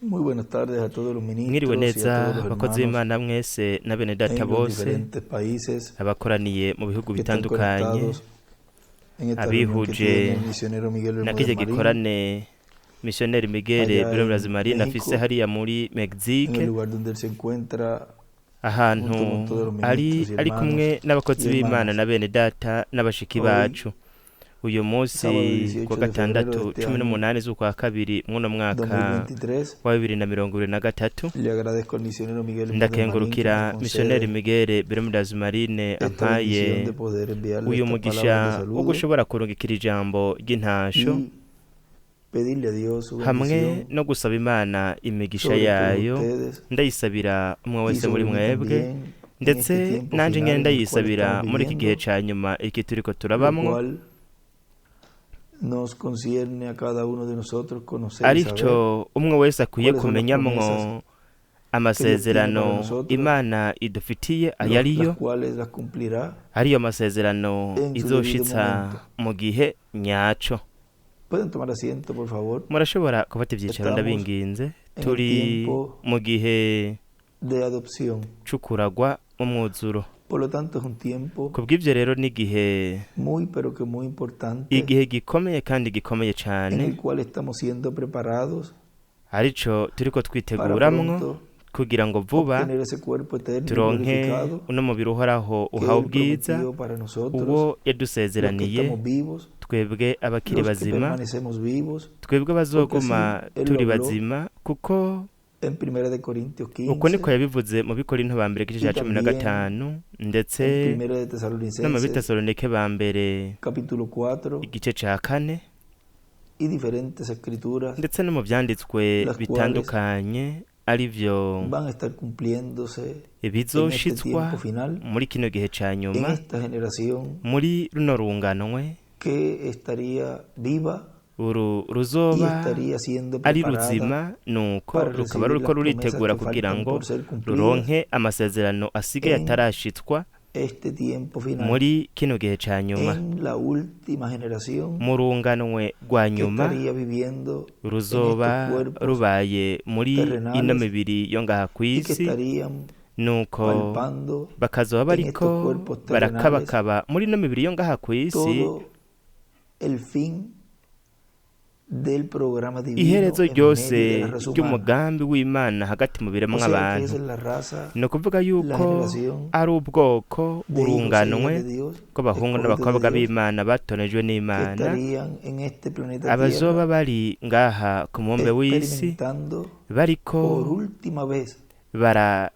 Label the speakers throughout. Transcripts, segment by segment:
Speaker 1: Muy buenas tardes a todos los
Speaker 2: Mwiriwe
Speaker 1: ministros y a
Speaker 2: neza
Speaker 1: todos los
Speaker 2: abakozi
Speaker 1: hermanos
Speaker 2: b'Imana mwese na bene data
Speaker 1: en los
Speaker 2: bose
Speaker 1: diferentes países
Speaker 2: abakoraniye mu bihugu
Speaker 1: que están
Speaker 2: bitandukanye
Speaker 1: conectados en esta reunión que
Speaker 2: abihuje
Speaker 1: tiene el misionero Miguel
Speaker 2: na
Speaker 1: Bermúdez
Speaker 2: kirya
Speaker 1: Marín
Speaker 2: gikorane missionnaire Miguel
Speaker 1: allá
Speaker 2: Bermúdez
Speaker 1: en
Speaker 2: Marín afise
Speaker 1: México,
Speaker 2: hariya muri
Speaker 1: en el
Speaker 2: Mexique
Speaker 1: lugar donde él se encuentra
Speaker 2: ahantu
Speaker 1: junto con todos los
Speaker 2: ari
Speaker 1: ministros y
Speaker 2: ari kumwe
Speaker 1: hermanos
Speaker 2: n'abakozi
Speaker 1: y
Speaker 2: b'Imana
Speaker 1: hermanas.
Speaker 2: Na bene data n'abashiki
Speaker 1: Hoy,
Speaker 2: bacu uyu munsi
Speaker 1: sábado
Speaker 2: kuwa
Speaker 1: 18 de febrero de
Speaker 2: gatandatu
Speaker 1: este
Speaker 2: cumi
Speaker 1: año
Speaker 2: n'umunani z'ukwa kabiri mw'uno mwaka
Speaker 1: 2023,
Speaker 2: wa 2023
Speaker 1: le agradezco al misionero Miguel Bermúdez Marín que
Speaker 2: ndakengurukira
Speaker 1: nos
Speaker 2: missionnaire
Speaker 1: concede
Speaker 2: Miguel Bermúdez Marín
Speaker 1: esta
Speaker 2: ampaye
Speaker 1: bendición de poder enviarle
Speaker 2: uyu
Speaker 1: estas palabras de
Speaker 2: mugisha wo
Speaker 1: saludo
Speaker 2: gushobora kurungikira ijambo ry'intasho
Speaker 1: y pedirle a Dios su
Speaker 2: hamwe
Speaker 1: bendición
Speaker 2: no gusaba Imana imigisha
Speaker 1: sobre todos
Speaker 2: yayo
Speaker 1: ustedes
Speaker 2: ndayisabira umwe
Speaker 1: y
Speaker 2: wese muri
Speaker 1: sobre mí
Speaker 2: mwebwe
Speaker 1: también en
Speaker 2: ndetse
Speaker 1: este tiempo
Speaker 2: nanje nyene
Speaker 1: final en el cual
Speaker 2: ndayisabira
Speaker 1: estamos
Speaker 2: muri iki gihe
Speaker 1: viviendo,
Speaker 2: ca nyuma iki turiko
Speaker 1: lo
Speaker 2: turabamwo
Speaker 1: cual nos concierne a cada uno de nosotros conocer y saber
Speaker 2: arico umwe wese akwiye
Speaker 1: cuáles son las
Speaker 2: kumenyamwo
Speaker 1: promesas que Dios tiene para
Speaker 2: amasezerano
Speaker 1: nosotros,
Speaker 2: Imana idufitiye ayo ariyo
Speaker 1: las cuales las cumplirá
Speaker 2: ariyo masezerano
Speaker 1: en su debido
Speaker 2: izoshitsa
Speaker 1: momento.
Speaker 2: Mu gihe nyaco.
Speaker 1: Pueden tomar asiento, por favor.
Speaker 2: Murashobora gufata ivyicaro
Speaker 1: Estamos
Speaker 2: ndabinginze
Speaker 1: en el
Speaker 2: turi
Speaker 1: tiempo
Speaker 2: mu gihe
Speaker 1: de adopción.
Speaker 2: c'ukuragwa umwuzuro.
Speaker 1: Por lo tanto, es un tiempo
Speaker 2: Kubw'ivyo rero n'igihe
Speaker 1: muy, pero que muy importante
Speaker 2: igihe gikomeye kandi gikomeye
Speaker 1: en
Speaker 2: cane
Speaker 1: el cual estamos siendo preparados
Speaker 2: arico turiko
Speaker 1: para
Speaker 2: twiteguramwo
Speaker 1: pronto
Speaker 2: kugira ngo vuba
Speaker 1: obtener ese cuerpo eterno y
Speaker 2: turonke
Speaker 1: glorificado
Speaker 2: uno mubiri uhoraho
Speaker 1: que
Speaker 2: uhawe
Speaker 1: Él
Speaker 2: ubwiza
Speaker 1: prometió para nosotros,
Speaker 2: uwo
Speaker 1: los que
Speaker 2: yadusezeraniye
Speaker 1: estamos vivos,
Speaker 2: twebwe abakiri
Speaker 1: los que
Speaker 2: bazima
Speaker 1: permanecemos vivos,
Speaker 2: twebwe
Speaker 1: porque así
Speaker 2: abazoguma
Speaker 1: Él lo
Speaker 2: turi
Speaker 1: habló
Speaker 2: bazima kuko
Speaker 1: en Primera de Corintios
Speaker 2: uko niko
Speaker 1: 15
Speaker 2: yabivuze mu Bikorinto ba mbere igice
Speaker 1: y
Speaker 2: ca cumi na
Speaker 1: también
Speaker 2: gatanu
Speaker 1: en
Speaker 2: ndetse
Speaker 1: Primera de
Speaker 2: no mu
Speaker 1: Tesalonicenses
Speaker 2: Bitesalonike ba mbere
Speaker 1: capítulo 4
Speaker 2: igice ca kane
Speaker 1: y diferentes escrituras,
Speaker 2: ndetse no mu vyanditswe
Speaker 1: las cuales
Speaker 2: bitandukanye arivyo
Speaker 1: van a estar cumpliéndose en este
Speaker 2: bizoshitswa
Speaker 1: tiempo final,
Speaker 2: muri kino gihe ca
Speaker 1: en
Speaker 2: nyuma
Speaker 1: esta generación
Speaker 2: muri runo runganwe
Speaker 1: que estaría viva
Speaker 2: uru
Speaker 1: y
Speaker 2: ruzoba
Speaker 1: estaría siendo
Speaker 2: ari
Speaker 1: preparada
Speaker 2: ruzima nuko
Speaker 1: para
Speaker 2: rukaba
Speaker 1: recibir
Speaker 2: ruriko
Speaker 1: las promesas
Speaker 2: ruritegura
Speaker 1: que
Speaker 2: kugira
Speaker 1: faltan
Speaker 2: ngo
Speaker 1: por ser cumplidas
Speaker 2: ruronke amasezerano asigaye
Speaker 1: en
Speaker 2: atarashitswa
Speaker 1: este tiempo final,
Speaker 2: muri kino gihe ca nyuma
Speaker 1: en la última generación
Speaker 2: mu runganwe rwa
Speaker 1: que
Speaker 2: nyuma
Speaker 1: estaría viviendo en estos
Speaker 2: ruzoba
Speaker 1: cuerpos
Speaker 2: rubaye muri ino
Speaker 1: terrenales
Speaker 2: mibiri yo ngaha
Speaker 1: y que
Speaker 2: kw'isi
Speaker 1: estarían
Speaker 2: nuko
Speaker 1: palpando
Speaker 2: bakazoba
Speaker 1: en estos
Speaker 2: bariko
Speaker 1: cuerpos terrenales
Speaker 2: barakabakaba muri ino mibiri yo ngaha kw'isi
Speaker 1: todo el fin del programa divino
Speaker 2: iherezo
Speaker 1: en medio
Speaker 2: ryose
Speaker 1: de la raza humana.
Speaker 2: ry'umugambi w'Imana hagati mu
Speaker 1: O
Speaker 2: biremwa
Speaker 1: sea que
Speaker 2: abantu
Speaker 1: esa es la raza,
Speaker 2: ni ukuvuga
Speaker 1: la
Speaker 2: yuko
Speaker 1: generación
Speaker 2: ari ubwoko
Speaker 1: de hijos e hijas
Speaker 2: urunganwe
Speaker 1: de Dios,
Speaker 2: rw'abahungu
Speaker 1: escogidos de
Speaker 2: n'abakobwa
Speaker 1: Dios,
Speaker 2: b'Imana batonejwe
Speaker 1: que
Speaker 2: n'Imana
Speaker 1: estarían en este planeta
Speaker 2: abazoba
Speaker 1: Tierra
Speaker 2: bari ngaha ku mubumbe w'isi
Speaker 1: experimentando
Speaker 2: bariko
Speaker 1: por última vez
Speaker 2: barabona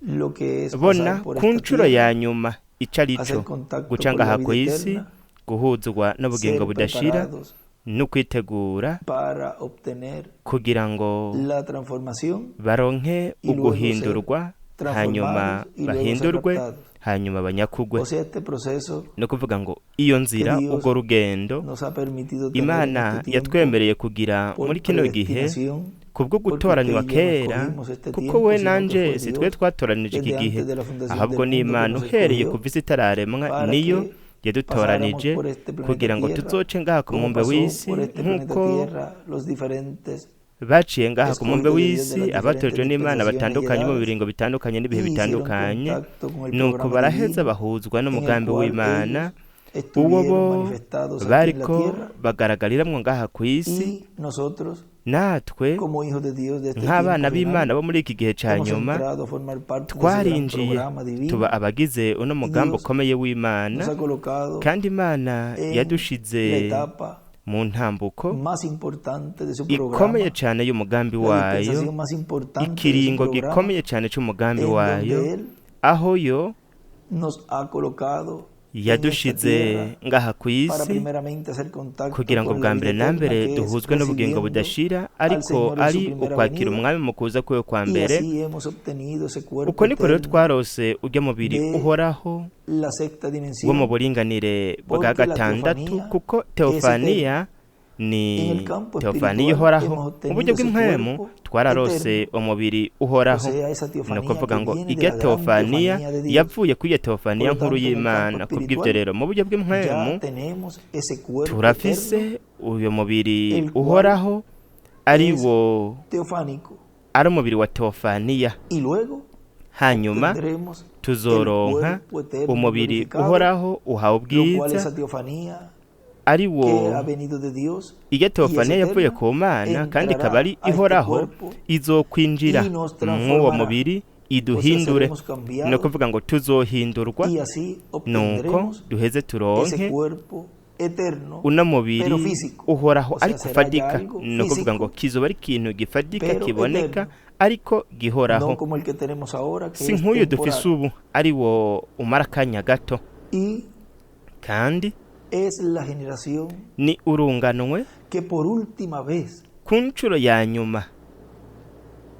Speaker 1: lo que es pasar por
Speaker 2: ku
Speaker 1: esta
Speaker 2: nshuro ya
Speaker 1: tierra,
Speaker 2: nyuma ico arico
Speaker 1: hacer contacto
Speaker 2: guca
Speaker 1: con la
Speaker 2: ngaha
Speaker 1: vida
Speaker 2: kw'isi
Speaker 1: eterna,
Speaker 2: guhuzwa n'ubugingo
Speaker 1: ser
Speaker 2: budashira
Speaker 1: preparados
Speaker 2: no kwitegura
Speaker 1: para obtener
Speaker 2: kugira ngo
Speaker 1: la transformación
Speaker 2: baronke
Speaker 1: y luego ser
Speaker 2: uguhindurwa hanyuma
Speaker 1: transformados y luego ser
Speaker 2: bahindurwe
Speaker 1: raptados.
Speaker 2: hanyuma banyakugwe
Speaker 1: O sea, este proceso
Speaker 2: no kuvuga ngo iyo
Speaker 1: que
Speaker 2: nzira
Speaker 1: Dios
Speaker 2: urwo rugendo
Speaker 1: nos ha permitido tener en
Speaker 2: Imana
Speaker 1: este tiempo
Speaker 2: yatwemereye kugira
Speaker 1: por
Speaker 2: muri kino gihe
Speaker 1: predestinación,
Speaker 2: kubwo
Speaker 1: porque usted
Speaker 2: gutoranywa
Speaker 1: y yo no
Speaker 2: kera
Speaker 1: escogimos este
Speaker 2: kuko
Speaker 1: tiempo,
Speaker 2: we
Speaker 1: sino que
Speaker 2: nanje
Speaker 1: fue
Speaker 2: si twe
Speaker 1: Dios
Speaker 2: twatoranije iki
Speaker 1: desde
Speaker 2: gihe
Speaker 1: antes de la fundación
Speaker 2: ahubwo
Speaker 1: del
Speaker 2: ni
Speaker 1: mundo que
Speaker 2: Imana
Speaker 1: nos
Speaker 2: uhereye
Speaker 1: escogió
Speaker 2: kuva isi itararemwa
Speaker 1: para
Speaker 2: niyo
Speaker 1: que pasáramos
Speaker 2: yadutoranije
Speaker 1: por este planeta
Speaker 2: kugira ngo
Speaker 1: Tierra,
Speaker 2: tuzoce ngaha ku
Speaker 1: como
Speaker 2: mubumbe
Speaker 1: pasó
Speaker 2: w'isi
Speaker 1: por este planeta
Speaker 2: nk'uko
Speaker 1: Tierra los diferentes
Speaker 2: baciye ngaha ku mubumbe
Speaker 1: escogidos de Dios de
Speaker 2: w'isi
Speaker 1: las
Speaker 2: abatojwe
Speaker 1: diferentes
Speaker 2: n'Imana
Speaker 1: dispensaciones y
Speaker 2: batandukanye mu
Speaker 1: edades
Speaker 2: biringo bitandukanye n'ibihe
Speaker 1: y hicieron
Speaker 2: bitandukanye
Speaker 1: contacto con el
Speaker 2: nuko
Speaker 1: programa
Speaker 2: baraheza
Speaker 1: divino
Speaker 2: bahuzwa
Speaker 1: en el
Speaker 2: n'umugambi
Speaker 1: cual
Speaker 2: w'Imana
Speaker 1: ellos
Speaker 2: uwo bo
Speaker 1: estuvieron manifestados aquí en la
Speaker 2: bariko
Speaker 1: tierra
Speaker 2: bagaragariramwo ngaha ku isi
Speaker 1: y nosotros
Speaker 2: natwe
Speaker 1: como hijos de Dios de este
Speaker 2: nk'abana
Speaker 1: tiempo
Speaker 2: b'Imana
Speaker 1: final
Speaker 2: bo muri iki gihe ca
Speaker 1: hemos
Speaker 2: nyuma
Speaker 1: entrado a formar parte de ese gran
Speaker 2: twarinjiye
Speaker 1: programa
Speaker 2: tuba
Speaker 1: divino
Speaker 2: abagize uno
Speaker 1: y
Speaker 2: mugambi
Speaker 1: Dios
Speaker 2: ukomeye w'Imana
Speaker 1: nos ha colocado
Speaker 2: kandi Imana
Speaker 1: en la
Speaker 2: yadushize
Speaker 1: etapa
Speaker 2: mu ntambuko
Speaker 1: más importante de su
Speaker 2: ikomeye
Speaker 1: programa,
Speaker 2: cane y'umugambi
Speaker 1: la
Speaker 2: wayo
Speaker 1: dispensación más importante de su
Speaker 2: ikiringo
Speaker 1: programa,
Speaker 2: gikomeye cane c'umugambi
Speaker 1: en
Speaker 2: wayo
Speaker 1: donde Él
Speaker 2: aho yo
Speaker 1: nos ha colocado en esta
Speaker 2: yadushize
Speaker 1: tierra
Speaker 2: ngaha ku
Speaker 1: para
Speaker 2: isi
Speaker 1: primeramente hacer contacto
Speaker 2: kugira ngo
Speaker 1: con
Speaker 2: bwa
Speaker 1: la
Speaker 2: mbere
Speaker 1: vida
Speaker 2: na
Speaker 1: eterna,
Speaker 2: mbere
Speaker 1: que es
Speaker 2: duhuzwe n'ubugingo
Speaker 1: recibiendo
Speaker 2: budashira
Speaker 1: al
Speaker 2: ariko
Speaker 1: Señor en su
Speaker 2: ari
Speaker 1: primera
Speaker 2: ukwakira
Speaker 1: venida.
Speaker 2: umwami mu kuza kwiwe kwa
Speaker 1: Y
Speaker 2: mbere
Speaker 1: así hemos obtenido ese cuerpo
Speaker 2: uko niko rero
Speaker 1: eterno
Speaker 2: twarose urya mubiri
Speaker 1: de
Speaker 2: uhoraho
Speaker 1: la sexta
Speaker 2: wo mu
Speaker 1: dimensión,
Speaker 2: buringanire bwa
Speaker 1: porque la
Speaker 2: gatandatu
Speaker 1: teofanía
Speaker 2: kuko
Speaker 1: es eterna.
Speaker 2: teofaniya
Speaker 1: En
Speaker 2: ni
Speaker 1: el campo
Speaker 2: teofaniya
Speaker 1: espiritual
Speaker 2: ihoraho
Speaker 1: hemos
Speaker 2: mu
Speaker 1: obtenido
Speaker 2: buryo
Speaker 1: ese
Speaker 2: bw'impwemu
Speaker 1: cuerpo
Speaker 2: twararose
Speaker 1: eterno,
Speaker 2: umubiri
Speaker 1: o
Speaker 2: uhoraho
Speaker 1: sea, esa
Speaker 2: ni
Speaker 1: teofanía
Speaker 2: ukuvuga
Speaker 1: que
Speaker 2: ngo
Speaker 1: viene de
Speaker 2: irya
Speaker 1: la gran
Speaker 2: teofaniya
Speaker 1: teofanía de Dios.
Speaker 2: yavuye kuri iyo
Speaker 1: Por
Speaker 2: teofaniya
Speaker 1: lo
Speaker 2: nkuru
Speaker 1: tanto, en el campo
Speaker 2: y'Imana kubw'ivyo
Speaker 1: espiritual
Speaker 2: rero mu buryo bw'impwemu
Speaker 1: ya tenemos ese cuerpo eterno,
Speaker 2: turafise uyo mubiri
Speaker 1: el cual
Speaker 2: uhoraho ari
Speaker 1: es
Speaker 2: wo
Speaker 1: teofánico.
Speaker 2: ari umubiri wa teofaniya.
Speaker 1: Y luego
Speaker 2: Hanyuma
Speaker 1: tendremos el
Speaker 2: tuzoronka
Speaker 1: cuerpo eterno
Speaker 2: umubiri
Speaker 1: glorificado,
Speaker 2: uhoraho uhawe
Speaker 1: lo cual
Speaker 2: ubwiza,
Speaker 1: esa teofanía
Speaker 2: ari wo
Speaker 1: que ha venido de Dios
Speaker 2: irya
Speaker 1: y es
Speaker 2: teofaniya yavuye
Speaker 1: eterna,
Speaker 2: ku Mana kandi ikaba
Speaker 1: entrará
Speaker 2: ari
Speaker 1: a este
Speaker 2: ihoraho,
Speaker 1: cuerpo
Speaker 2: izokwinjira
Speaker 1: y nos
Speaker 2: mw'uwo
Speaker 1: transformará.
Speaker 2: mubiri
Speaker 1: O sea,
Speaker 2: iduhindure.
Speaker 1: seremos
Speaker 2: Ni
Speaker 1: cambiados
Speaker 2: ukuvuga ngo tuzohindurwa,
Speaker 1: y así
Speaker 2: nuko
Speaker 1: obtendremos
Speaker 2: duheze
Speaker 1: ese
Speaker 2: turonke
Speaker 1: cuerpo eterno,
Speaker 2: uno mubiri
Speaker 1: pero físico.
Speaker 2: uhoraho
Speaker 1: O sea,
Speaker 2: ariko
Speaker 1: será ya
Speaker 2: ufatika.
Speaker 1: algo
Speaker 2: Ni ukuvuga ngo
Speaker 1: físico,
Speaker 2: kizoba ari ikintu gifatika
Speaker 1: pero
Speaker 2: kiboneka
Speaker 1: eterno,
Speaker 2: ariko gihoraho,
Speaker 1: no como el que tenemos ahora, que
Speaker 2: si
Speaker 1: es
Speaker 2: nk'uyu dufise
Speaker 1: temporal.
Speaker 2: ubu ari wo umara akanya gato.
Speaker 1: Y
Speaker 2: Kandi
Speaker 1: es la generación
Speaker 2: ni urunganwe
Speaker 1: que por última vez
Speaker 2: ku nshuro ya nyuma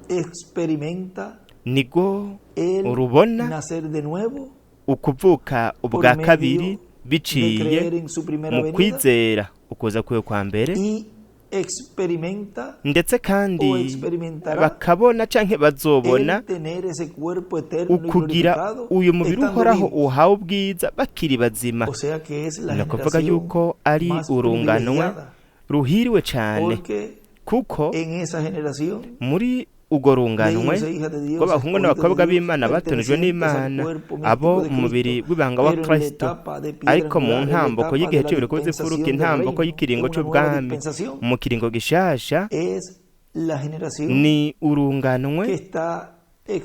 Speaker 1: experimenta
Speaker 2: nibwo
Speaker 1: el
Speaker 2: urubona
Speaker 1: nacer de nuevo
Speaker 2: ukuvuka
Speaker 1: por
Speaker 2: ubwa kabiri
Speaker 1: medio de
Speaker 2: biciye
Speaker 1: creer en su primera
Speaker 2: mu
Speaker 1: venida
Speaker 2: kwizera ukuza kwiwe kwa mbere,
Speaker 1: y experimenta
Speaker 2: ndetse kandi
Speaker 1: o experimentará
Speaker 2: bakabona canke bazobona
Speaker 1: el tener ese cuerpo eterno y
Speaker 2: ukugira
Speaker 1: glorificado
Speaker 2: uyu mubiri
Speaker 1: estando
Speaker 2: uhoraho
Speaker 1: vivos.
Speaker 2: uhawe ubwiza bakiri bazima.
Speaker 1: O sea que es la
Speaker 2: Ni ukuvuga
Speaker 1: generación
Speaker 2: yuko ari
Speaker 1: más
Speaker 2: urunganwe
Speaker 1: privilegiada,
Speaker 2: ruhiriwe cane,
Speaker 1: porque
Speaker 2: kuko
Speaker 1: en esa generación
Speaker 2: muri urwo
Speaker 1: de
Speaker 2: runganwe
Speaker 1: hijos e hijas de Dios,
Speaker 2: rw'abahungu
Speaker 1: escogidos de
Speaker 2: n'abakobwa
Speaker 1: Dios,
Speaker 2: b'Imana batonejwe
Speaker 1: pertenecientes al
Speaker 2: n'Imana,
Speaker 1: cuerpo
Speaker 2: abo
Speaker 1: místico de
Speaker 2: mu mubiri
Speaker 1: Cristo,
Speaker 2: w'ibanga wa
Speaker 1: pero en la
Speaker 2: Kristo,
Speaker 1: etapa de piedra
Speaker 2: ariko mu
Speaker 1: angular, en la
Speaker 2: ntambuko
Speaker 1: etapa de
Speaker 2: y'igihe
Speaker 1: la
Speaker 2: c'ibiriko vy'imfuruka,
Speaker 1: dispensación del
Speaker 2: intambuko
Speaker 1: reino, en
Speaker 2: y'ikiringo
Speaker 1: una nueva
Speaker 2: c'ubwami,
Speaker 1: dispensación,
Speaker 2: mu kiringo gishasha,
Speaker 1: es la generación
Speaker 2: ni
Speaker 1: que
Speaker 2: urunganwe
Speaker 1: está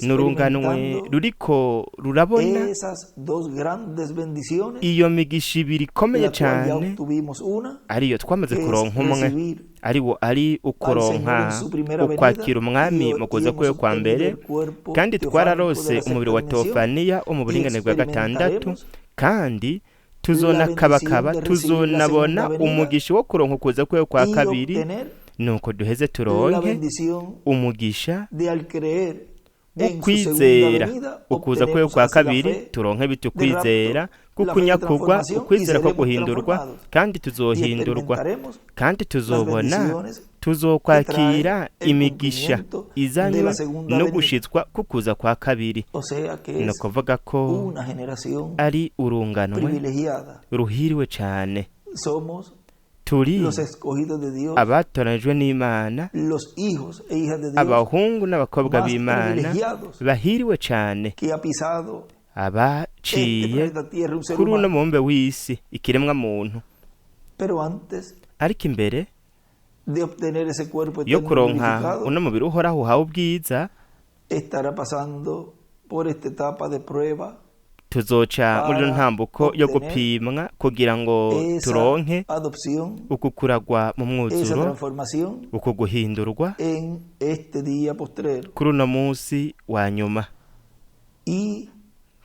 Speaker 2: ni urunganwe
Speaker 1: experimentando
Speaker 2: ruriko rurabona
Speaker 1: esas dos grandes bendiciones,
Speaker 2: iyo migisha ibiri ikomeye
Speaker 1: la cual ya
Speaker 2: cane,
Speaker 1: obtuvimos una,
Speaker 2: ariyo twamaze
Speaker 1: que es
Speaker 2: kuronka umwe,
Speaker 1: recibir
Speaker 2: ariwo ari
Speaker 1: al Señor
Speaker 2: ukuronka
Speaker 1: en su primera venida
Speaker 2: ukwakira umwami
Speaker 1: y,
Speaker 2: mu
Speaker 1: y
Speaker 2: kuza
Speaker 1: hemos
Speaker 2: kwiwe kwa
Speaker 1: obtenido
Speaker 2: mbere,
Speaker 1: el cuerpo
Speaker 2: kandi
Speaker 1: teofánico de
Speaker 2: twararose
Speaker 1: la
Speaker 2: umubiri
Speaker 1: sexta
Speaker 2: wa
Speaker 1: dimensión
Speaker 2: teofaniya wo mu
Speaker 1: y
Speaker 2: buringanire bwa gatandatu,
Speaker 1: experimentaremos
Speaker 2: kandi
Speaker 1: la
Speaker 2: tuzonakabakaba
Speaker 1: bendición de recibir la
Speaker 2: tuzonabona
Speaker 1: segunda venida
Speaker 2: umugisha wo kuronka ukuza kwiwe kwa
Speaker 1: y
Speaker 2: kabiri,
Speaker 1: obtener
Speaker 2: nuko duheze
Speaker 1: la
Speaker 2: turonke
Speaker 1: bendición
Speaker 2: umugisha
Speaker 1: de al creer en su segunda
Speaker 2: ukwizera
Speaker 1: venida
Speaker 2: ukuza kwiwe
Speaker 1: obtenemos
Speaker 2: kwa
Speaker 1: así la
Speaker 2: kabiri
Speaker 1: fe
Speaker 2: turonke
Speaker 1: de
Speaker 2: bitukwizera
Speaker 1: rapto, la fe de
Speaker 2: kukunyakugwa
Speaker 1: transformación y
Speaker 2: ukwizera ko
Speaker 1: seremos
Speaker 2: guhindurwa,
Speaker 1: transformados
Speaker 2: kandi
Speaker 1: y
Speaker 2: tuzohindurwa,
Speaker 1: experimentaremos
Speaker 2: kandi
Speaker 1: las
Speaker 2: tuzobona
Speaker 1: bendiciones que trae
Speaker 2: tuzokwakira
Speaker 1: el
Speaker 2: imigisha
Speaker 1: cumplimiento de
Speaker 2: izanywe
Speaker 1: la segunda
Speaker 2: no
Speaker 1: venida.
Speaker 2: gushitswa kukuza kwa kabiri.
Speaker 1: O sea que
Speaker 2: Ni
Speaker 1: es
Speaker 2: ukuvuga ko
Speaker 1: una generación
Speaker 2: ari urunganwe
Speaker 1: privilegiada.
Speaker 2: ruhiriwe cane.
Speaker 1: Somos
Speaker 2: Turi
Speaker 1: los escogidos de Dios,
Speaker 2: abatoranijwe n'Imana,
Speaker 1: los hijos e hijas de Dios
Speaker 2: abahungu n'abakobwa
Speaker 1: más
Speaker 2: b'Imana
Speaker 1: privilegiados
Speaker 2: bahiriwe cane,
Speaker 1: que ha pisado este
Speaker 2: abaciye
Speaker 1: planeta Tierra un ser
Speaker 2: kuri uno
Speaker 1: humano.
Speaker 2: mubumbe w'isi ikiremwa muntu.
Speaker 1: Pero antes
Speaker 2: Ariko imbere
Speaker 1: de obtener ese cuerpo
Speaker 2: yo
Speaker 1: eterno
Speaker 2: kuronka
Speaker 1: glorificado,
Speaker 2: uno mubiri uhoraho uhawe ubwiza,
Speaker 1: estará pasando por esta etapa de prueba
Speaker 2: tuzoca muri ino
Speaker 1: para
Speaker 2: ntambuko yo
Speaker 1: obtener
Speaker 2: gupimwa kugira ngo
Speaker 1: esa
Speaker 2: turonke
Speaker 1: adopción,
Speaker 2: uku kuragwa mu
Speaker 1: esa
Speaker 2: mwuzuro,
Speaker 1: transformación
Speaker 2: uku guhindurwa
Speaker 1: en este día postrero.
Speaker 2: kuri uno munsi wa nyuma.
Speaker 1: Y en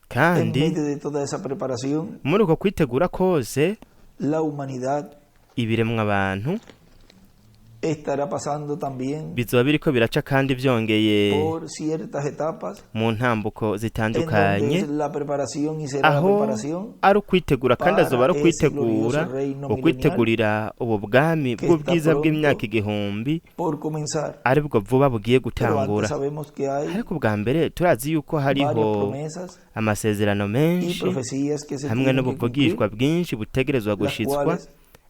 Speaker 2: Kandi
Speaker 1: medio de toda esa preparación,
Speaker 2: muri uko kwitegura kose,
Speaker 1: la humanidad
Speaker 2: ibiremwa abantu
Speaker 1: estará pasando también
Speaker 2: bizoba biriko biraca kandi byongeye
Speaker 1: por ciertas etapas
Speaker 2: mu ntambuko
Speaker 1: en donde
Speaker 2: zitandukanye,
Speaker 1: es la preparación y será la
Speaker 2: aho
Speaker 1: preparación
Speaker 2: ari ukwitegura kandi azoba
Speaker 1: para
Speaker 2: ari
Speaker 1: ese
Speaker 2: ukwitegura
Speaker 1: glorioso reino milenial
Speaker 2: ukwitegurira ubu bwami
Speaker 1: que está
Speaker 2: bw'ubwiza bw'imyaka
Speaker 1: pronto
Speaker 2: igihumbi
Speaker 1: por comenzar.
Speaker 2: aribwo vuba bugiye
Speaker 1: Pero
Speaker 2: gutangura.
Speaker 1: antes sabemos que hay
Speaker 2: Ariko ubwa mbere turazi yuko
Speaker 1: varias
Speaker 2: hariho
Speaker 1: promesas
Speaker 2: amasezerano
Speaker 1: y
Speaker 2: menshi
Speaker 1: profecías que se
Speaker 2: hamwe
Speaker 1: tienen que
Speaker 2: n'ubuvugishwa
Speaker 1: cumplir,
Speaker 2: bwinshi butegerezwa
Speaker 1: las
Speaker 2: gushitswa,
Speaker 1: cuales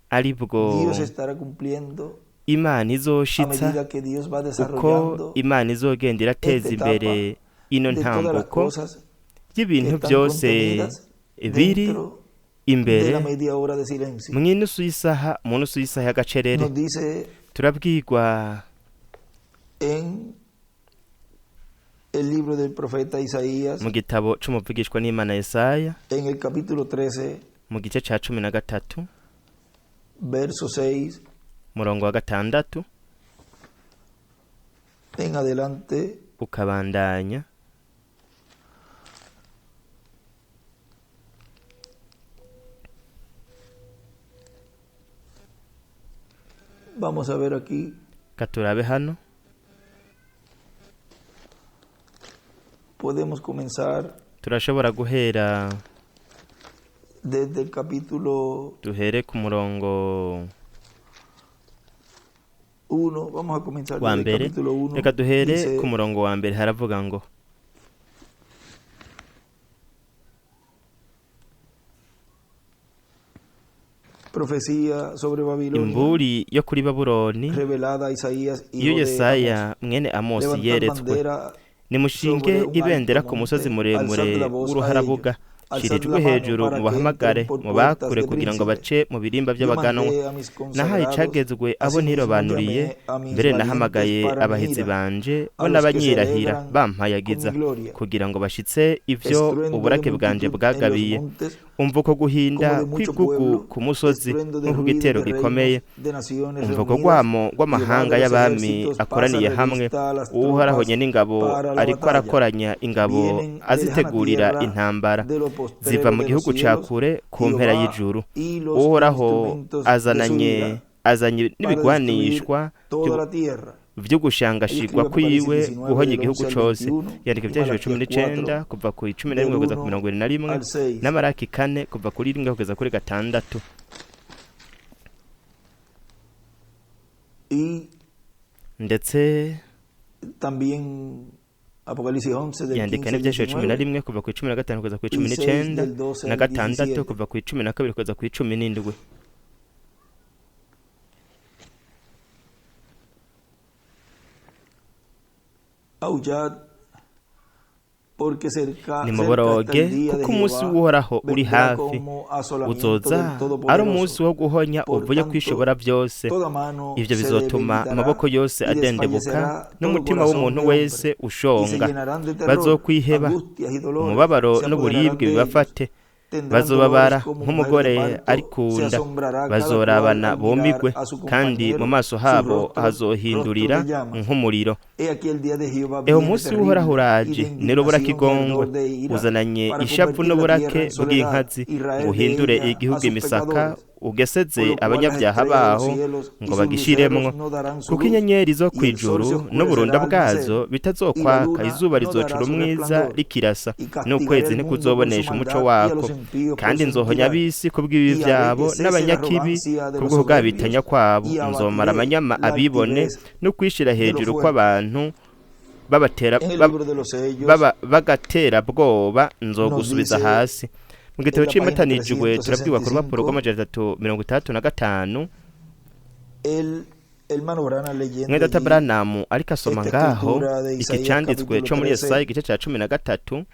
Speaker 2: aribwo
Speaker 1: Dios estará cumpliendo
Speaker 2: Imana
Speaker 1: a
Speaker 2: izoshitsa
Speaker 1: medida que Dios va
Speaker 2: uko
Speaker 1: desarrollando
Speaker 2: Imana izogenda irateza
Speaker 1: esta
Speaker 2: imbere
Speaker 1: etapa
Speaker 2: ino
Speaker 1: de todas las
Speaker 2: ntambuko
Speaker 1: cosas que
Speaker 2: y'ibintu
Speaker 1: están
Speaker 2: byose
Speaker 1: contenidas
Speaker 2: biri
Speaker 1: dentro de
Speaker 2: imbere
Speaker 1: la media hora de silencio.
Speaker 2: mw'inusu y'isaha, mu nusu y'isaha y'agacerere.
Speaker 1: Nos dice
Speaker 2: Turabwirwa
Speaker 1: en el libro del profeta Isaías,
Speaker 2: mu gitabo c'umuvugishwa n'Imana Yesaya,
Speaker 1: en el capítulo 13,
Speaker 2: mu gice ca 13,
Speaker 1: verso 6
Speaker 2: murongo wa 6
Speaker 1: en adelante,
Speaker 2: ukabandanya.
Speaker 1: Vamos a ver aquí,
Speaker 2: Katurabe hano,
Speaker 1: podemos comenzar
Speaker 2: turashobora guhera
Speaker 1: desde el capítulo
Speaker 2: duhere ku murongo
Speaker 1: 1, vamos a comenzar
Speaker 2: wa
Speaker 1: desde el
Speaker 2: mbere.
Speaker 1: capítulo 1.
Speaker 2: Reka duhere
Speaker 1: Dice,
Speaker 2: ku murongo wa mbere, haravuga ngo:
Speaker 1: Profecía sobre Babilonia
Speaker 2: Imburi yo kuri Babuloni
Speaker 1: revelada a Isaías,
Speaker 2: iyo
Speaker 1: hijo de
Speaker 2: Yesaya
Speaker 1: Amós.
Speaker 2: mwene Amosi
Speaker 1: Levantad
Speaker 2: yeretswe.
Speaker 1: bandera
Speaker 2: Nimushinge
Speaker 1: sobre un
Speaker 2: ibendera
Speaker 1: alto
Speaker 2: ku musozi
Speaker 1: monte,
Speaker 2: muremure
Speaker 1: alzad la voz a
Speaker 2: w'uruharabuga,
Speaker 1: ellos,
Speaker 2: shira
Speaker 1: alzad
Speaker 2: ijwi
Speaker 1: la mano
Speaker 2: hejuru
Speaker 1: para que
Speaker 2: mubahamagare
Speaker 1: entren por puertas
Speaker 2: mubakure
Speaker 1: de
Speaker 2: kugira ngo
Speaker 1: príncipes.
Speaker 2: bace mu birimba
Speaker 1: Yo
Speaker 2: by'abaganwa.
Speaker 1: mandé a mis
Speaker 2: Nahaye
Speaker 1: consagrados,
Speaker 2: icagezwe abo
Speaker 1: asimismo
Speaker 2: ntirobanuriye,
Speaker 1: llamé a mis
Speaker 2: mbere
Speaker 1: valientes
Speaker 2: nahamagaye
Speaker 1: para mi
Speaker 2: abahizi
Speaker 1: ira,
Speaker 2: banje bo
Speaker 1: a los que se
Speaker 2: n'abanyirahira
Speaker 1: alegran con
Speaker 2: bampayagiza,
Speaker 1: mi gloria.
Speaker 2: kugira ngo bashitse ivyo
Speaker 1: Estruendo de
Speaker 2: uburake bwanje
Speaker 1: multitud en los
Speaker 2: bwagabiye.
Speaker 1: montes,
Speaker 2: Umva uko guhinda
Speaker 1: como de mucho
Speaker 2: kw'igugu
Speaker 1: pueblo,
Speaker 2: ku musozi
Speaker 1: estruendo de
Speaker 2: nko ku
Speaker 1: ruido
Speaker 2: gitero
Speaker 1: de
Speaker 2: gikomeye.
Speaker 1: reinos, de naciones
Speaker 2: Umva uko
Speaker 1: reunidas.
Speaker 2: rwamo
Speaker 1: Jehová
Speaker 2: rw'amahanga
Speaker 1: de los
Speaker 2: y'abami
Speaker 1: ejércitos pasa
Speaker 2: akoraniye hamwe,
Speaker 1: revista a las
Speaker 2: Uhoraho
Speaker 1: tropas
Speaker 2: nyen'ingabo
Speaker 1: para la
Speaker 2: ariko
Speaker 1: batalla.
Speaker 2: arakoranya ingabo
Speaker 1: Vienen de lejana
Speaker 2: azitegurira
Speaker 1: tierra,
Speaker 2: intambara,
Speaker 1: de lo
Speaker 2: ziva
Speaker 1: postrero
Speaker 2: mu
Speaker 1: de los
Speaker 2: gihugu ca
Speaker 1: cielos,
Speaker 2: kure ku mpera
Speaker 1: Jehová
Speaker 2: y'ijuru.
Speaker 1: y los
Speaker 2: Uhoraho
Speaker 1: instrumentos de su
Speaker 2: azananye
Speaker 1: ira
Speaker 2: azanye
Speaker 1: para destruir
Speaker 2: n'ibigwanishwa
Speaker 1: toda la tierra.
Speaker 2: vy'ugushangashirwa
Speaker 1: Él escribe Apocalipsis
Speaker 2: kwiwe
Speaker 1: 19
Speaker 2: guhonya
Speaker 1: del
Speaker 2: igihugu
Speaker 1: 11 al
Speaker 2: cose.
Speaker 1: 21
Speaker 2: Yandika
Speaker 1: y
Speaker 2: ivyanditswe cumi
Speaker 1: Malaquías
Speaker 2: n'icenda
Speaker 1: 4
Speaker 2: kuva ku icumi na
Speaker 1: del
Speaker 2: rimwe kugeza ku
Speaker 1: 1
Speaker 2: 21
Speaker 1: al 6.
Speaker 2: n'Amaraki 4 kuva kuri 1 kugeza kuri 6.
Speaker 1: Y
Speaker 2: Ndetse
Speaker 1: también Apocalipsis 11 del
Speaker 2: yandika
Speaker 1: 15 al
Speaker 2: n'ivyanditswe cumi na
Speaker 1: 19
Speaker 2: rimwe kuva ku 15 kugeza ku
Speaker 1: y
Speaker 2: cumi
Speaker 1: 6
Speaker 2: n'icenda
Speaker 1: del 12
Speaker 2: na
Speaker 1: al
Speaker 2: gatandatu
Speaker 1: 17.
Speaker 2: kuva ku 12 kugeza ku 17.
Speaker 1: Aullad, porque cerca, cerca está
Speaker 2: Nimuboroge
Speaker 1: el día de
Speaker 2: kuko umunsi
Speaker 1: Jehová,
Speaker 2: w'Uhoraho uri
Speaker 1: vendrá
Speaker 2: hafi,
Speaker 1: como asolamiento
Speaker 2: uzoza
Speaker 1: del
Speaker 2: ari umunsi
Speaker 1: Todopoderoso.
Speaker 2: wo guhonya
Speaker 1: Por
Speaker 2: uvuye
Speaker 1: tanto,
Speaker 2: kwishobora vyose.
Speaker 1: toda mano
Speaker 2: Ivyo
Speaker 1: se
Speaker 2: bizotuma
Speaker 1: debilitará
Speaker 2: amaboko yose
Speaker 1: y
Speaker 2: adendebuka
Speaker 1: desfallecerá todo
Speaker 2: n'umutima
Speaker 1: corazón
Speaker 2: w'umuntu
Speaker 1: de hombre,
Speaker 2: wese
Speaker 1: y se
Speaker 2: ushonga.
Speaker 1: llenarán de terror,
Speaker 2: Bazokwiheba,
Speaker 1: angustias y dolores
Speaker 2: umubabaro
Speaker 1: se apoderarán
Speaker 2: n'uburibwe
Speaker 1: de ellos.
Speaker 2: bibafate,
Speaker 1: Tendrán
Speaker 2: bazobabara
Speaker 1: dolores como mujer de
Speaker 2: nk'umugore
Speaker 1: parto,
Speaker 2: ari
Speaker 1: se
Speaker 2: kunda,
Speaker 1: asombrará cada cual
Speaker 2: bazorabana
Speaker 1: al mirar
Speaker 2: bumigwe,
Speaker 1: a su
Speaker 2: kandi mu
Speaker 1: compañero,
Speaker 2: maso
Speaker 1: sus
Speaker 2: habo
Speaker 1: rostros, rostros
Speaker 2: hazohindurira
Speaker 1: de llamas.
Speaker 2: nk'umuriro.
Speaker 1: He aquí el día de Jehová
Speaker 2: Eho
Speaker 1: viene
Speaker 2: umunsi w'Uhoraho
Speaker 1: terrible y
Speaker 2: uraje,
Speaker 1: de
Speaker 2: nero
Speaker 1: indignación y
Speaker 2: kigongwe,
Speaker 1: ardor de ira,
Speaker 2: uzananye
Speaker 1: para
Speaker 2: ishavu
Speaker 1: convertir la tierra
Speaker 2: n'uburake
Speaker 1: en soledad,
Speaker 2: bw'inkazi, ngo
Speaker 1: Israel de
Speaker 2: uhindure
Speaker 1: ella a
Speaker 2: igihugu
Speaker 1: sus
Speaker 2: imisaka,
Speaker 1: pecadores,
Speaker 2: ugeseze
Speaker 1: con lo cual las
Speaker 2: abanyabyaha
Speaker 1: estrellas de los
Speaker 2: baho
Speaker 1: cielos
Speaker 2: ngo
Speaker 1: y sus
Speaker 2: bagishiremwo.
Speaker 1: luceros no darán su
Speaker 2: Kuko
Speaker 1: luz,
Speaker 2: inyenyeri zo
Speaker 1: y el sol se
Speaker 2: kw'ijuru n'uburunda
Speaker 1: oscurecerá al
Speaker 2: bwazo
Speaker 1: nacer, y la
Speaker 2: bitazokwaka,
Speaker 1: luna
Speaker 2: izuba
Speaker 1: no
Speaker 2: rizocura
Speaker 1: dará su
Speaker 2: umwiza
Speaker 1: resplandor,
Speaker 2: rikirasa,
Speaker 1: y castigaré
Speaker 2: n'ukwezi
Speaker 1: el mundo por su
Speaker 2: ntikuzobonesha umuco
Speaker 1: maldad y a
Speaker 2: wako.
Speaker 1: los impíos por
Speaker 2: Kandi
Speaker 1: su
Speaker 2: nzohonya
Speaker 1: iniquidad,
Speaker 2: ab'isi kubw'ibibi
Speaker 1: y haré
Speaker 2: vyabo
Speaker 1: que cese la
Speaker 2: n'abanyakibi
Speaker 1: arrogancia de los
Speaker 2: kubw'ukugabitanya
Speaker 1: soberbios,
Speaker 2: kwabo,
Speaker 1: y
Speaker 2: nzomara
Speaker 1: abatiré
Speaker 2: amanyama
Speaker 1: la
Speaker 2: abibone
Speaker 1: altivez
Speaker 2: no kwishira
Speaker 1: de los
Speaker 2: hejuru
Speaker 1: fuertes.
Speaker 2: kw'abantu babatera
Speaker 1: En el
Speaker 2: bab-
Speaker 1: libro de los sellos
Speaker 2: bagatera bwoba
Speaker 1: nos
Speaker 2: nzogusubiza
Speaker 1: dice
Speaker 2: hasi. Mu gitabo
Speaker 1: en la página
Speaker 2: c'imatanijwe turabwirwa ku rupapuro
Speaker 1: 365
Speaker 2: rw'amajana 365,
Speaker 1: el hermano Branham leyendo
Speaker 2: mwene data
Speaker 1: allí
Speaker 2: Branham ariko asoma
Speaker 1: esta
Speaker 2: ngaho
Speaker 1: escritura de
Speaker 2: iki
Speaker 1: Isaías
Speaker 2: canditswe
Speaker 1: capítulo
Speaker 2: co muri Yesaya
Speaker 1: 13
Speaker 2: igice ca 13,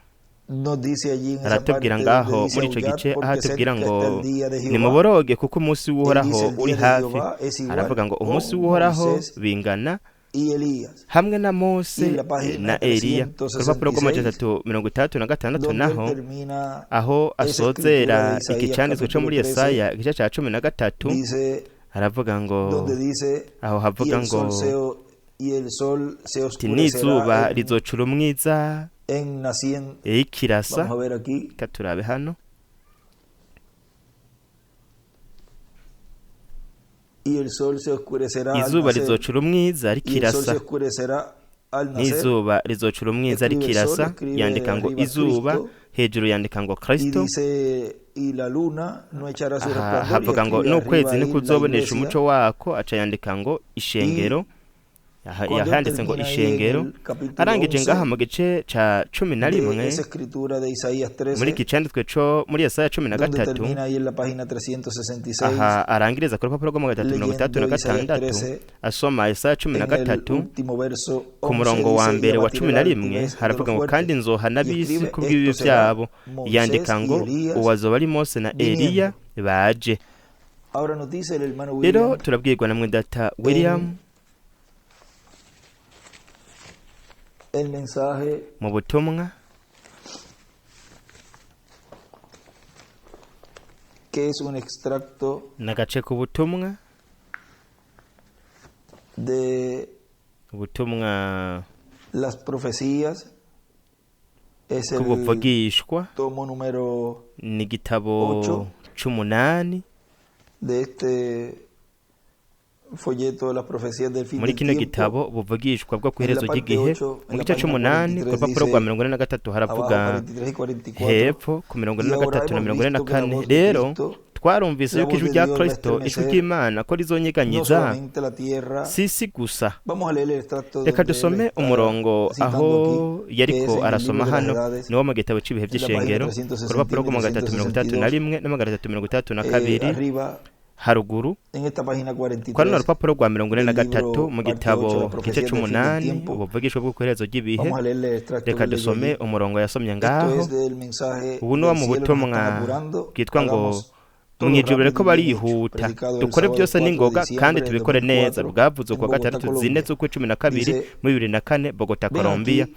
Speaker 1: nos dice allí en esa
Speaker 2: aratubwira
Speaker 1: parte donde
Speaker 2: ngaho
Speaker 1: dice
Speaker 2: muri ico
Speaker 1: aullad
Speaker 2: gice aho
Speaker 1: porque
Speaker 2: atubwira
Speaker 1: cerca
Speaker 2: ngo
Speaker 1: está el día de Jehová.
Speaker 2: nimuboroge kuko umunsi
Speaker 1: Él dice
Speaker 2: w'Uhoraho
Speaker 1: el
Speaker 2: uri
Speaker 1: día de
Speaker 2: hafi.
Speaker 1: Jehová es igual
Speaker 2: Aravuga ngo umunsi
Speaker 1: con
Speaker 2: w'Uhoraho
Speaker 1: Moisés
Speaker 2: bingana
Speaker 1: y Elías.
Speaker 2: hamwe na
Speaker 1: Y
Speaker 2: Mose
Speaker 1: en la página
Speaker 2: na Eliya. Ku rupapuro rw'amajana
Speaker 1: 366
Speaker 2: 366
Speaker 1: donde él
Speaker 2: naho
Speaker 1: termina
Speaker 2: aho
Speaker 1: esa escritura
Speaker 2: asozera
Speaker 1: de
Speaker 2: iki
Speaker 1: Isaías
Speaker 2: canditswe co
Speaker 1: capítulo
Speaker 2: muri
Speaker 1: 13
Speaker 2: Yesaya igice ca 13,
Speaker 1: dice
Speaker 2: aravuga ngo
Speaker 1: donde dice
Speaker 2: aho
Speaker 1: y
Speaker 2: havuga
Speaker 1: el
Speaker 2: ngo
Speaker 1: sol se y el sol se
Speaker 2: ati
Speaker 1: oscurecerá
Speaker 2: n'izuba
Speaker 1: en,
Speaker 2: rizocura umwiza
Speaker 1: en naciendo.
Speaker 2: rikirasa.
Speaker 1: Vamos a ver aquí.
Speaker 2: Reka turabe hano.
Speaker 1: Y el sol se oscurecerá al
Speaker 2: Izuba
Speaker 1: nacer,
Speaker 2: rizocura umwiza
Speaker 1: y el sol
Speaker 2: rikirasa,
Speaker 1: se oscurecerá al nacer.
Speaker 2: n'izuba rizocura umwiza
Speaker 1: Escribe sol,
Speaker 2: rikirasa.
Speaker 1: escribe
Speaker 2: Yandika ngo
Speaker 1: arriba
Speaker 2: izuba,
Speaker 1: Cristo,
Speaker 2: hejuru yandika ngo
Speaker 1: y
Speaker 2: Kristo.
Speaker 1: dice y la luna no echará su
Speaker 2: Aha,
Speaker 1: resplandor, y
Speaker 2: havuga ngo
Speaker 1: escribe
Speaker 2: n'ukwezi
Speaker 1: arriba ahí la
Speaker 2: ntikuzobonesha
Speaker 1: iglesia.
Speaker 2: umuco wako, aca yandika ngo ishengero.
Speaker 1: Y
Speaker 2: Aha
Speaker 1: cuando él
Speaker 2: yanditse ngo
Speaker 1: termina ahí en
Speaker 2: ishengero.
Speaker 1: el capítulo
Speaker 2: Arangije ngaha
Speaker 1: 11
Speaker 2: mu gice ca cumi na
Speaker 1: de
Speaker 2: rimwe
Speaker 1: esa escritura de Isaías
Speaker 2: muri
Speaker 1: 13,
Speaker 2: iki canditswe co muri Yesaya cumi na
Speaker 1: donde
Speaker 2: gatatu,
Speaker 1: termina ahí en la página 366,
Speaker 2: aha arangiriza ku rupapuro rwa 366
Speaker 1: leyendo Isaías 13,
Speaker 2: asoma Yesaya cumi na
Speaker 1: en el
Speaker 2: gatatu
Speaker 1: último verso
Speaker 2: ku
Speaker 1: 11
Speaker 2: murongo wa
Speaker 1: dice, y
Speaker 2: mbere wa
Speaker 1: abatiré
Speaker 2: cumi
Speaker 1: la
Speaker 2: na rimwe
Speaker 1: altivez de
Speaker 2: haravuga
Speaker 1: los
Speaker 2: ngo kandi
Speaker 1: fuertes.
Speaker 2: nzohana
Speaker 1: Y
Speaker 2: ab'isi
Speaker 1: escribe,
Speaker 2: kubw'ibibi
Speaker 1: esto será
Speaker 2: vyabo.
Speaker 1: Moisés
Speaker 2: Yandika
Speaker 1: y
Speaker 2: ngo
Speaker 1: Elías
Speaker 2: uwazoba ari Mose na Eliya
Speaker 1: viniendo.
Speaker 2: baje.
Speaker 1: Ahora nos dice el hermano
Speaker 2: Rero
Speaker 1: William
Speaker 2: turabwirwa na mwene data William
Speaker 1: en el mensaje
Speaker 2: mu butumwa
Speaker 1: que es un extracto
Speaker 2: n'agace k'ubutumwa,
Speaker 1: de
Speaker 2: ubutumwa
Speaker 1: las profecías, es el
Speaker 2: bw'ubuvugishwa,
Speaker 1: tomo número
Speaker 2: ni igitabo
Speaker 1: 8
Speaker 2: c'umunani
Speaker 1: de este folleto de las profecías del fin
Speaker 2: muri
Speaker 1: del
Speaker 2: kino
Speaker 1: tiempo.
Speaker 2: gitabo buvugishwa bwo
Speaker 1: En la
Speaker 2: kw'iherezo
Speaker 1: parte
Speaker 2: ry'igihe.
Speaker 1: 8,
Speaker 2: Mu
Speaker 1: en la
Speaker 2: gice
Speaker 1: página
Speaker 2: c'umunani ku
Speaker 1: 43
Speaker 2: rupapuro rwa
Speaker 1: dice
Speaker 2: 43
Speaker 1: abajo
Speaker 2: haravuga
Speaker 1: 43 y 44,
Speaker 2: hepfo ku mirongo ine
Speaker 1: y
Speaker 2: na
Speaker 1: ahora
Speaker 2: gatatu na
Speaker 1: hemos
Speaker 2: mirongo ine na
Speaker 1: visto que la
Speaker 2: kane.
Speaker 1: voz de
Speaker 2: Rero
Speaker 1: Cristo,
Speaker 2: twarumvise
Speaker 1: la
Speaker 2: yuko
Speaker 1: voz
Speaker 2: ijwi
Speaker 1: de
Speaker 2: rya
Speaker 1: Dios va a
Speaker 2: Kristo, ijwi
Speaker 1: estremecer
Speaker 2: ry'Imana ko
Speaker 1: no
Speaker 2: rizonyeganyiza
Speaker 1: solamente la tierra.
Speaker 2: si isi gusa.
Speaker 1: Vamos a leer el extracto
Speaker 2: Reka
Speaker 1: donde él
Speaker 2: dusome
Speaker 1: está
Speaker 2: umurongo
Speaker 1: citando
Speaker 2: aho
Speaker 1: aquí, que es
Speaker 2: yariko
Speaker 1: en el libro
Speaker 2: arasoma
Speaker 1: de las
Speaker 2: hano,
Speaker 1: edades,
Speaker 2: niwo mu gitabo c'ibihe
Speaker 1: en la página
Speaker 2: vy'ishengero ku rupapuro
Speaker 1: 361
Speaker 2: rwa
Speaker 1: y
Speaker 2: 361
Speaker 1: 362,
Speaker 2: 362,
Speaker 1: arriba
Speaker 2: Haruguru
Speaker 1: En esta página
Speaker 2: kwa runo
Speaker 1: 43
Speaker 2: rupapuro rwa mirongo ine na
Speaker 1: del
Speaker 2: gatatu
Speaker 1: libro
Speaker 2: mu
Speaker 1: parte
Speaker 2: gitabo
Speaker 1: 8, la
Speaker 2: gice
Speaker 1: profecía del fin del
Speaker 2: c'umunani
Speaker 1: tiempo,
Speaker 2: ubuvugishwa bwo kw'iherezo ry'ibihe,
Speaker 1: vamos a leerle el extracto
Speaker 2: reka
Speaker 1: que leyó
Speaker 2: dusome
Speaker 1: allí.
Speaker 2: umurongo yasomye
Speaker 1: Esto
Speaker 2: ngaho.
Speaker 1: es del mensaje
Speaker 2: Ubu ni wo
Speaker 1: del
Speaker 2: mu
Speaker 1: cielo, nos están
Speaker 2: butumwa
Speaker 1: apurando,
Speaker 2: bwitwa ngo
Speaker 1: hagamos todo
Speaker 2: mu ijuru
Speaker 1: rápido
Speaker 2: bariko
Speaker 1: y bien hecho,
Speaker 2: barihuta,
Speaker 1: predicado el
Speaker 2: dukore
Speaker 1: sábado
Speaker 2: byose
Speaker 1: 4 de
Speaker 2: n'ingoga kandi
Speaker 1: diciembre del
Speaker 2: tubikore neza,
Speaker 1: 2004
Speaker 2: bwavuzwe
Speaker 1: en
Speaker 2: kuwa
Speaker 1: Bogotá,
Speaker 2: gatandatu zine
Speaker 1: Colombia.
Speaker 2: z'ukwa 12
Speaker 1: Dice,
Speaker 2: muri 2004 Bogota,
Speaker 1: ven
Speaker 2: Colombia.
Speaker 1: aquí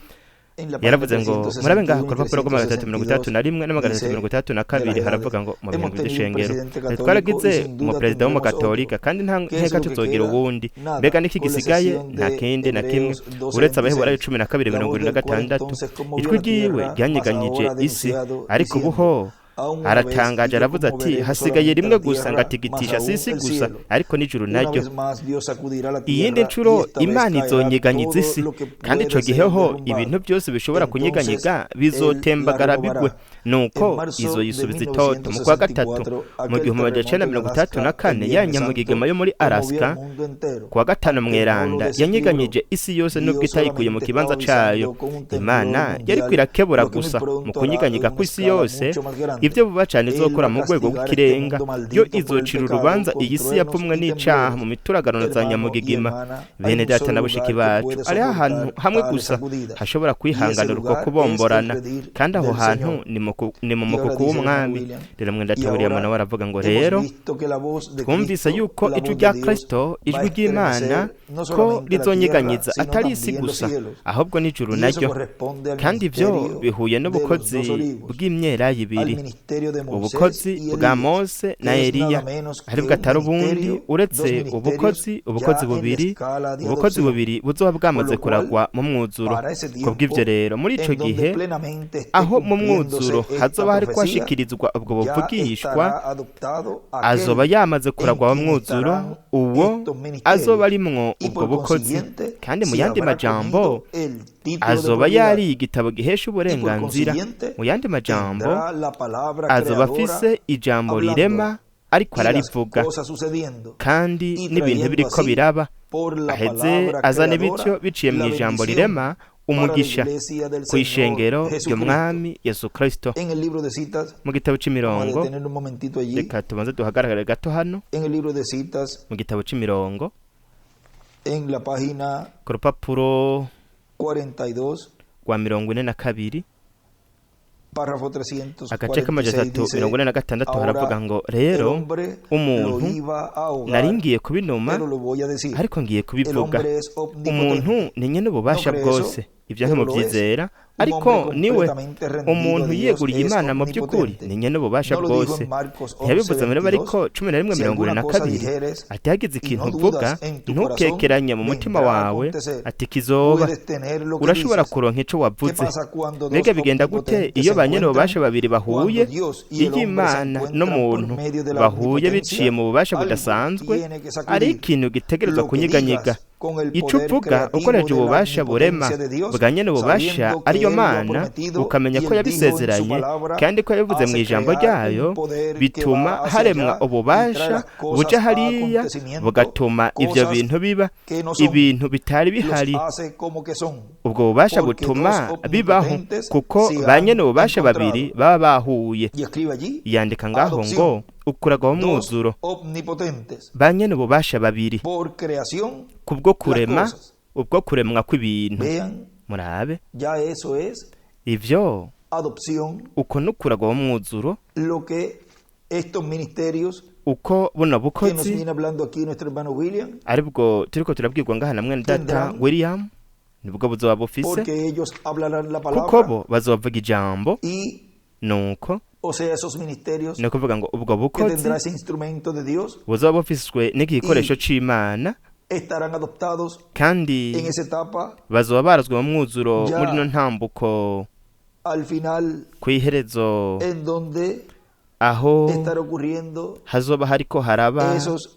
Speaker 1: en la página
Speaker 2: Yaravuze ngo murabe ngaha
Speaker 1: 361
Speaker 2: ku
Speaker 1: y
Speaker 2: rupapuro rwa 362
Speaker 1: 362,
Speaker 2: na
Speaker 1: dice
Speaker 2: 362
Speaker 1: de las edades,
Speaker 2: haravuga ngo mu bihe
Speaker 1: hemos tenido un
Speaker 2: by'ishengero
Speaker 1: presidente católico y
Speaker 2: twaragize
Speaker 1: sin duda
Speaker 2: umuperezida
Speaker 1: tendremos
Speaker 2: w'umukatolika
Speaker 1: otro.
Speaker 2: kandi nta
Speaker 1: ¿Qué es
Speaker 2: nkeka
Speaker 1: lo que
Speaker 2: tuzogira
Speaker 1: queda?
Speaker 2: uwundi.
Speaker 1: Nada,
Speaker 2: Mbega niki
Speaker 1: con la
Speaker 2: gisigaye?
Speaker 1: excepción
Speaker 2: Nta
Speaker 1: de
Speaker 2: kindi na kimwe
Speaker 1: Hebreos
Speaker 2: uretse Abaheburayo
Speaker 1: 12:26.
Speaker 2: cumi na kabiri
Speaker 1: La
Speaker 2: mirongo
Speaker 1: voz
Speaker 2: irindwi na
Speaker 1: del cual
Speaker 2: gatandatu.
Speaker 1: entonces conmovió
Speaker 2: Ijwi
Speaker 1: la
Speaker 2: ryiwe
Speaker 1: tierra, mas
Speaker 2: ryanyeganyije
Speaker 1: ahora
Speaker 2: isi,
Speaker 1: denunciado,
Speaker 2: ariko
Speaker 1: diciendo,
Speaker 2: ubuho
Speaker 1: aún una vez
Speaker 2: aratangaje
Speaker 1: y yo
Speaker 2: aravuze ati
Speaker 1: conmoveré no
Speaker 2: hasigaye
Speaker 1: solamente
Speaker 2: rimwe
Speaker 1: la
Speaker 2: gusa
Speaker 1: tierra, mas
Speaker 2: ngatigitisha si
Speaker 1: aún
Speaker 2: isi
Speaker 1: el
Speaker 2: gusa
Speaker 1: cielo.
Speaker 2: ariko n'ijuru
Speaker 1: Una
Speaker 2: naryo.
Speaker 1: vez más Dios sacudirá la
Speaker 2: Iyindi
Speaker 1: tierra y
Speaker 2: ncuro
Speaker 1: esta vez
Speaker 2: Imana
Speaker 1: caerá
Speaker 2: izonyeganyiza
Speaker 1: todo
Speaker 2: isi,
Speaker 1: lo que
Speaker 2: kandi ico
Speaker 1: puede
Speaker 2: gihe
Speaker 1: ser
Speaker 2: ho
Speaker 1: derrumbado.
Speaker 2: ibintu byose bishobora
Speaker 1: Entonces
Speaker 2: kunyeganyega
Speaker 1: Él la
Speaker 2: bizotembagara bigwe,
Speaker 1: renovará. En
Speaker 2: nuko
Speaker 1: marzo de
Speaker 2: izoyisubiza itoto. Mu kwa gatatu
Speaker 1: 1964,
Speaker 2: mu
Speaker 1: aquel
Speaker 2: gihumbi amajana icenda
Speaker 1: terremoto en
Speaker 2: mirongo itandatu na
Speaker 1: Alaska el
Speaker 2: kane ya
Speaker 1: Viernes
Speaker 2: nyamugigima
Speaker 1: Santo
Speaker 2: yo muri
Speaker 1: conmovió al
Speaker 2: Alaska
Speaker 1: mundo entero.
Speaker 2: kuwa gatanu
Speaker 1: Aunque no lo
Speaker 2: mweranda
Speaker 1: desequilibró,
Speaker 2: yanyeganyije isi yose nubwo
Speaker 1: Dios
Speaker 2: itayikuye mu
Speaker 1: solamente
Speaker 2: kibanza
Speaker 1: estaba
Speaker 2: cayo.
Speaker 1: avisando con un temblor
Speaker 2: Imana yari
Speaker 1: mundial
Speaker 2: kwirakebura
Speaker 1: lo que muy
Speaker 2: gusa mu
Speaker 1: pronto hará
Speaker 2: kunyeganyega
Speaker 1: en una
Speaker 2: kw'isi
Speaker 1: escala
Speaker 2: yose
Speaker 1: mucho más grande.
Speaker 2: ivyo vuba cane
Speaker 1: Él
Speaker 2: izokora
Speaker 1: va a
Speaker 2: mu rwego
Speaker 1: castigar este
Speaker 2: rw'ikirenga,
Speaker 1: mundo
Speaker 2: yo
Speaker 1: maldito por el
Speaker 2: izocira
Speaker 1: pecado
Speaker 2: urubanza
Speaker 1: con
Speaker 2: iyi si
Speaker 1: truenos
Speaker 2: yapfumwe
Speaker 1: y
Speaker 2: n'icaha
Speaker 1: temblores.
Speaker 2: mu mituragano za
Speaker 1: Hermano y
Speaker 2: nyamugigima.
Speaker 1: hermana, hay
Speaker 2: Bene
Speaker 1: un
Speaker 2: data
Speaker 1: solo
Speaker 2: na
Speaker 1: lugar
Speaker 2: bashiki
Speaker 1: que
Speaker 2: bacu,
Speaker 1: puede
Speaker 2: hariho ahantu
Speaker 1: soportar
Speaker 2: hamwe
Speaker 1: tales
Speaker 2: gusa
Speaker 1: sacudidas,
Speaker 2: hashobora
Speaker 1: y ese
Speaker 2: kwihanganira uko
Speaker 1: lugar es el
Speaker 2: kubomborana,
Speaker 1: redil
Speaker 2: kandi aho
Speaker 1: del
Speaker 2: hantu
Speaker 1: Señor.
Speaker 2: ni mu
Speaker 1: Y ahora
Speaker 2: mukuku
Speaker 1: dice el hermano
Speaker 2: w'umwami.
Speaker 1: William,
Speaker 2: Rero mwene
Speaker 1: y
Speaker 2: data William
Speaker 1: ahora
Speaker 2: nawe aravuga ngo
Speaker 1: hemos
Speaker 2: rero
Speaker 1: visto que la voz de
Speaker 2: twumvise
Speaker 1: Cristo,
Speaker 2: yuko
Speaker 1: la
Speaker 2: ijwi
Speaker 1: voz de
Speaker 2: rya
Speaker 1: Dios,
Speaker 2: Kristo,
Speaker 1: va a
Speaker 2: ijwi ry'Imana,
Speaker 1: estremecer no
Speaker 2: ko
Speaker 1: solamente la tierra,
Speaker 2: rizonyeganyiza
Speaker 1: sino
Speaker 2: atari isi
Speaker 1: también los
Speaker 2: gusa
Speaker 1: cielos.
Speaker 2: ahubwo n'ijuru
Speaker 1: Y eso
Speaker 2: naryo,
Speaker 1: corresponde al
Speaker 2: kandi ivyo
Speaker 1: ministerio
Speaker 2: bihuye
Speaker 1: de los
Speaker 2: n'ubukozi
Speaker 1: dos olivos,
Speaker 2: bw'imyelayo
Speaker 1: al
Speaker 2: ibiri,
Speaker 1: ministerio de Moisés
Speaker 2: ubukozi
Speaker 1: y
Speaker 2: bwa
Speaker 1: Elías,
Speaker 2: Mose na
Speaker 1: que es
Speaker 2: Eliya,
Speaker 1: nada menos que
Speaker 2: aribwo
Speaker 1: un
Speaker 2: atari ubundi
Speaker 1: ministerio, dos
Speaker 2: uretse
Speaker 1: ministerios
Speaker 2: ubukozi ubukozi
Speaker 1: ya en la
Speaker 2: bubiri
Speaker 1: escala de
Speaker 2: ubukozi
Speaker 1: adopción.
Speaker 2: bubiri buzoba
Speaker 1: Por
Speaker 2: bwamaze
Speaker 1: lo cual,
Speaker 2: kuragwa mu mwuzuro.
Speaker 1: para ese
Speaker 2: Kubw'ivyo
Speaker 1: tiempo,
Speaker 2: rero muri ico
Speaker 1: en donde
Speaker 2: gihe
Speaker 1: plenamente esté
Speaker 2: aho mu
Speaker 1: cumpliéndose
Speaker 2: mwuzuro
Speaker 1: esta
Speaker 2: hazoba hariko
Speaker 1: profecía,
Speaker 2: hashikirizwa ubwo
Speaker 1: ya
Speaker 2: buvugishwa,
Speaker 1: estará adoptado
Speaker 2: azoba
Speaker 1: aquel
Speaker 2: yamaze
Speaker 1: en
Speaker 2: kuragwa mu
Speaker 1: quien
Speaker 2: mwuzuro
Speaker 1: estarán
Speaker 2: uwo
Speaker 1: estos ministerios.
Speaker 2: azoba arimwo
Speaker 1: Y
Speaker 2: ubwo
Speaker 1: por
Speaker 2: bukozi,
Speaker 1: consiguiente,
Speaker 2: kandi mu
Speaker 1: se
Speaker 2: yandi
Speaker 1: habrá
Speaker 2: majambo
Speaker 1: comido el título de
Speaker 2: azoba
Speaker 1: propiedad.
Speaker 2: yariye igitabo gihesha
Speaker 1: Y por
Speaker 2: uburenganzira.
Speaker 1: consiguiente,
Speaker 2: Mu yandi majambo
Speaker 1: tendrá la palabra
Speaker 2: azoba
Speaker 1: creadora
Speaker 2: afise ijambo
Speaker 1: hablándola
Speaker 2: rirema ariko
Speaker 1: y las
Speaker 2: ararivuga,
Speaker 1: cosas sucediendo,
Speaker 2: kandi
Speaker 1: y
Speaker 2: n'ibintu
Speaker 1: trayendo
Speaker 2: biriko
Speaker 1: así
Speaker 2: biraba.
Speaker 1: por la
Speaker 2: Aheze
Speaker 1: palabra
Speaker 2: azane
Speaker 1: creadora
Speaker 2: bityo biciye mu
Speaker 1: la
Speaker 2: ijambo
Speaker 1: bendición
Speaker 2: rirema
Speaker 1: para la
Speaker 2: umugisha
Speaker 1: iglesia del Señor
Speaker 2: kw'ishengero
Speaker 1: Jesucristo.
Speaker 2: ry'umwami Yesu Kristo.
Speaker 1: En el libro de citas,
Speaker 2: Mu gitabo
Speaker 1: vamos a
Speaker 2: c'imirongo,
Speaker 1: detener un momentito allí.
Speaker 2: reka tubanze duhagarare gato hano
Speaker 1: En el libro de citas,
Speaker 2: mu gitabo c'imirongo
Speaker 1: en la página
Speaker 2: ku rupapuro
Speaker 1: 42,
Speaker 2: rwa 42
Speaker 1: párrafo
Speaker 2: agace k'amajana
Speaker 1: 346,
Speaker 2: atatu
Speaker 1: dice,
Speaker 2: mirongo ine na gatandatu haravuga
Speaker 1: ahora
Speaker 2: ngo
Speaker 1: el
Speaker 2: rero
Speaker 1: hombre lo
Speaker 2: umuntu
Speaker 1: iba a ahogar,
Speaker 2: nari ngiye kubinuma
Speaker 1: pero lo voy a decir.
Speaker 2: ariko ngiye
Speaker 1: El
Speaker 2: kubivuga.
Speaker 1: hombre es
Speaker 2: Umuntu
Speaker 1: omnipotente.
Speaker 2: ni nyene
Speaker 1: No
Speaker 2: ububasha
Speaker 1: cree eso,
Speaker 2: bwose, ivyo
Speaker 1: pero lo es.
Speaker 2: ntimuvyizera,
Speaker 1: Un
Speaker 2: ariko
Speaker 1: hombre
Speaker 2: niwe
Speaker 1: completamente rendido a
Speaker 2: umuntu
Speaker 1: Dios
Speaker 2: yiyeguriye
Speaker 1: es
Speaker 2: Imana mu by'ukuri
Speaker 1: omnipotente.
Speaker 2: ni nyene ububasha
Speaker 1: No lo dijo
Speaker 2: bwose.
Speaker 1: en Marcos
Speaker 2: Ntiyabivuze muri
Speaker 1: 11:22,
Speaker 2: Mariko cumi na rimwe
Speaker 1: si
Speaker 2: mirongo ine
Speaker 1: alguna
Speaker 2: na
Speaker 1: cosa
Speaker 2: kabiri
Speaker 1: dijeres
Speaker 2: ati hagize
Speaker 1: y
Speaker 2: ikintu
Speaker 1: no
Speaker 2: uvuga
Speaker 1: dudas en tu corazón,
Speaker 2: ntukekeranye mu mutima
Speaker 1: vendrá a
Speaker 2: wawe
Speaker 1: acontecer.
Speaker 2: ati kizoba,
Speaker 1: Puedes tener lo que
Speaker 2: urashobora
Speaker 1: dices.
Speaker 2: kuronka ico
Speaker 1: ¿Qué
Speaker 2: wavuze.
Speaker 1: pasa cuando dos
Speaker 2: Mbega bigenda gute
Speaker 1: omnipotentes
Speaker 2: iyo
Speaker 1: se
Speaker 2: ba nyene ububasha
Speaker 1: encuentran?
Speaker 2: babiri bahuye?
Speaker 1: Cuando Dios y
Speaker 2: Iyo
Speaker 1: el hombre se
Speaker 2: Imana
Speaker 1: encuentran por
Speaker 2: n'umuntu
Speaker 1: medio de la
Speaker 2: bahuye biciye
Speaker 1: omnipotencia,
Speaker 2: mu bubasha
Speaker 1: algo
Speaker 2: budasanzwe,
Speaker 1: tiene que
Speaker 2: ari
Speaker 1: sacudir.
Speaker 2: ikintu gitegerezwa
Speaker 1: Lo que
Speaker 2: kunyeganyega.
Speaker 1: digas con el
Speaker 2: Ico
Speaker 1: poder
Speaker 2: uvuga
Speaker 1: creativo
Speaker 2: ukoresheje
Speaker 1: de la
Speaker 2: ububasha burema
Speaker 1: omnipotencia de Dios,
Speaker 2: bwa nyene ububasha
Speaker 1: sabiendo que
Speaker 2: ariyo
Speaker 1: Él lo ha
Speaker 2: Mana,
Speaker 1: prometido
Speaker 2: ukamenya
Speaker 1: y
Speaker 2: ko
Speaker 1: Él dijo en su
Speaker 2: yabisezeranye
Speaker 1: palabra,
Speaker 2: kandi ko yabivuze mu
Speaker 1: hace
Speaker 2: ijambo
Speaker 1: crear un
Speaker 2: ryayo,
Speaker 1: poder que
Speaker 2: bituma
Speaker 1: va hacia
Speaker 2: haremwa
Speaker 1: allá y trae
Speaker 2: ububasha
Speaker 1: las
Speaker 2: buja
Speaker 1: cosas a
Speaker 2: hariya
Speaker 1: acontecimiento,
Speaker 2: bugatuma ivyo
Speaker 1: cosas
Speaker 2: bintu biba,
Speaker 1: que no son,
Speaker 2: ibintu bitari
Speaker 1: los
Speaker 2: bihari.
Speaker 1: hace como que son,
Speaker 2: Ubwo bubasha
Speaker 1: porque
Speaker 2: butuma
Speaker 1: dos
Speaker 2: bibaho
Speaker 1: omnipotentes
Speaker 2: kuko
Speaker 1: se
Speaker 2: ba
Speaker 1: han
Speaker 2: nyene ububasha babiri
Speaker 1: encontrado.
Speaker 2: baba bahuye.
Speaker 1: Y escribe allí,
Speaker 2: Yandika ngaho ngo
Speaker 1: adopción,
Speaker 2: ukuragwaho
Speaker 1: dos
Speaker 2: umwuzuro,
Speaker 1: omnipotentes,
Speaker 2: ba nyene ububasha babiri
Speaker 1: por creación
Speaker 2: kubwo
Speaker 1: las
Speaker 2: kurema,
Speaker 1: cosas.
Speaker 2: ubwo kuremwa kw'ibintu.
Speaker 1: Vean,
Speaker 2: Murabe
Speaker 1: ya eso es
Speaker 2: ivyo
Speaker 1: adopción,
Speaker 2: uko n'ukuragwaho umwuzuro,
Speaker 1: lo que estos ministerios
Speaker 2: uko buno
Speaker 1: que nos
Speaker 2: bukozi
Speaker 1: viene hablando aquí nuestro hermano William
Speaker 2: aribwo turiko turabwirwa ngaha na mwene data
Speaker 1: tendrán,
Speaker 2: William, nibwo buzoba bufise,
Speaker 1: porque ellos hablarán la
Speaker 2: kuko
Speaker 1: palabra
Speaker 2: bo bazovuga ijambo.
Speaker 1: y,
Speaker 2: Nuko
Speaker 1: o sea, esos ministerios
Speaker 2: ni ukuvuga ngo ubwo
Speaker 1: que
Speaker 2: bukozi
Speaker 1: tendrá ese instrumento de Dios
Speaker 2: buzoba bufiswe n'iki gikoresho
Speaker 1: y
Speaker 2: c'Imana,
Speaker 1: estarán adoptados
Speaker 2: kandi
Speaker 1: en esa etapa
Speaker 2: bazoba barazwe mu mwuzuro muri ino
Speaker 1: ya
Speaker 2: ntambuko
Speaker 1: al final
Speaker 2: kw'iherezo,
Speaker 1: en donde
Speaker 2: aho
Speaker 1: estará ocurriendo
Speaker 2: hazoba hariko haraba
Speaker 1: esos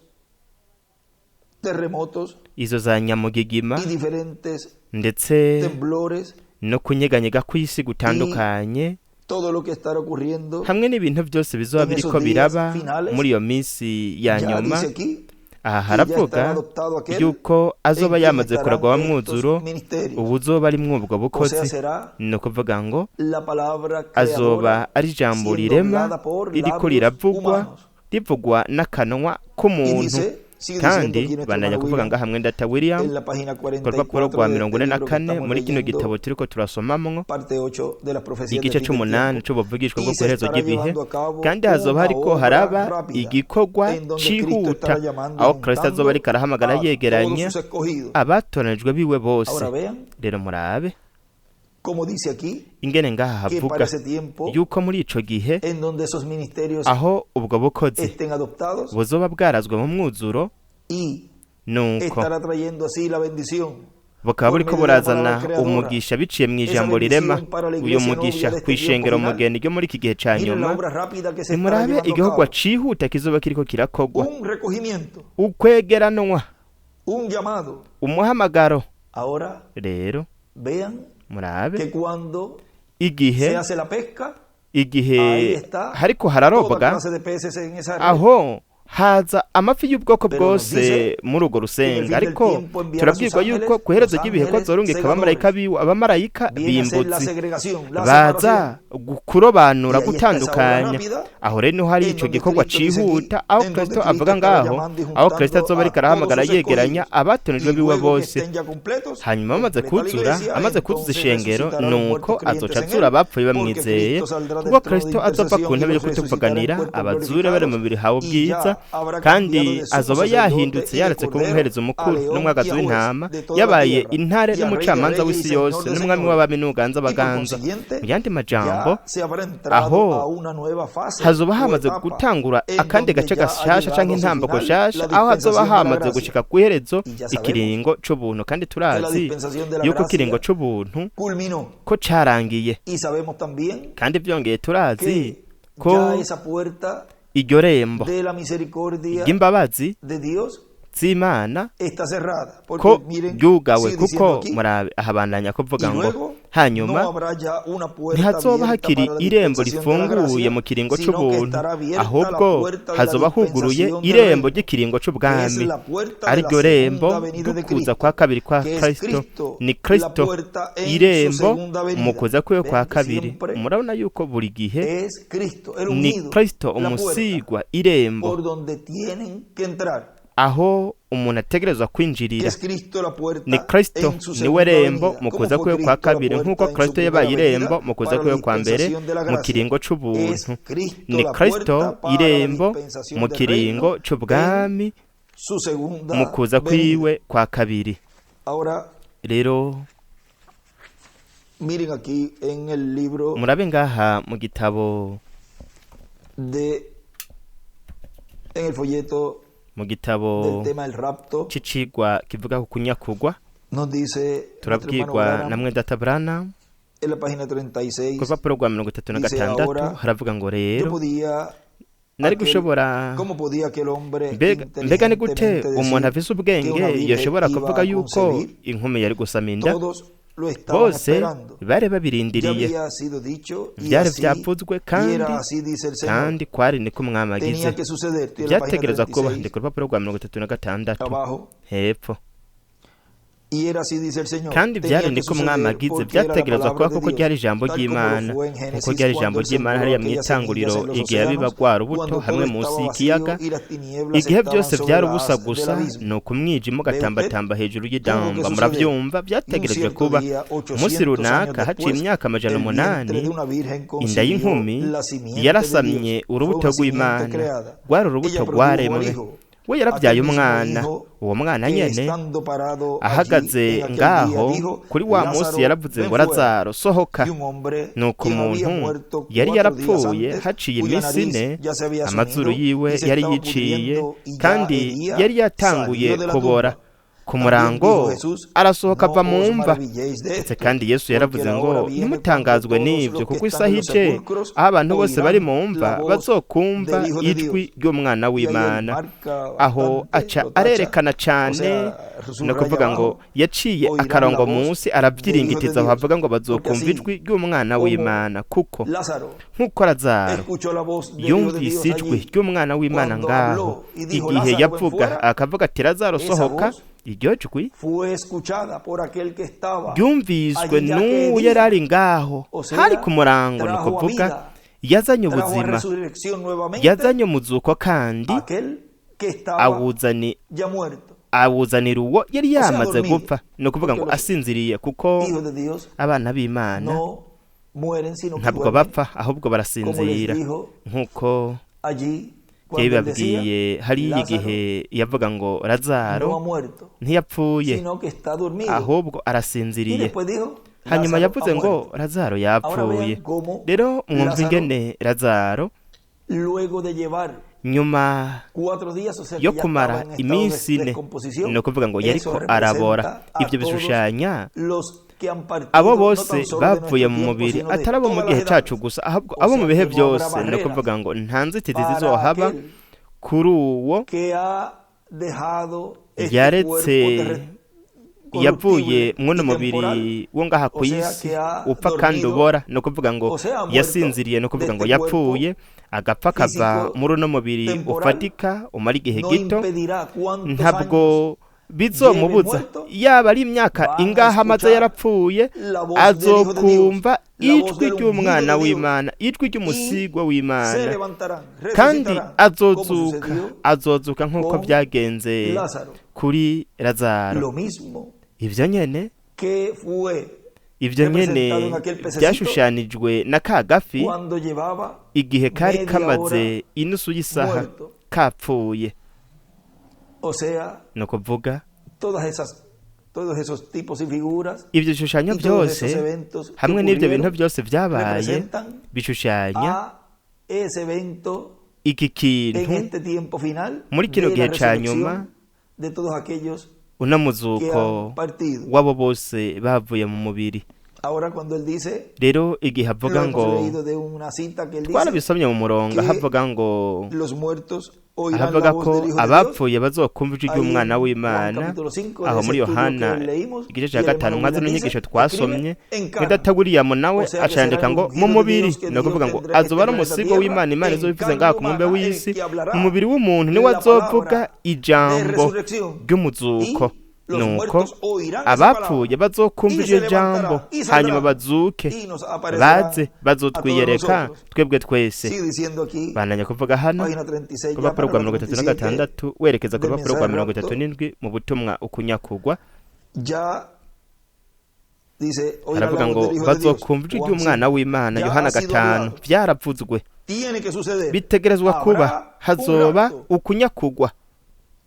Speaker 1: terremotos
Speaker 2: izo za nyamugigima
Speaker 1: y diferentes
Speaker 2: ndetse
Speaker 1: temblores
Speaker 2: no kunyeganyega kw'isi
Speaker 1: y
Speaker 2: gutandukanye,
Speaker 1: todo lo que estará ocurriendo
Speaker 2: hamwe n'ibintu byose bizoba
Speaker 1: en
Speaker 2: biriko
Speaker 1: esos días
Speaker 2: biraba
Speaker 1: finales.
Speaker 2: muri iyo minsi ya
Speaker 1: Ya
Speaker 2: nyuma.
Speaker 1: dice aquí
Speaker 2: Aha
Speaker 1: que ya estará
Speaker 2: haravuga
Speaker 1: adoptado aquel
Speaker 2: yuko azoba
Speaker 1: en quien
Speaker 2: yamaze
Speaker 1: estarán
Speaker 2: kuragwa wa
Speaker 1: estos
Speaker 2: mwuzuro,
Speaker 1: ministerios.
Speaker 2: ubuzoba ari mwubwo
Speaker 1: O sea,
Speaker 2: bukozi.
Speaker 1: será
Speaker 2: Ni ukuvuga ngo
Speaker 1: la palabra
Speaker 2: azoba
Speaker 1: creadora
Speaker 2: ari ijambo
Speaker 1: siendo
Speaker 2: rirema
Speaker 1: hablada por
Speaker 2: ririko
Speaker 1: labios
Speaker 2: riravugwa
Speaker 1: humanos.
Speaker 2: Rivugwa n'akanwa
Speaker 1: Y
Speaker 2: k'umuntu.
Speaker 1: dice, sigue diciendo
Speaker 2: Kandi
Speaker 1: aquí nuestro
Speaker 2: bandanya
Speaker 1: hermano
Speaker 2: kuvuga
Speaker 1: William,
Speaker 2: ngaha mwendata William,
Speaker 1: en la página
Speaker 2: ku rupapuro
Speaker 1: 44
Speaker 2: rwa
Speaker 1: de
Speaker 2: mirongo
Speaker 1: este
Speaker 2: ine na
Speaker 1: libro que
Speaker 2: kane
Speaker 1: estamos
Speaker 2: muri kino
Speaker 1: leyendo,
Speaker 2: gitabo turiko turasomamwo,
Speaker 1: parte 8 de las profecías del
Speaker 2: igice
Speaker 1: fin del
Speaker 2: c'umunani
Speaker 1: tiempo.
Speaker 2: c'ubuvugishwa bwo
Speaker 1: Y se
Speaker 2: kw'iherezo
Speaker 1: estará
Speaker 2: ry'ibihe.
Speaker 1: llevando a cabo
Speaker 2: Kandi hazoba
Speaker 1: una
Speaker 2: hariko
Speaker 1: obra
Speaker 2: haraba
Speaker 1: rápida
Speaker 2: igikorwa
Speaker 1: en donde Cristo
Speaker 2: cihuta,
Speaker 1: estará llamando y
Speaker 2: aho Kristo azoba
Speaker 1: juntando
Speaker 2: ariko arahamagara
Speaker 1: a todos
Speaker 2: yegeranya
Speaker 1: sus escogidos.
Speaker 2: abatoranijwe biwe bose.
Speaker 1: Ahora vean
Speaker 2: Rero murabe
Speaker 1: como dice aquí
Speaker 2: ingene ngaha
Speaker 1: que
Speaker 2: havuga
Speaker 1: para ese tiempo
Speaker 2: yuko muri ico gihe
Speaker 1: en donde esos ministerios
Speaker 2: aho ubwo bukozi
Speaker 1: estén adoptados
Speaker 2: buzoba bwarazwe mu mwuzuro,
Speaker 1: y
Speaker 2: nuko
Speaker 1: estará trayendo así la bendición
Speaker 2: bukaba
Speaker 1: por
Speaker 2: buriko
Speaker 1: medio de la
Speaker 2: burazana
Speaker 1: palabra creadora.
Speaker 2: umugisha biciye mu
Speaker 1: Esa
Speaker 2: ijambo rirema,
Speaker 1: bendición para la
Speaker 2: uyo
Speaker 1: iglesia
Speaker 2: mugisha
Speaker 1: novia de este
Speaker 2: kw'ishengero
Speaker 1: tiempo final.
Speaker 2: mugeni ryo muri iki gihe ca
Speaker 1: Miren la
Speaker 2: nyuma.
Speaker 1: obra rápida que se estará
Speaker 2: Nimurabe
Speaker 1: llevando a
Speaker 2: igikorwa
Speaker 1: cabo.
Speaker 2: cihuta kizoba kiriko kirakogwa,
Speaker 1: Un recogimiento,
Speaker 2: ukwegeranwa,
Speaker 1: un llamado.
Speaker 2: umuhamagaro.
Speaker 1: Ahora
Speaker 2: Rero
Speaker 1: vean
Speaker 2: murabe
Speaker 1: que cuando
Speaker 2: igihe
Speaker 1: se hace la pesca,
Speaker 2: igihe
Speaker 1: ahí está
Speaker 2: hariko
Speaker 1: toda
Speaker 2: hararobwa,
Speaker 1: clase de peces en esa red.
Speaker 2: aho haza amafi y'ubwoko
Speaker 1: Pero nos
Speaker 2: bwose
Speaker 1: dice
Speaker 2: muri urwo
Speaker 1: que en el
Speaker 2: rusenga.
Speaker 1: fin del
Speaker 2: Ariko
Speaker 1: tiempo enviará sus
Speaker 2: turabwirwa yuko
Speaker 1: ángeles,
Speaker 2: ku iherezo
Speaker 1: los
Speaker 2: ry'ibihe ko
Speaker 1: ángeles
Speaker 2: azorungika abamarayika
Speaker 1: segadores.
Speaker 2: biwe, abamarayika
Speaker 1: Viene a hacer la
Speaker 2: b'imbutsi,
Speaker 1: segregación, la
Speaker 2: baza
Speaker 1: separación.
Speaker 2: kurobanura,
Speaker 1: Y ahí está esa obra
Speaker 2: gutandukanya.
Speaker 1: rápida
Speaker 2: Aho rero niho hari
Speaker 1: en
Speaker 2: ico
Speaker 1: donde
Speaker 2: gikorwa
Speaker 1: Cristo dice aquí,
Speaker 2: cihuta, aho
Speaker 1: en donde
Speaker 2: Kristo
Speaker 1: Cristo
Speaker 2: avuga
Speaker 1: estará
Speaker 2: ngaho,
Speaker 1: llamando y
Speaker 2: aho Kristo
Speaker 1: juntando
Speaker 2: azoba
Speaker 1: a
Speaker 2: ariko
Speaker 1: todos
Speaker 2: arahamagara
Speaker 1: sus
Speaker 2: yegeranya
Speaker 1: escogidos.
Speaker 2: abatoranijwe
Speaker 1: Y
Speaker 2: biwe
Speaker 1: luego que
Speaker 2: bose.
Speaker 1: estén ya completos,
Speaker 2: Hanyuma amaze
Speaker 1: completa la
Speaker 2: kuzura,
Speaker 1: iglesia,
Speaker 2: amaze kuzuza
Speaker 1: entonces
Speaker 2: ishengero,
Speaker 1: resucitará los
Speaker 2: nuko
Speaker 1: muertos creyentes
Speaker 2: azoca
Speaker 1: en
Speaker 2: azura
Speaker 1: él,
Speaker 2: abapfuye
Speaker 1: porque
Speaker 2: bamwizeye,
Speaker 1: Cristo saldrá del
Speaker 2: kuko
Speaker 1: trono de
Speaker 2: Kristo azova ku
Speaker 1: intercesión y
Speaker 2: ntebe yo
Speaker 1: los resucitará en
Speaker 2: kutuvuganira,
Speaker 1: cuerpos
Speaker 2: abazure bari mu
Speaker 1: glorificados,
Speaker 2: mubiri hawe
Speaker 1: y
Speaker 2: ubwiza,
Speaker 1: ya habrá
Speaker 2: kandi
Speaker 1: cambiado de sumo
Speaker 2: azoba
Speaker 1: sacerdote
Speaker 2: yahindutse
Speaker 1: y de
Speaker 2: yaretse kuba
Speaker 1: cordero
Speaker 2: umuhereza
Speaker 1: a
Speaker 2: mukuru
Speaker 1: león y
Speaker 2: n'umwagazi
Speaker 1: a juez
Speaker 2: w'intama,
Speaker 1: de toda la
Speaker 2: yabaye
Speaker 1: tierra,
Speaker 2: intare
Speaker 1: y a rey de
Speaker 2: n'umucamanza
Speaker 1: reyes y
Speaker 2: w'isi
Speaker 1: señor
Speaker 2: yose
Speaker 1: de
Speaker 2: n'umwami
Speaker 1: señores.
Speaker 2: w'abami n'uganza
Speaker 1: Y por
Speaker 2: abaganza.
Speaker 1: consiguiente,
Speaker 2: Mu yandi majambo,
Speaker 1: ya se habrá entrado
Speaker 2: aho
Speaker 1: a una nueva fase
Speaker 2: hazoba
Speaker 1: o
Speaker 2: hamaze
Speaker 1: etapa
Speaker 2: gutangura
Speaker 1: en
Speaker 2: akandi
Speaker 1: donde
Speaker 2: gace
Speaker 1: ya ha
Speaker 2: gashasha
Speaker 1: llegado
Speaker 2: canke
Speaker 1: a su
Speaker 2: intambako
Speaker 1: final
Speaker 2: nshasha,
Speaker 1: la
Speaker 2: aho hazoba
Speaker 1: dispensación de la
Speaker 2: hamaze
Speaker 1: gracia.
Speaker 2: gushika kw'iherezo
Speaker 1: Y ya sabemos
Speaker 2: ikiringo c'ubuntu. Kandi
Speaker 1: que la
Speaker 2: turazi
Speaker 1: dispensación de la
Speaker 2: yuko ikiringo
Speaker 1: gracia
Speaker 2: c'ubuntu
Speaker 1: culminó.
Speaker 2: ko carangiye.
Speaker 1: Y sabemos también
Speaker 2: Kandi vyongeye turazi
Speaker 1: que
Speaker 2: ko
Speaker 1: ya esa puerta
Speaker 2: iryo rembo
Speaker 1: de la misericordia
Speaker 2: ry'imbabazi
Speaker 1: de Dios
Speaker 2: z'Imana
Speaker 1: está cerrada.
Speaker 2: ko
Speaker 1: Porque miren,
Speaker 2: ryugawe,
Speaker 1: sigue diciendo
Speaker 2: kuko
Speaker 1: aquí,
Speaker 2: murabe ahabandanya kuvuga
Speaker 1: y
Speaker 2: ngo
Speaker 1: luego no
Speaker 2: hanyuma
Speaker 1: habrá ya una puerta
Speaker 2: ntihazoba
Speaker 1: abierta
Speaker 2: hakiri
Speaker 1: para la
Speaker 2: irembo
Speaker 1: dispensación de la
Speaker 2: rifunguye
Speaker 1: gracia,
Speaker 2: mu kiringo
Speaker 1: sino que
Speaker 2: c'ubuntu,
Speaker 1: estará abierta la
Speaker 2: ahubwo
Speaker 1: puerta de la
Speaker 2: hazoba huguruye
Speaker 1: dispensación del
Speaker 2: irembo
Speaker 1: reino,
Speaker 2: ry'ikiringo
Speaker 1: que es
Speaker 2: c'ubwami,
Speaker 1: la puerta de la
Speaker 2: ariryo rembo
Speaker 1: segunda venida de
Speaker 2: ry'ukuza
Speaker 1: Cristo,
Speaker 2: kwa kabiri kwa
Speaker 1: que es
Speaker 2: Kristo.
Speaker 1: Cristo
Speaker 2: Ni
Speaker 1: la
Speaker 2: Kristo
Speaker 1: puerta en su
Speaker 2: irembo
Speaker 1: segunda
Speaker 2: mu
Speaker 1: venida.
Speaker 2: kuza kwiwe kwa
Speaker 1: Vean que
Speaker 2: kabiri.
Speaker 1: siempre
Speaker 2: Murabona yuko buri gihe
Speaker 1: es Cristo, el
Speaker 2: ni
Speaker 1: ungido,
Speaker 2: Kristo
Speaker 1: la puerta
Speaker 2: umusigwa, irembo
Speaker 1: por donde tienen que entrar,
Speaker 2: aho umuntu ategerezwa
Speaker 1: que
Speaker 2: kwinjirira.
Speaker 1: es Cristo la
Speaker 2: Ni
Speaker 1: puerta
Speaker 2: Kristo
Speaker 1: en su
Speaker 2: niwe
Speaker 1: segunda
Speaker 2: rembo
Speaker 1: venida.
Speaker 2: mu
Speaker 1: ¿Cómo
Speaker 2: kuza
Speaker 1: fue
Speaker 2: kwiwe kwa
Speaker 1: Cristo la
Speaker 2: kabiri, nk'uko
Speaker 1: puerta en su
Speaker 2: Kristo yabaye
Speaker 1: primera
Speaker 2: irembo
Speaker 1: venida
Speaker 2: mu kuza
Speaker 1: para la
Speaker 2: kwiwe kwa mbere
Speaker 1: dispensación de la
Speaker 2: mu
Speaker 1: gracia?
Speaker 2: kiringo
Speaker 1: Es
Speaker 2: c'ubuntu.
Speaker 1: Cristo
Speaker 2: Ni
Speaker 1: la
Speaker 2: Kristo
Speaker 1: puerta para la
Speaker 2: irembo
Speaker 1: dispensación
Speaker 2: mu
Speaker 1: del
Speaker 2: kiringo
Speaker 1: reino en
Speaker 2: c'ubwami
Speaker 1: su
Speaker 2: mu
Speaker 1: segunda
Speaker 2: kuza
Speaker 1: venida.
Speaker 2: kwiwe kwa kabiri.
Speaker 1: Ahora
Speaker 2: Rero
Speaker 1: miren aquí en el libro
Speaker 2: murabe ngaha mu gitabo,
Speaker 1: de, en el folleto
Speaker 2: mu gitabo
Speaker 1: del tema del rapto,
Speaker 2: c'icigwa kivuga ku kunyakugwa,
Speaker 1: nos dice nuestro hermano
Speaker 2: turabwirwa na
Speaker 1: Branham
Speaker 2: mwendata Branham
Speaker 1: en la página 36,
Speaker 2: ku rupapuro rwa mirongo itatu na
Speaker 1: dice
Speaker 2: gatandatu,
Speaker 1: ahora
Speaker 2: haravuga ngo
Speaker 1: yo
Speaker 2: rero
Speaker 1: podía
Speaker 2: nari
Speaker 1: aquel,
Speaker 2: gushobora
Speaker 1: ¿cómo podía aquel hombre
Speaker 2: mbega mbega ni gute
Speaker 1: inteligentemente
Speaker 2: umuntu
Speaker 1: decir
Speaker 2: afise
Speaker 1: que
Speaker 2: ubwenge
Speaker 1: una virgen
Speaker 2: yoshobora
Speaker 1: iba
Speaker 2: kuvuga
Speaker 1: a
Speaker 2: yuko
Speaker 1: concebir?
Speaker 2: inkumi yari gusama inda?
Speaker 1: Todos lo estaban
Speaker 2: Bose
Speaker 1: esperando.
Speaker 2: bari
Speaker 1: Ya
Speaker 2: babirindiriye,
Speaker 1: había sido dicho y
Speaker 2: vyari
Speaker 1: así,
Speaker 2: vyavuzwe,
Speaker 1: y
Speaker 2: kandi
Speaker 1: era así, dice el Señor.
Speaker 2: kandi kwari niko umwami agize,
Speaker 1: Tenía que suceder. Estoy en la página
Speaker 2: vyategerezwa kuba. Ndi
Speaker 1: 36,
Speaker 2: ku rupapuro rwa 36
Speaker 1: abajo.
Speaker 2: hepfo.
Speaker 1: Y era así, dice el Señor.
Speaker 2: Kandi
Speaker 1: Tenía
Speaker 2: vyari
Speaker 1: que
Speaker 2: niko umwami
Speaker 1: suceder
Speaker 2: agize,
Speaker 1: porque era la
Speaker 2: vyategerezwa kuba
Speaker 1: palabra de
Speaker 2: kuko
Speaker 1: Dios,
Speaker 2: ryari ijambo
Speaker 1: tal como lo
Speaker 2: ry'Imana,
Speaker 1: fue en
Speaker 2: nkuko
Speaker 1: Génesis
Speaker 2: ryari
Speaker 1: cuando
Speaker 2: ijambo
Speaker 1: él
Speaker 2: ry'Imana
Speaker 1: sembró
Speaker 2: hariya
Speaker 1: aquella
Speaker 2: mw'itanguriro
Speaker 1: semilla en los
Speaker 2: igihe yabiba
Speaker 1: océanos,
Speaker 2: rwa rubuto
Speaker 1: cuando todo
Speaker 2: hamwe munsi
Speaker 1: estaba
Speaker 2: y'ikiyaga,
Speaker 1: vacío y las tinieblas
Speaker 2: igihe
Speaker 1: estaban
Speaker 2: byose
Speaker 1: sobre
Speaker 2: vyari
Speaker 1: la
Speaker 2: ubusa
Speaker 1: haz del
Speaker 2: gusa,
Speaker 1: abismo.
Speaker 2: nuko umwijima
Speaker 1: ¿Ve usted?
Speaker 2: ugatambatamba hejuru
Speaker 1: Tuvo que
Speaker 2: y'idamba.
Speaker 1: suceder.
Speaker 2: Muravyumva,
Speaker 1: Y un
Speaker 2: vyategerejwe
Speaker 1: cierto
Speaker 2: kuba.
Speaker 1: día,
Speaker 2: Umunsi
Speaker 1: 800 años
Speaker 2: runaka haciye
Speaker 1: después,
Speaker 2: imyaka amajana
Speaker 1: el vientre
Speaker 2: umunani,
Speaker 1: de una virgen
Speaker 2: inda
Speaker 1: concibió
Speaker 2: y'inkumi
Speaker 1: la simiente de
Speaker 2: yarasamye
Speaker 1: Dios. Fue
Speaker 2: urubuto
Speaker 1: una simiente
Speaker 2: rw'Imana,
Speaker 1: creada.
Speaker 2: rwari urubuto
Speaker 1: Ella produjo al
Speaker 2: rwaremwe.
Speaker 1: Hijo,
Speaker 2: We yaravyaye
Speaker 1: aquel mismo
Speaker 2: umwana,
Speaker 1: Hijo
Speaker 2: uwo mwana
Speaker 1: que
Speaker 2: nyene
Speaker 1: estando parado allí
Speaker 2: ahagaze
Speaker 1: en aquel día
Speaker 2: ngaho
Speaker 1: dijo,
Speaker 2: kuri wa munsi
Speaker 1: Lázaro,
Speaker 2: yaravuze
Speaker 1: ven
Speaker 2: ngo
Speaker 1: fuera.
Speaker 2: Lazaro sohoka.
Speaker 1: Y un hombre
Speaker 2: Nuko
Speaker 1: quien había
Speaker 2: umuntu
Speaker 1: muerto
Speaker 2: yari
Speaker 1: 4 días
Speaker 2: yarapfuye
Speaker 1: antes,
Speaker 2: haciye
Speaker 1: cuya
Speaker 2: iminsi
Speaker 1: nariz
Speaker 2: ine,
Speaker 1: ya se había
Speaker 2: amazuru
Speaker 1: sumido
Speaker 2: yiwe
Speaker 1: y se
Speaker 2: yari
Speaker 1: estaba
Speaker 2: yiciye
Speaker 1: pudriendo y ya
Speaker 2: kandi
Speaker 1: hedía,
Speaker 2: yari yatanguye
Speaker 1: salió de la
Speaker 2: kubora.
Speaker 1: tumba.
Speaker 2: Ku
Speaker 1: También
Speaker 2: murango
Speaker 1: dijo Jesús,
Speaker 2: arasohoka ava
Speaker 1: no
Speaker 2: mu
Speaker 1: os
Speaker 2: mva.
Speaker 1: maravilléis de
Speaker 2: Ndetse
Speaker 1: esto,
Speaker 2: kandi Yesu
Speaker 1: porque
Speaker 2: yaravuze
Speaker 1: la
Speaker 2: ngo
Speaker 1: hora viene cuando
Speaker 2: ntimutangazwe
Speaker 1: todos
Speaker 2: n'ivyo,
Speaker 1: los que
Speaker 2: kuko
Speaker 1: están
Speaker 2: isaha
Speaker 1: en los
Speaker 2: ije
Speaker 1: sepulcros
Speaker 2: aho abantu bose bari
Speaker 1: oirán
Speaker 2: mu
Speaker 1: la
Speaker 2: mva
Speaker 1: voz
Speaker 2: bazokumva
Speaker 1: del Hijo de
Speaker 2: ijwi
Speaker 1: Dios.
Speaker 2: ry'umwana
Speaker 1: Y ahí él
Speaker 2: w'Imana.
Speaker 1: marca
Speaker 2: Aho
Speaker 1: bastante,
Speaker 2: aca
Speaker 1: lo tacha,
Speaker 2: arerekana
Speaker 1: o
Speaker 2: cane,
Speaker 1: sea,
Speaker 2: ni
Speaker 1: subraya
Speaker 2: ukuvuga ngo
Speaker 1: abajo,
Speaker 2: yaciye
Speaker 1: oirán la
Speaker 2: akarongo
Speaker 1: voz
Speaker 2: munsi
Speaker 1: del Hijo de
Speaker 2: arabyiringitiza aho
Speaker 1: Dios.
Speaker 2: havuga ngo
Speaker 1: Porque
Speaker 2: bazokumva
Speaker 1: así
Speaker 2: ijwi ry'umwana
Speaker 1: como
Speaker 2: w'Imana, kuko
Speaker 1: Lázaro
Speaker 2: nk'uko Lazaro
Speaker 1: escuchó la voz del Hijo de Dios
Speaker 2: yumvise ijwi
Speaker 1: allí
Speaker 2: ry'umwana w'Imana
Speaker 1: cuando
Speaker 2: ngaho
Speaker 1: habló y dijo,
Speaker 2: igihe
Speaker 1: Lázaro, ven
Speaker 2: yavuga
Speaker 1: fuera,
Speaker 2: akavuga ati Lazaro
Speaker 1: esa
Speaker 2: sohoka,
Speaker 1: voz
Speaker 2: iryo jwi
Speaker 1: fue escuchada por aquel que estaba
Speaker 2: ryumviswe
Speaker 1: allí ya que
Speaker 2: n'uwo yari
Speaker 1: hedía,
Speaker 2: ari ngaho
Speaker 1: o
Speaker 2: hari
Speaker 1: sea,
Speaker 2: ku murango, ni
Speaker 1: trajo a
Speaker 2: ukuvuga
Speaker 1: vida
Speaker 2: Yazanye
Speaker 1: Trajo a
Speaker 2: ubuzima,
Speaker 1: resurrección nuevamente
Speaker 2: yazanye umuzuko kandi
Speaker 1: aquel que estaba
Speaker 2: awuzani
Speaker 1: ya muerto.
Speaker 2: awuzanira uwo yari
Speaker 1: O sea,
Speaker 2: yamaze
Speaker 1: dormido.
Speaker 2: gupfa, ni ukuvuga ngo
Speaker 1: Porque los
Speaker 2: asinziriye, kuko
Speaker 1: hijos de Dios
Speaker 2: abana b'Imana
Speaker 1: no mueren, sino que
Speaker 2: ntabwo
Speaker 1: duermen,
Speaker 2: bapfa, ahubwo
Speaker 1: como les
Speaker 2: barasinzira,
Speaker 1: dijo
Speaker 2: nk'uko
Speaker 1: allí cuando él decía,
Speaker 2: yabibabwiye hariya
Speaker 1: Lázaro
Speaker 2: igihe yavuga ngo Lazaro
Speaker 1: no ha muerto,
Speaker 2: ntiyapfuye,
Speaker 1: sino que está dormido.
Speaker 2: ahubwo
Speaker 1: Y
Speaker 2: arasinziriye.
Speaker 1: después dijo,
Speaker 2: Hanyuma
Speaker 1: Lázaro
Speaker 2: yavuze
Speaker 1: ha
Speaker 2: ngo
Speaker 1: muerto.
Speaker 2: Lazaro
Speaker 1: Ahora
Speaker 2: yapfuye.
Speaker 1: vean cómo
Speaker 2: Rero mwumva
Speaker 1: Lázaro,
Speaker 2: ingene Lazaro
Speaker 1: luego de llevar
Speaker 2: nyuma
Speaker 1: 4 días, o sea que
Speaker 2: yo
Speaker 1: ya estaba
Speaker 2: kumara
Speaker 1: en estado de
Speaker 2: iminsi 4,
Speaker 1: descomposición,
Speaker 2: ni ukuvuga ngo
Speaker 1: eso
Speaker 2: yariko arabora.
Speaker 1: representa a
Speaker 2: Ibyo
Speaker 1: todos
Speaker 2: bishushanya
Speaker 1: los que han
Speaker 2: abo
Speaker 1: partido, no
Speaker 2: bose
Speaker 1: tan solo de
Speaker 2: bavuye
Speaker 1: nuestro
Speaker 2: mu
Speaker 1: tiempo,
Speaker 2: mubiri,
Speaker 1: sino de
Speaker 2: atari abo mu
Speaker 1: todas
Speaker 2: gihe
Speaker 1: las
Speaker 2: cacu
Speaker 1: edades.
Speaker 2: gusa, ahubwo
Speaker 1: O
Speaker 2: abo mu
Speaker 1: sea
Speaker 2: bihe
Speaker 1: que no habrá
Speaker 2: byose. Ni
Speaker 1: barreras
Speaker 2: ukuvuga ngo nta nzitizi
Speaker 1: para
Speaker 2: zizohaba
Speaker 1: aquel
Speaker 2: kuri uwo
Speaker 1: que ha dejado este
Speaker 2: yaretse
Speaker 1: cuerpo
Speaker 2: yavuye
Speaker 1: corruptible
Speaker 2: mw'uno
Speaker 1: y
Speaker 2: mubiri
Speaker 1: temporal,
Speaker 2: wo ngaha ku
Speaker 1: o sea
Speaker 2: isi
Speaker 1: que ha
Speaker 2: upfa kandi
Speaker 1: dormido,
Speaker 2: ubora, ni ukuvuga ngo
Speaker 1: o sea, ha muerto
Speaker 2: yasinziriye, ni ukuvuga
Speaker 1: de
Speaker 2: ngo
Speaker 1: este cuerpo
Speaker 2: yapfuye agapfa akava
Speaker 1: físico
Speaker 2: muri uno mubiri
Speaker 1: temporal,
Speaker 2: ufatika umara igihe
Speaker 1: no
Speaker 2: gito,
Speaker 1: impedirá cuántos
Speaker 2: ntabwo
Speaker 1: años
Speaker 2: bizomubuza
Speaker 1: lleve muerto,
Speaker 2: yaba ari imyaka
Speaker 1: van a
Speaker 2: ingaha amaze
Speaker 1: escuchar
Speaker 2: yarapfuye,
Speaker 1: la voz del Hijo de Dios,
Speaker 2: azokumva
Speaker 1: la voz
Speaker 2: ijwi
Speaker 1: del ungido
Speaker 2: ry'umwana
Speaker 1: de Dios,
Speaker 2: w'Imana, ijwi
Speaker 1: y
Speaker 2: ry'umusigwa
Speaker 1: se
Speaker 2: w'Imana,
Speaker 1: levantarán,
Speaker 2: kandi
Speaker 1: resucitarán, como
Speaker 2: azozuka,
Speaker 1: sucedió
Speaker 2: azozuka nk'uko
Speaker 1: con
Speaker 2: byagenze
Speaker 1: Lázaro.
Speaker 2: kuri Lazaro.
Speaker 1: Lo mismo
Speaker 2: Ivyo nyene,
Speaker 1: que fue
Speaker 2: ivyo nyene
Speaker 1: representado en aquel pececito
Speaker 2: byashushanijwe na ka gafi
Speaker 1: cuando llevaba
Speaker 2: igihe kari
Speaker 1: media
Speaker 2: kamaze
Speaker 1: hora
Speaker 2: inusu y'isaha
Speaker 1: muerto.
Speaker 2: kapfuye.
Speaker 1: O sea,
Speaker 2: Ni ukuvuga
Speaker 1: todas esas, todos esos tipos y figuras
Speaker 2: ivyo bishushanyo
Speaker 1: y todos
Speaker 2: byose
Speaker 1: esos eventos que
Speaker 2: hamwe n'ivyo bintu
Speaker 1: ocurrieron
Speaker 2: byose vyabaye
Speaker 1: representan
Speaker 2: bishushanya
Speaker 1: a ese evento
Speaker 2: iki
Speaker 1: en
Speaker 2: kintu
Speaker 1: este tiempo final
Speaker 2: muri kino
Speaker 1: de
Speaker 2: gihe
Speaker 1: la
Speaker 2: ca nyuma,
Speaker 1: resurrección de todos aquellos
Speaker 2: uno
Speaker 1: que
Speaker 2: muzuko
Speaker 1: han partido.
Speaker 2: w'abo bose bavuye mu mubiri.
Speaker 1: Ahora cuando él dice,
Speaker 2: Rero igihe
Speaker 1: lo
Speaker 2: avuga
Speaker 1: hemos
Speaker 2: ngo,
Speaker 1: leído de una cita que él dice,
Speaker 2: twarabisomye mu murongo
Speaker 1: que
Speaker 2: aho avuga ngo,
Speaker 1: los muertos oirán la
Speaker 2: ahavuga
Speaker 1: voz
Speaker 2: ko
Speaker 1: del Hijo de Dios.
Speaker 2: abapfuye bazokumva ijwi
Speaker 1: Ahí en
Speaker 2: ry'umwana
Speaker 1: Juan
Speaker 2: w'Imana,
Speaker 1: capítulo 5 de
Speaker 2: aho
Speaker 1: ese
Speaker 2: muri
Speaker 1: estudio que
Speaker 2: Yohana
Speaker 1: leímos,
Speaker 2: igice
Speaker 1: y
Speaker 2: cya
Speaker 1: el
Speaker 2: 5,
Speaker 1: hermano
Speaker 2: mwazi
Speaker 1: William
Speaker 2: n'inyigisho
Speaker 1: dice,
Speaker 2: twasomye,
Speaker 1: escribe en carne.
Speaker 2: mwidata William nawe
Speaker 1: O sea que
Speaker 2: aca
Speaker 1: será
Speaker 2: yandika
Speaker 1: el
Speaker 2: ngo mu
Speaker 1: ungido de
Speaker 2: mubiri,
Speaker 1: Dios que
Speaker 2: ni
Speaker 1: Dios
Speaker 2: ukuvuga ngo
Speaker 1: tendrá en
Speaker 2: azoba
Speaker 1: este
Speaker 2: ari
Speaker 1: planeta
Speaker 2: umusigwa
Speaker 1: Tierra,
Speaker 2: w'Imana, Imana
Speaker 1: en
Speaker 2: izoba ivuze
Speaker 1: carne
Speaker 2: ngaha ku mubumbe
Speaker 1: humana, el
Speaker 2: w'isi,
Speaker 1: que hablará
Speaker 2: mu mubiri w'umuntu niwe
Speaker 1: la
Speaker 2: azovuga
Speaker 1: palabra de
Speaker 2: ijambo
Speaker 1: resurrección.
Speaker 2: ry'umuzuko.
Speaker 1: Y los
Speaker 2: Nuko
Speaker 1: muertos oirán esa
Speaker 2: abapfuye
Speaker 1: palabra
Speaker 2: bazokumva
Speaker 1: y
Speaker 2: iryo
Speaker 1: se
Speaker 2: jambo,
Speaker 1: levantarán y
Speaker 2: hanyuma
Speaker 1: saldrán
Speaker 2: bazuke,
Speaker 1: y nos aparecerán
Speaker 2: baze
Speaker 1: a todos
Speaker 2: bazotwiyereka
Speaker 1: nosotros.
Speaker 2: twebwe twese.
Speaker 1: Sigue diciendo aquí,
Speaker 2: Bandanya kuvuga hano
Speaker 1: página 36,
Speaker 2: ku
Speaker 1: ya
Speaker 2: rupapuro
Speaker 1: para
Speaker 2: rwa
Speaker 1: la
Speaker 2: 36
Speaker 1: 37
Speaker 2: werekeza ku
Speaker 1: del
Speaker 2: rupapuro rwa
Speaker 1: mensaje
Speaker 2: mirongo
Speaker 1: rapto,
Speaker 2: itatu n'indwi mu butumwa ukunyakugwa,
Speaker 1: ya dice, oirán
Speaker 2: aravuga
Speaker 1: la
Speaker 2: ngo
Speaker 1: voz del Hijo de Dios.
Speaker 2: bazokumva ijwi
Speaker 1: Juan
Speaker 2: ry'umwana
Speaker 1: 5.
Speaker 2: w'Imana,
Speaker 1: Ya
Speaker 2: Yohana
Speaker 1: ha sido
Speaker 2: 5,
Speaker 1: hablado.
Speaker 2: vyaravuzwe,
Speaker 1: Tiene que suceder.
Speaker 2: bitegerezwa kuba,
Speaker 1: Habrá un
Speaker 2: hazoba
Speaker 1: rapto.
Speaker 2: ukunyakugwa.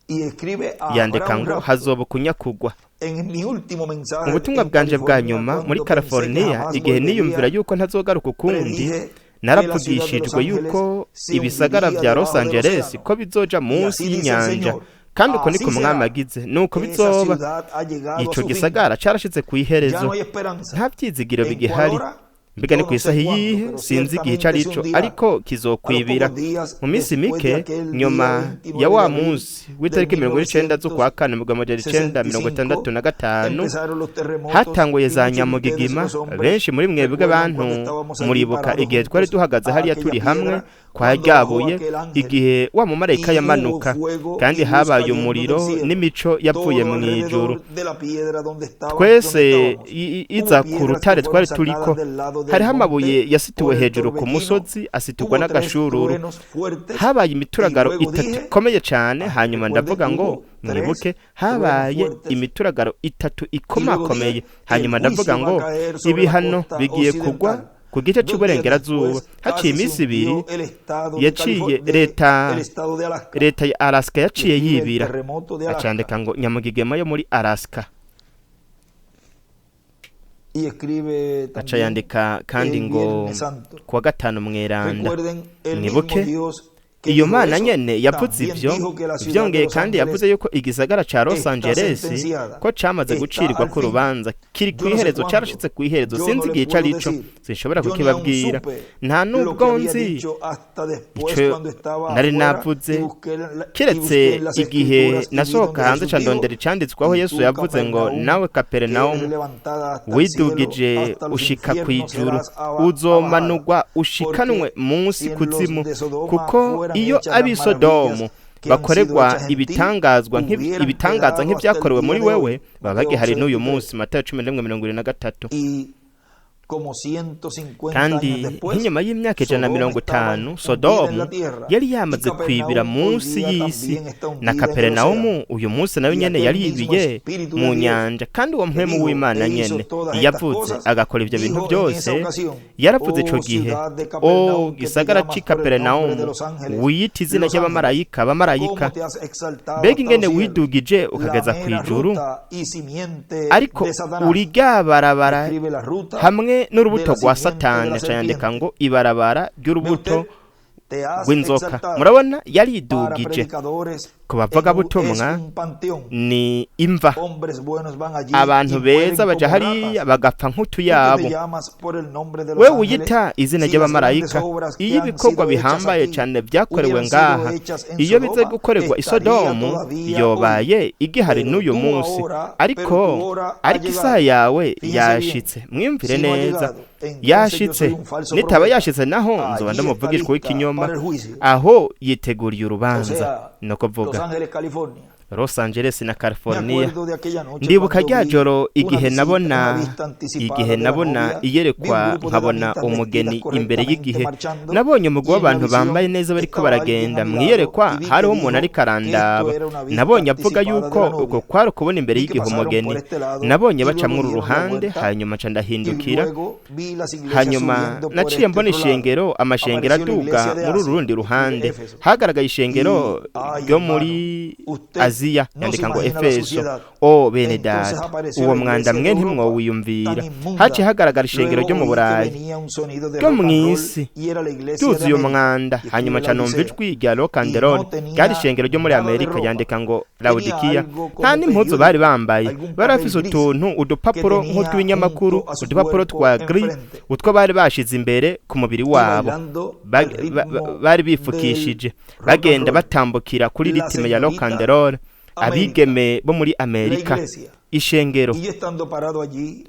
Speaker 1: Y escribe, habrá
Speaker 2: Yandika
Speaker 1: un
Speaker 2: ngo
Speaker 1: rapto.
Speaker 2: hazoba ukunyakugwa.
Speaker 1: En mi último mensaje
Speaker 2: Mu butumwa
Speaker 1: en
Speaker 2: bwanje bwa
Speaker 1: California,
Speaker 2: nyuma muri
Speaker 1: cuando pensé que
Speaker 2: California,
Speaker 1: jamás
Speaker 2: igihe niyumvira
Speaker 1: volvería,
Speaker 2: yuko ntazogaruka ukundi,
Speaker 1: predije que la ciudad de Los
Speaker 2: naravugishijwe
Speaker 1: Ángeles
Speaker 2: yuko
Speaker 1: se
Speaker 2: ibisagara
Speaker 1: hundiría
Speaker 2: vya Los
Speaker 1: debajo del
Speaker 2: Angeles
Speaker 1: océano.
Speaker 2: ko bizoja
Speaker 1: Y
Speaker 2: munsi
Speaker 1: así dice el
Speaker 2: y'inyanja,
Speaker 1: Señor,
Speaker 2: kandi uko niko
Speaker 1: así
Speaker 2: umwami
Speaker 1: será.
Speaker 2: agize, nuko
Speaker 1: Esa
Speaker 2: bizoba.
Speaker 1: ciudad ha llegado a
Speaker 2: Ico
Speaker 1: su fin.
Speaker 2: gisagara carashitse
Speaker 1: Ya
Speaker 2: kw'iherezo,
Speaker 1: no hay esperanza.
Speaker 2: nta vyizigiro
Speaker 1: ¿En cuál
Speaker 2: bigihari.
Speaker 1: hora?
Speaker 2: Mbega ni
Speaker 1: Yo
Speaker 2: ku
Speaker 1: no
Speaker 2: isaha
Speaker 1: sé cuándo,
Speaker 2: iyihe?
Speaker 1: pero
Speaker 2: Sinzi igihe ico
Speaker 1: ciertamente se
Speaker 2: arico,
Speaker 1: hundirá.
Speaker 2: ariko
Speaker 1: A los
Speaker 2: kizokwibira
Speaker 1: pocos días
Speaker 2: mu minsi
Speaker 1: después de
Speaker 2: mike
Speaker 1: aquel día
Speaker 2: nyuma
Speaker 1: 29
Speaker 2: ya
Speaker 1: de
Speaker 2: wa
Speaker 1: abril
Speaker 2: munsi
Speaker 1: del
Speaker 2: w'itariki 19 z'ukwa kane mu 1965,
Speaker 1: 1965 empezaron los terremotos
Speaker 2: hatanguye
Speaker 1: y
Speaker 2: za
Speaker 1: muchos de ustedes,
Speaker 2: nyamugigima.
Speaker 1: los hombres,
Speaker 2: Benshi muri mwebwe
Speaker 1: recuerdan
Speaker 2: bantu
Speaker 1: cuando estábamos allí
Speaker 2: muribuka
Speaker 1: parados
Speaker 2: igihe twari
Speaker 1: juntos
Speaker 2: duhagaze
Speaker 1: a
Speaker 2: hariya
Speaker 1: aquella
Speaker 2: turi hamwe
Speaker 1: piedra
Speaker 2: kwa
Speaker 1: cuando bajó
Speaker 2: ryabuye,
Speaker 1: aquel ángel
Speaker 2: igihe wa mumarayika
Speaker 1: y hubo
Speaker 2: yamanuka,
Speaker 1: fuego
Speaker 2: kandi
Speaker 1: y luz
Speaker 2: habaye
Speaker 1: cayendo del
Speaker 2: umuriro
Speaker 1: cielo,
Speaker 2: n'imico yavuye
Speaker 1: todo
Speaker 2: mu ijuru,
Speaker 1: alrededor de la piedra donde estaba, donde
Speaker 2: twese
Speaker 1: estábamos.
Speaker 2: iza
Speaker 1: Hubo
Speaker 2: ku
Speaker 1: piedras que
Speaker 2: rutare
Speaker 1: fueron
Speaker 2: twari
Speaker 1: sacadas
Speaker 2: turiko,
Speaker 1: del lado del
Speaker 2: hariho amabuye
Speaker 1: monte
Speaker 2: yasituwe
Speaker 1: por el
Speaker 2: hejuru ku
Speaker 1: torbellino.
Speaker 2: musozi asiturwa
Speaker 1: Hubo tres
Speaker 2: n'agashururu,
Speaker 1: truenos fuertes
Speaker 2: habaye
Speaker 1: y
Speaker 2: imituragaro
Speaker 1: luego
Speaker 2: itatu
Speaker 1: dije,
Speaker 2: ikomeye cane. Hanyuma
Speaker 1: recuerden,
Speaker 2: ndavuga ngo
Speaker 1: hubo tres
Speaker 2: mwibuke,
Speaker 1: truenos
Speaker 2: habaye
Speaker 1: fuertes
Speaker 2: imituragaro itatu
Speaker 1: y luego
Speaker 2: ikomakomeye.
Speaker 1: dije, el
Speaker 2: Hanyuma ndavuga
Speaker 1: juicio va
Speaker 2: ngo
Speaker 1: a caer sobre la
Speaker 2: ibihano
Speaker 1: costa
Speaker 2: bigiye kugwa
Speaker 1: occidental.
Speaker 2: ku gice
Speaker 1: 2 días
Speaker 2: c'uburengerazuba.
Speaker 1: después,
Speaker 2: Haciye
Speaker 1: casi se
Speaker 2: iminsi 2
Speaker 1: hundió el estado de
Speaker 2: yaciye
Speaker 1: California,
Speaker 2: leta
Speaker 1: el estado de Alaska.
Speaker 2: leta ya Alaska
Speaker 1: Y
Speaker 2: yaciye
Speaker 1: escribe el
Speaker 2: yibira,
Speaker 1: terremoto de Alaska.
Speaker 2: acandika ngo nyamugigema yo muri Alaska.
Speaker 1: Y escribe
Speaker 2: Aca
Speaker 1: también
Speaker 2: yandika kandi
Speaker 1: el
Speaker 2: ngo
Speaker 1: Viernes Santo.
Speaker 2: kuwa gatanu mweranda.
Speaker 1: Recuerden, el mismo
Speaker 2: Mwibuke
Speaker 1: Dios que
Speaker 2: iyo
Speaker 1: dijo
Speaker 2: mana
Speaker 1: eso,
Speaker 2: nyene yavuze
Speaker 1: también
Speaker 2: ivyo,
Speaker 1: dijo que la ciudad de
Speaker 2: vyongeye
Speaker 1: Los
Speaker 2: kandi
Speaker 1: Ángeles
Speaker 2: yavuze yuko igisagara ca Los
Speaker 1: está
Speaker 2: Angeles
Speaker 1: sentenciada,
Speaker 2: ko camaze
Speaker 1: está
Speaker 2: gucirwa
Speaker 1: al
Speaker 2: ku
Speaker 1: fin.
Speaker 2: rubanza, kiri
Speaker 1: Yo no sé
Speaker 2: kw'iherezo,
Speaker 1: cuándo,
Speaker 2: carashitse kw'iherezo,
Speaker 1: yo no
Speaker 2: sinzi
Speaker 1: le
Speaker 2: igihe ico
Speaker 1: puedo
Speaker 2: arico,
Speaker 1: decir,
Speaker 2: sinshobora
Speaker 1: yo ni aún
Speaker 2: kukibabwira,
Speaker 1: supe
Speaker 2: nta
Speaker 1: lo que
Speaker 2: nubwo
Speaker 1: había
Speaker 2: nzi
Speaker 1: dicho hasta después
Speaker 2: ico
Speaker 1: cuando estaba
Speaker 2: nari
Speaker 1: afuera y
Speaker 2: navuze,
Speaker 1: busqué, y busqué
Speaker 2: keretse
Speaker 1: en las
Speaker 2: igihe
Speaker 1: escrituras y vi
Speaker 2: nasohoka
Speaker 1: donde
Speaker 2: hanze
Speaker 1: Jesús
Speaker 2: ca
Speaker 1: dijo,
Speaker 2: ndondera icanditswe aho
Speaker 1: y
Speaker 2: Yesu
Speaker 1: tú,
Speaker 2: yavuze ngo
Speaker 1: Capernaum,
Speaker 2: nawe
Speaker 1: que eres
Speaker 2: Kaperinawumu
Speaker 1: levantada hasta el cielo,
Speaker 2: widugije
Speaker 1: hasta los
Speaker 2: ushika
Speaker 1: infiernos
Speaker 2: kw'ijuru,
Speaker 1: serás abajada,
Speaker 2: uzomanurwa ushikanwe
Speaker 1: porque
Speaker 2: munsi
Speaker 1: si en los
Speaker 2: kuzimu,
Speaker 1: de Sodoma
Speaker 2: kuko
Speaker 1: fueran
Speaker 2: iyo
Speaker 1: hechas las
Speaker 2: ab'i
Speaker 1: maravillas
Speaker 2: Sodomu
Speaker 1: que han sido
Speaker 2: bakorerwa
Speaker 1: hechas en ti,
Speaker 2: ibitangazwa
Speaker 1: hubieran
Speaker 2: ibitangaza
Speaker 1: quedado hasta el
Speaker 2: nk'ivyakorewe
Speaker 1: día
Speaker 2: muri
Speaker 1: de hoy.
Speaker 2: wewe, baba
Speaker 1: Mateo
Speaker 2: bagihari n'uyu
Speaker 1: 11:23.
Speaker 2: munsi. Matayo 11:73.
Speaker 1: Y Como 150
Speaker 2: Kandi
Speaker 1: años después,
Speaker 2: nk'inyuma y'imyaka ijana na
Speaker 1: Sodoma
Speaker 2: mirongo
Speaker 1: estaba
Speaker 2: itanu,
Speaker 1: hundida en
Speaker 2: Sodomu
Speaker 1: la tierra,
Speaker 2: yari
Speaker 1: y
Speaker 2: yamaze kwibira
Speaker 1: Capernaum hoy
Speaker 2: munsi
Speaker 1: día
Speaker 2: y'isi,
Speaker 1: también está
Speaker 2: na
Speaker 1: hundida en el
Speaker 2: Kaperinawumu
Speaker 1: océano.
Speaker 2: uyu munsi nayo
Speaker 1: Y
Speaker 2: nyene
Speaker 1: aquel
Speaker 2: yaribiye
Speaker 1: mismo Espíritu
Speaker 2: mu
Speaker 1: de Dios
Speaker 2: nyanja. Kandi uwo
Speaker 1: que
Speaker 2: mpwemu
Speaker 1: dijo
Speaker 2: w'Imana
Speaker 1: e hizo
Speaker 2: nyene
Speaker 1: todas estas
Speaker 2: yavuze
Speaker 1: cosas,
Speaker 2: agakora ivyo bintu
Speaker 1: dijo en esa
Speaker 2: byose,
Speaker 1: ocasión:
Speaker 2: yaravuze ico
Speaker 1: Oh
Speaker 2: gihe:
Speaker 1: ciudad de
Speaker 2: O
Speaker 1: Capernaum, que te
Speaker 2: gisagara
Speaker 1: llamas
Speaker 2: c'i
Speaker 1: por el nombre de
Speaker 2: Kaperinawumu,
Speaker 1: los ángeles,
Speaker 2: wiyita izina
Speaker 1: los ángeles,
Speaker 2: ry'abamarayika, abamarayika,
Speaker 1: cómo te has exaltado
Speaker 2: mbega
Speaker 1: hasta
Speaker 2: ingene
Speaker 1: los cielos,
Speaker 2: widugije
Speaker 1: la
Speaker 2: ukageza
Speaker 1: mera
Speaker 2: kw'ijuru,
Speaker 1: ruta y simiente
Speaker 2: ariko
Speaker 1: de Satanás.
Speaker 2: uri rya barabara
Speaker 1: Escribe la ruta
Speaker 2: hamwe
Speaker 1: de
Speaker 2: n'urubuto
Speaker 1: la
Speaker 2: rwa
Speaker 1: simiente de
Speaker 2: Satani.
Speaker 1: la
Speaker 2: Aca yandika
Speaker 1: serpiente.
Speaker 2: ngo ibarabara
Speaker 1: Ve
Speaker 2: ry'urubuto
Speaker 1: usted, te has
Speaker 2: rw'inzoka.
Speaker 1: exaltado.
Speaker 2: Murabona,
Speaker 1: Para
Speaker 2: yaridugije.
Speaker 1: predicadores
Speaker 2: Ku
Speaker 1: es
Speaker 2: bavugabutumwa
Speaker 1: un panteón.
Speaker 2: ni imva.
Speaker 1: Hombres buenos van allí
Speaker 2: Abantu
Speaker 1: y mueren
Speaker 2: beza baja
Speaker 1: como
Speaker 2: hariya
Speaker 1: ratas.
Speaker 2: bagapfa
Speaker 1: Tú que te
Speaker 2: nk'utuyabo.
Speaker 1: llamas por el nombre de los
Speaker 2: We
Speaker 1: ángeles,
Speaker 2: wiyita izina
Speaker 1: si las grandes
Speaker 2: ry'abamarayika,
Speaker 1: obras que
Speaker 2: iyo
Speaker 1: han
Speaker 2: ibikorwa
Speaker 1: sido hechas
Speaker 2: bihambaye
Speaker 1: aquí
Speaker 2: cane vyakorewe
Speaker 1: hubieran sido
Speaker 2: ngaha,
Speaker 1: hechas en
Speaker 2: iyo bize
Speaker 1: Sodoma,
Speaker 2: gukorerwa i
Speaker 1: estaría
Speaker 2: Sodomu,
Speaker 1: todavía hoy.
Speaker 2: yobaye igihari
Speaker 1: Pero
Speaker 2: n'uyu
Speaker 1: tu
Speaker 2: munsi.
Speaker 1: ahora, pero
Speaker 2: Ariko
Speaker 1: tu hora ha
Speaker 2: ariko isaha
Speaker 1: llegado.
Speaker 2: yawe
Speaker 1: Fíjense bien,
Speaker 2: yashitse, mwiyumvire
Speaker 1: si no ha
Speaker 2: neza,
Speaker 1: llegado, entonces yo
Speaker 2: yashitse.
Speaker 1: soy un falso
Speaker 2: Nitaba
Speaker 1: profeta.
Speaker 2: yashitse naho nzoba
Speaker 1: Allí está
Speaker 2: ndamuvugishwa
Speaker 1: lista
Speaker 2: w'ikinyoma.
Speaker 1: para el juicio.
Speaker 2: Aho yiteguriye
Speaker 1: O
Speaker 2: urubanza,
Speaker 1: sea,
Speaker 2: ni
Speaker 1: Los
Speaker 2: ukuvuga
Speaker 1: Ángeles, California.
Speaker 2: Los Angeles na
Speaker 1: Me
Speaker 2: California.
Speaker 1: acuerdo de aquella noche
Speaker 2: Ndibuka
Speaker 1: cuando
Speaker 2: rya
Speaker 1: vi
Speaker 2: joro
Speaker 1: una
Speaker 2: igihe
Speaker 1: visita, una
Speaker 2: nabona
Speaker 1: vista anticipada
Speaker 2: igihe
Speaker 1: de la
Speaker 2: nabona
Speaker 1: novia, vi un
Speaker 2: iyerekwa,
Speaker 1: grupo de
Speaker 2: nkabona
Speaker 1: damitas
Speaker 2: umugeni
Speaker 1: vestidas
Speaker 2: imbere
Speaker 1: correctamente
Speaker 2: y'igihe.
Speaker 1: marchando,
Speaker 2: Nabonye umugwi
Speaker 1: y en la
Speaker 2: w'abantu bambaye
Speaker 1: visión
Speaker 2: neza bariko
Speaker 1: estaba alguien
Speaker 2: baragenda
Speaker 1: a mi lado
Speaker 2: mw'iyerekwa,
Speaker 1: y vi que
Speaker 2: hariho umuntu
Speaker 1: dijo
Speaker 2: ariko
Speaker 1: que esto
Speaker 2: arandaba.
Speaker 1: era una vista
Speaker 2: Nabonye avuga
Speaker 1: anticipada de
Speaker 2: yuko
Speaker 1: la
Speaker 2: uko
Speaker 1: novia.
Speaker 2: kwari ukubona imbere
Speaker 1: Vi que
Speaker 2: y'igihe
Speaker 1: pasaron
Speaker 2: umugeni.
Speaker 1: por este lado
Speaker 2: Nabonye
Speaker 1: y
Speaker 2: baca
Speaker 1: luego
Speaker 2: muri uru
Speaker 1: dieron la
Speaker 2: ruhande,
Speaker 1: vuelta
Speaker 2: hanyuma nca
Speaker 1: y
Speaker 2: ndahindukira.
Speaker 1: luego vi las iglesias
Speaker 2: Hanyuma
Speaker 1: subiendo por
Speaker 2: naciye
Speaker 1: este
Speaker 2: mbona
Speaker 1: otro lado.
Speaker 2: ishengero, amashengero
Speaker 1: Apareció la
Speaker 2: aduga
Speaker 1: iglesia de
Speaker 2: muri uru
Speaker 1: Asia,
Speaker 2: rundi
Speaker 1: escribe
Speaker 2: ruhande.
Speaker 1: Éfeso.
Speaker 2: Hagaragaye ishengero
Speaker 1: Y, ay,
Speaker 2: ryo
Speaker 1: hermano,
Speaker 2: muri
Speaker 1: usted
Speaker 2: Aziya,
Speaker 1: no se
Speaker 2: yandika ngo
Speaker 1: imagina la
Speaker 2: Efeso.
Speaker 1: suciedad.
Speaker 2: O bene
Speaker 1: Entonces
Speaker 2: data,
Speaker 1: apareció
Speaker 2: uwo
Speaker 1: la
Speaker 2: mwanda
Speaker 1: iglesia de
Speaker 2: mwe
Speaker 1: Europa,
Speaker 2: ntimwowiyumvira.
Speaker 1: tan inmunda.
Speaker 2: Haciye hagaragara ishengero
Speaker 1: Luego
Speaker 2: ryo mu
Speaker 1: oí que
Speaker 2: Burayi
Speaker 1: venía un sonido de
Speaker 2: ryo
Speaker 1: rock and roll
Speaker 2: mw'isi,
Speaker 1: y era la iglesia de
Speaker 2: ryuzuye
Speaker 1: América,
Speaker 2: umwanda.
Speaker 1: y
Speaker 2: Hanyuma
Speaker 1: escribe
Speaker 2: nca numva
Speaker 1: Laodicea.
Speaker 2: ijwi rya rock and
Speaker 1: Y
Speaker 2: roll,
Speaker 1: no
Speaker 2: ryari
Speaker 1: tenía
Speaker 2: ishengero ryo muri
Speaker 1: nada de
Speaker 2: Amerika,
Speaker 1: ropa.
Speaker 2: yandika ngo
Speaker 1: Tenía
Speaker 2: Laodikiya.
Speaker 1: algo
Speaker 2: Nta
Speaker 1: como
Speaker 2: n'impuzu bari
Speaker 1: periódico,
Speaker 2: bambaye,
Speaker 1: algún
Speaker 2: bari
Speaker 1: papel
Speaker 2: bafise
Speaker 1: gris
Speaker 2: utuntu
Speaker 1: que
Speaker 2: udupapuro
Speaker 1: tenía
Speaker 2: nk'utw'ibinyamakuru,
Speaker 1: junto a su
Speaker 2: udupapuro
Speaker 1: cuerpo
Speaker 2: twa gris,
Speaker 1: enfrente
Speaker 2: utwo bari bashize imbere ku mubiri
Speaker 1: y
Speaker 2: wabo.
Speaker 1: bailando al ritmo
Speaker 2: Bari
Speaker 1: del
Speaker 2: bifukishije,
Speaker 1: rock and
Speaker 2: bagenda
Speaker 1: roll.
Speaker 2: batambukira kuri
Speaker 1: La
Speaker 2: ritime ya rock and
Speaker 1: señorita
Speaker 2: roll.
Speaker 1: América,
Speaker 2: Abigeme bo muri
Speaker 1: la
Speaker 2: Amerika,
Speaker 1: iglesia.
Speaker 2: ishengero.
Speaker 1: Y yo estando parado allí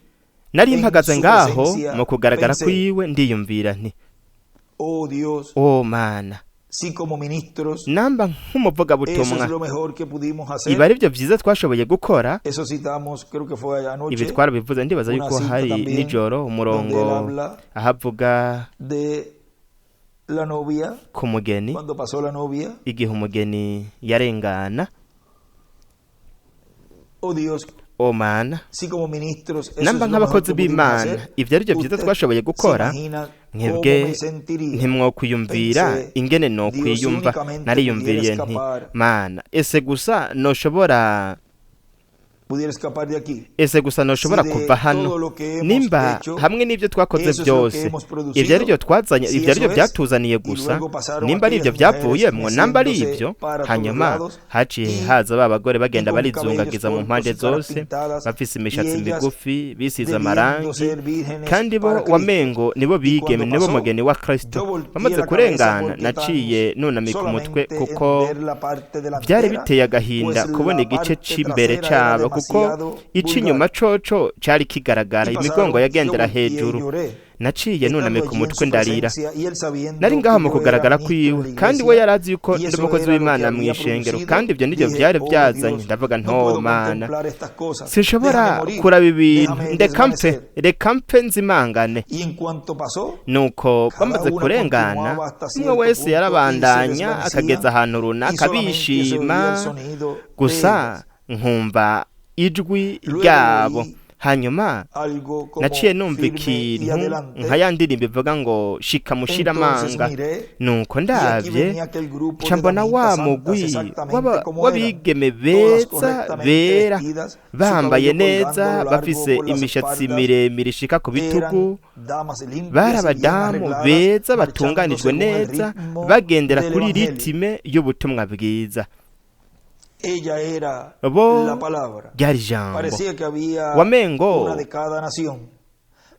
Speaker 2: Nari
Speaker 1: en
Speaker 2: mpagaze
Speaker 1: su
Speaker 2: ngaho
Speaker 1: presencia,
Speaker 2: mu kugaragara
Speaker 1: pensé:
Speaker 2: kwiwe, ndiyumvira nti:
Speaker 1: oh Dios,
Speaker 2: O Mana,
Speaker 1: si como ministros
Speaker 2: namba
Speaker 1: eso
Speaker 2: nk'umuvugabutumwa
Speaker 1: es lo mejor que pudimos
Speaker 2: ibi
Speaker 1: hacer.
Speaker 2: ari byo byiza twashoboye gukora.
Speaker 1: Eso citamos, creo que fue
Speaker 2: Ibi
Speaker 1: anoche,
Speaker 2: twarabivuze, ndibaza
Speaker 1: una
Speaker 2: yuko
Speaker 1: cita
Speaker 2: hari
Speaker 1: también
Speaker 2: nijoro
Speaker 1: donde él
Speaker 2: umurongo
Speaker 1: habla
Speaker 2: aho avuga
Speaker 1: de la novia,
Speaker 2: ku mugeni,
Speaker 1: cuando pasó la novia.
Speaker 2: igihe umugeni yarengana.
Speaker 1: Oh Dios,
Speaker 2: O Mana,
Speaker 1: si como ministros eso
Speaker 2: namba
Speaker 1: es lo mejor
Speaker 2: nk'abakozi
Speaker 1: que pudimos
Speaker 2: b'Imana
Speaker 1: hacer,
Speaker 2: ivyo ari byo byiza
Speaker 1: usted
Speaker 2: twashoboye
Speaker 1: se
Speaker 2: gukora,
Speaker 1: imagina cómo
Speaker 2: mwebwe
Speaker 1: me sentiría.
Speaker 2: ntimwokwiyumvira
Speaker 1: Pensé:
Speaker 2: ingene
Speaker 1: Dios, si
Speaker 2: nokwiyumva.
Speaker 1: únicamente pudiera
Speaker 2: Nariyumviriye nti:
Speaker 1: escapar,
Speaker 2: Mana, ese gusa noshobora
Speaker 1: pudiera escapar de aquí.
Speaker 2: ese gusa
Speaker 1: Si
Speaker 2: noshobora
Speaker 1: de
Speaker 2: kuva hano,
Speaker 1: todo lo que hemos
Speaker 2: nimba
Speaker 1: hecho,
Speaker 2: hamwe n'ibyo twakoze
Speaker 1: eso es lo que
Speaker 2: byose,
Speaker 1: hemos
Speaker 2: ibyo ari
Speaker 1: producido,
Speaker 2: byo twazanye,
Speaker 1: si
Speaker 2: ibyo ari byo
Speaker 1: eso es,
Speaker 2: byatuzaniye
Speaker 1: y
Speaker 2: gusa,
Speaker 1: luego pasaron
Speaker 2: nimba ari ibyo
Speaker 1: aquellas mujeres
Speaker 2: byavuyemwo, namba ari
Speaker 1: meciéndose
Speaker 2: ibyo.
Speaker 1: para todos
Speaker 2: Hanyuma
Speaker 1: lados
Speaker 2: haciye
Speaker 1: y,
Speaker 2: haza ba bagore
Speaker 1: y
Speaker 2: bagenda
Speaker 1: con cabellos
Speaker 2: barizungagiza mu
Speaker 1: cortos
Speaker 2: mpande
Speaker 1: y caras
Speaker 2: zose,
Speaker 1: pintadas,
Speaker 2: bafise
Speaker 1: y
Speaker 2: imishatsi
Speaker 1: ellas
Speaker 2: migufi, bisize
Speaker 1: debiendo
Speaker 2: amarangi,
Speaker 1: ser vírgenes
Speaker 2: kandi bo
Speaker 1: para Cristo.
Speaker 2: wamengo nibo
Speaker 1: Y
Speaker 2: bigeme,
Speaker 1: cuando
Speaker 2: nibo
Speaker 1: pasó,
Speaker 2: mugeni wa
Speaker 1: yo
Speaker 2: Kristo.
Speaker 1: volteé
Speaker 2: Bamaze
Speaker 1: la cabeza
Speaker 2: kurengana,
Speaker 1: porque tan
Speaker 2: naciye nunamika umutwe,
Speaker 1: solamente en
Speaker 2: kuko
Speaker 1: ver la parte
Speaker 2: byari
Speaker 1: delantera,
Speaker 2: biteye agahinda
Speaker 1: pues
Speaker 2: kubona
Speaker 1: la
Speaker 2: igice
Speaker 1: parte
Speaker 2: c'imbere
Speaker 1: trasera era
Speaker 2: cabo, kuko
Speaker 1: demasiado
Speaker 2: ic'inyuma
Speaker 1: vulgar.
Speaker 2: coco cari kigaragara,
Speaker 1: Y
Speaker 2: imigongo
Speaker 1: pasaron, yo
Speaker 2: yagendera
Speaker 1: volteé y
Speaker 2: hejuru.
Speaker 1: lloré,
Speaker 2: Naciye
Speaker 1: estando
Speaker 2: nunamika
Speaker 1: allí en
Speaker 2: umutwe
Speaker 1: su
Speaker 2: ndarira.
Speaker 1: presencia y él
Speaker 2: Nari
Speaker 1: sabiendo
Speaker 2: ngaho
Speaker 1: que
Speaker 2: mu
Speaker 1: yo era
Speaker 2: kugaragara
Speaker 1: ministro en
Speaker 2: kwiwe,
Speaker 1: la
Speaker 2: kandi we
Speaker 1: iglesia
Speaker 2: yarazi yuko
Speaker 1: y
Speaker 2: ndi
Speaker 1: eso
Speaker 2: umukozi
Speaker 1: era lo que
Speaker 2: w'Imana
Speaker 1: había
Speaker 2: mw'ishengero,
Speaker 1: producido,
Speaker 2: kandi ivyo nivyo
Speaker 1: dije:
Speaker 2: vyari
Speaker 1: oh
Speaker 2: vyazanye.
Speaker 1: Dios,
Speaker 2: Ndavuga
Speaker 1: no
Speaker 2: nto
Speaker 1: puedo
Speaker 2: Mana,
Speaker 1: contemplar estas cosas, déjame
Speaker 2: sinshobora
Speaker 1: morir,
Speaker 2: kuraba ibintu,
Speaker 1: déjame
Speaker 2: ndeka mpfe,
Speaker 1: desvanecer.
Speaker 2: reka mpfe nzimangane.
Speaker 1: Y en cuanto pasó,
Speaker 2: Nuko
Speaker 1: cada
Speaker 2: bamaze
Speaker 1: una
Speaker 2: kurengana,
Speaker 1: continuaba hasta
Speaker 2: umwe
Speaker 1: cierto
Speaker 2: wese
Speaker 1: punto y se
Speaker 2: yarabandanya akageza
Speaker 1: desvanecía
Speaker 2: ahantu
Speaker 1: y
Speaker 2: runaka
Speaker 1: solamente se oía el
Speaker 2: bishima,
Speaker 1: sonido de
Speaker 2: gusa
Speaker 1: ellas.
Speaker 2: nkumva ijwi
Speaker 1: Luego
Speaker 2: ryabo.
Speaker 1: oí
Speaker 2: Hanyuma
Speaker 1: algo
Speaker 2: naciye
Speaker 1: como
Speaker 2: numva
Speaker 1: firme y
Speaker 2: ikintu
Speaker 1: adelante.
Speaker 2: nka ya ndirimbo ivuga ngo shika mushira
Speaker 1: Entonces
Speaker 2: amanga.
Speaker 1: miré
Speaker 2: Nuko
Speaker 1: y aquí
Speaker 2: ndavye
Speaker 1: venía aquel grupo
Speaker 2: nca
Speaker 1: de
Speaker 2: mbona wa
Speaker 1: damitas santas
Speaker 2: mugwi
Speaker 1: exactamente como eran,
Speaker 2: w'abigeme
Speaker 1: todas
Speaker 2: beza
Speaker 1: correctamente
Speaker 2: bera,
Speaker 1: vestidas, su
Speaker 2: bambaye
Speaker 1: cabello
Speaker 2: neza,
Speaker 1: colgando largo
Speaker 2: bafise
Speaker 1: por las
Speaker 2: imishatsi
Speaker 1: espaldas,
Speaker 2: miremire ishika ku bitugu,
Speaker 1: eran damas
Speaker 2: bari
Speaker 1: limpias y bien
Speaker 2: abadamu
Speaker 1: arregladas,
Speaker 2: beza
Speaker 1: marchando
Speaker 2: batunganijwe
Speaker 1: según el
Speaker 2: neza,
Speaker 1: ritmo
Speaker 2: bagendera
Speaker 1: del
Speaker 2: kuri
Speaker 1: Evangelio.
Speaker 2: ritime y'ubutumwa bwiza.
Speaker 1: Ella era
Speaker 2: Bo
Speaker 1: la palabra.
Speaker 2: ryari ijambo.
Speaker 1: Parecía que había
Speaker 2: Wamengo
Speaker 1: una de cada nación.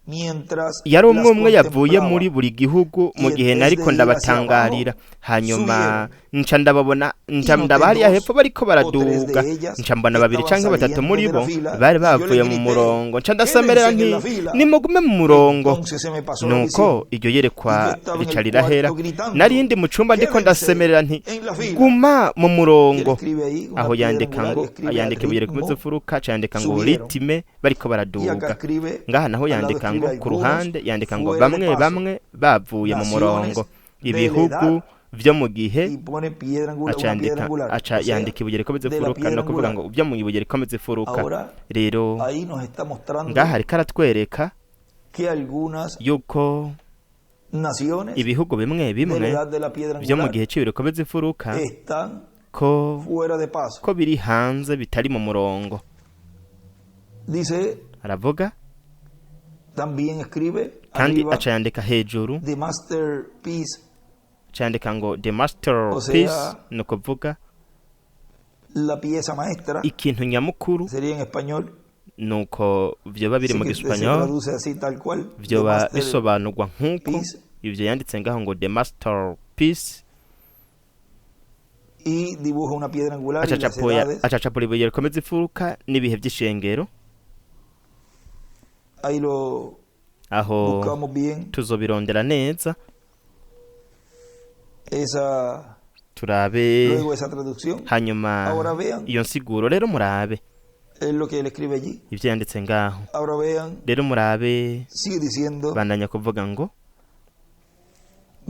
Speaker 1: Mientras
Speaker 2: yari umwe
Speaker 1: las
Speaker 2: umwe yavuye
Speaker 1: contemplaba
Speaker 2: muri buri gihugu
Speaker 1: y
Speaker 2: mu
Speaker 1: en
Speaker 2: gihe
Speaker 1: vez de
Speaker 2: nariko
Speaker 1: ir hacia abajo,
Speaker 2: ndabatangarira. Hanyuma
Speaker 1: subieron.
Speaker 2: Nca ndababona, nca
Speaker 1: Y noté
Speaker 2: ndaba hariya
Speaker 1: dos
Speaker 2: hepfo bariko
Speaker 1: o tres
Speaker 2: baraduga,
Speaker 1: de ellas
Speaker 2: nca mbona
Speaker 1: que
Speaker 2: babiri
Speaker 1: estaban
Speaker 2: canke batatu
Speaker 1: saliendo
Speaker 2: muri
Speaker 1: de
Speaker 2: bo
Speaker 1: la fila
Speaker 2: bari
Speaker 1: y yo les
Speaker 2: bavuye mu
Speaker 1: grité,
Speaker 2: murongo, nca ndasemerera
Speaker 1: quédense
Speaker 2: nti
Speaker 1: en la fila.
Speaker 2: nimugume mu murongo.
Speaker 1: Entonces se me pasó la
Speaker 2: Nuko
Speaker 1: visión.
Speaker 2: iryo
Speaker 1: Y yo
Speaker 2: yerekwa
Speaker 1: estaba en
Speaker 2: rica
Speaker 1: el
Speaker 2: rirahera.
Speaker 1: cuarto gritando,
Speaker 2: Narindi mu cumba ndiko
Speaker 1: quédense
Speaker 2: ndasemerera nti
Speaker 1: en la fila.
Speaker 2: guma mu
Speaker 1: Y él
Speaker 2: murongo.
Speaker 1: escribe ahí una
Speaker 2: Aho
Speaker 1: piedra
Speaker 2: yandika
Speaker 1: angular y
Speaker 2: ngo
Speaker 1: escribe al
Speaker 2: yandika ibuye rikomeza
Speaker 1: ritmo
Speaker 2: imfuruka, aca yandika ngo
Speaker 1: subieron.
Speaker 2: ritime bariko
Speaker 1: Y acá
Speaker 2: baraduga.
Speaker 1: escribe,
Speaker 2: Ngaha naho
Speaker 1: al lado
Speaker 2: yandika
Speaker 1: escribe
Speaker 2: ngo ku
Speaker 1: algunos
Speaker 2: ruhande yandika ngo
Speaker 1: fuera de
Speaker 2: bamwe
Speaker 1: paso,
Speaker 2: bamwe bavuye mu
Speaker 1: naciones
Speaker 2: murongo,
Speaker 1: de la
Speaker 2: ibihugu
Speaker 1: edad
Speaker 2: vyo mu gihe,
Speaker 1: y pone piedra angular,
Speaker 2: aca
Speaker 1: una piedra
Speaker 2: yandika
Speaker 1: angular,
Speaker 2: aca
Speaker 1: o sea,
Speaker 2: yandika ibuye rikomeza
Speaker 1: de la
Speaker 2: imfuruka,
Speaker 1: piedra
Speaker 2: no kuvuga
Speaker 1: angular.
Speaker 2: ngo byo mu ibuye rikomeza imfuruka.
Speaker 1: Ahora
Speaker 2: Rero
Speaker 1: ahí nos está mostrando
Speaker 2: ngaha ariko aratwereka
Speaker 1: que algunas
Speaker 2: yuko
Speaker 1: naciones
Speaker 2: ibihugu bimwe
Speaker 1: de la
Speaker 2: bimwe
Speaker 1: edad de la piedra
Speaker 2: vyo mu
Speaker 1: angular
Speaker 2: gihe c'ibuye rikomeza imfuruka
Speaker 1: están
Speaker 2: ko
Speaker 1: fuera de paso.
Speaker 2: ko biri hanze bitari mu murongo.
Speaker 1: Dice,
Speaker 2: Aravuga
Speaker 1: también escribe
Speaker 2: kandi
Speaker 1: arriba
Speaker 2: aca yandika hejuru,
Speaker 1: the masterpiece,
Speaker 2: aca yandika ngo the
Speaker 1: o
Speaker 2: masterpiece,
Speaker 1: sea,
Speaker 2: ni ukuvuga
Speaker 1: la pieza maestra,
Speaker 2: ikintu nyamukuru,
Speaker 1: sería en español,
Speaker 2: nuko vyoba biri
Speaker 1: sí
Speaker 2: mu
Speaker 1: que se
Speaker 2: gisipanyol,
Speaker 1: traduce así tal cual, the
Speaker 2: vyoba bisobanurwa nk'uko
Speaker 1: masterpiece,
Speaker 2: ivyo yanditse ngaho ngo the masterpiece.
Speaker 1: Y dibuja una piedra angular y las
Speaker 2: Acacapoya
Speaker 1: edades.
Speaker 2: acacapura ibuye rikomeza imfuruka n'ibihe vy'ishengero.
Speaker 1: Ahí lo
Speaker 2: Aho
Speaker 1: buscamos bien
Speaker 2: tuzobirondera neza,
Speaker 1: esa,
Speaker 2: turabe
Speaker 1: luego esa traducción.
Speaker 2: hanyuma
Speaker 1: Ahora vean
Speaker 2: iyo nsiguro. Rero murabe
Speaker 1: es lo que él escribe allí.
Speaker 2: ivyo yanditse ngaho.
Speaker 1: Ahora vean,
Speaker 2: Rero murabe,
Speaker 1: sigue diciendo,
Speaker 2: bandanya kuvuga ngo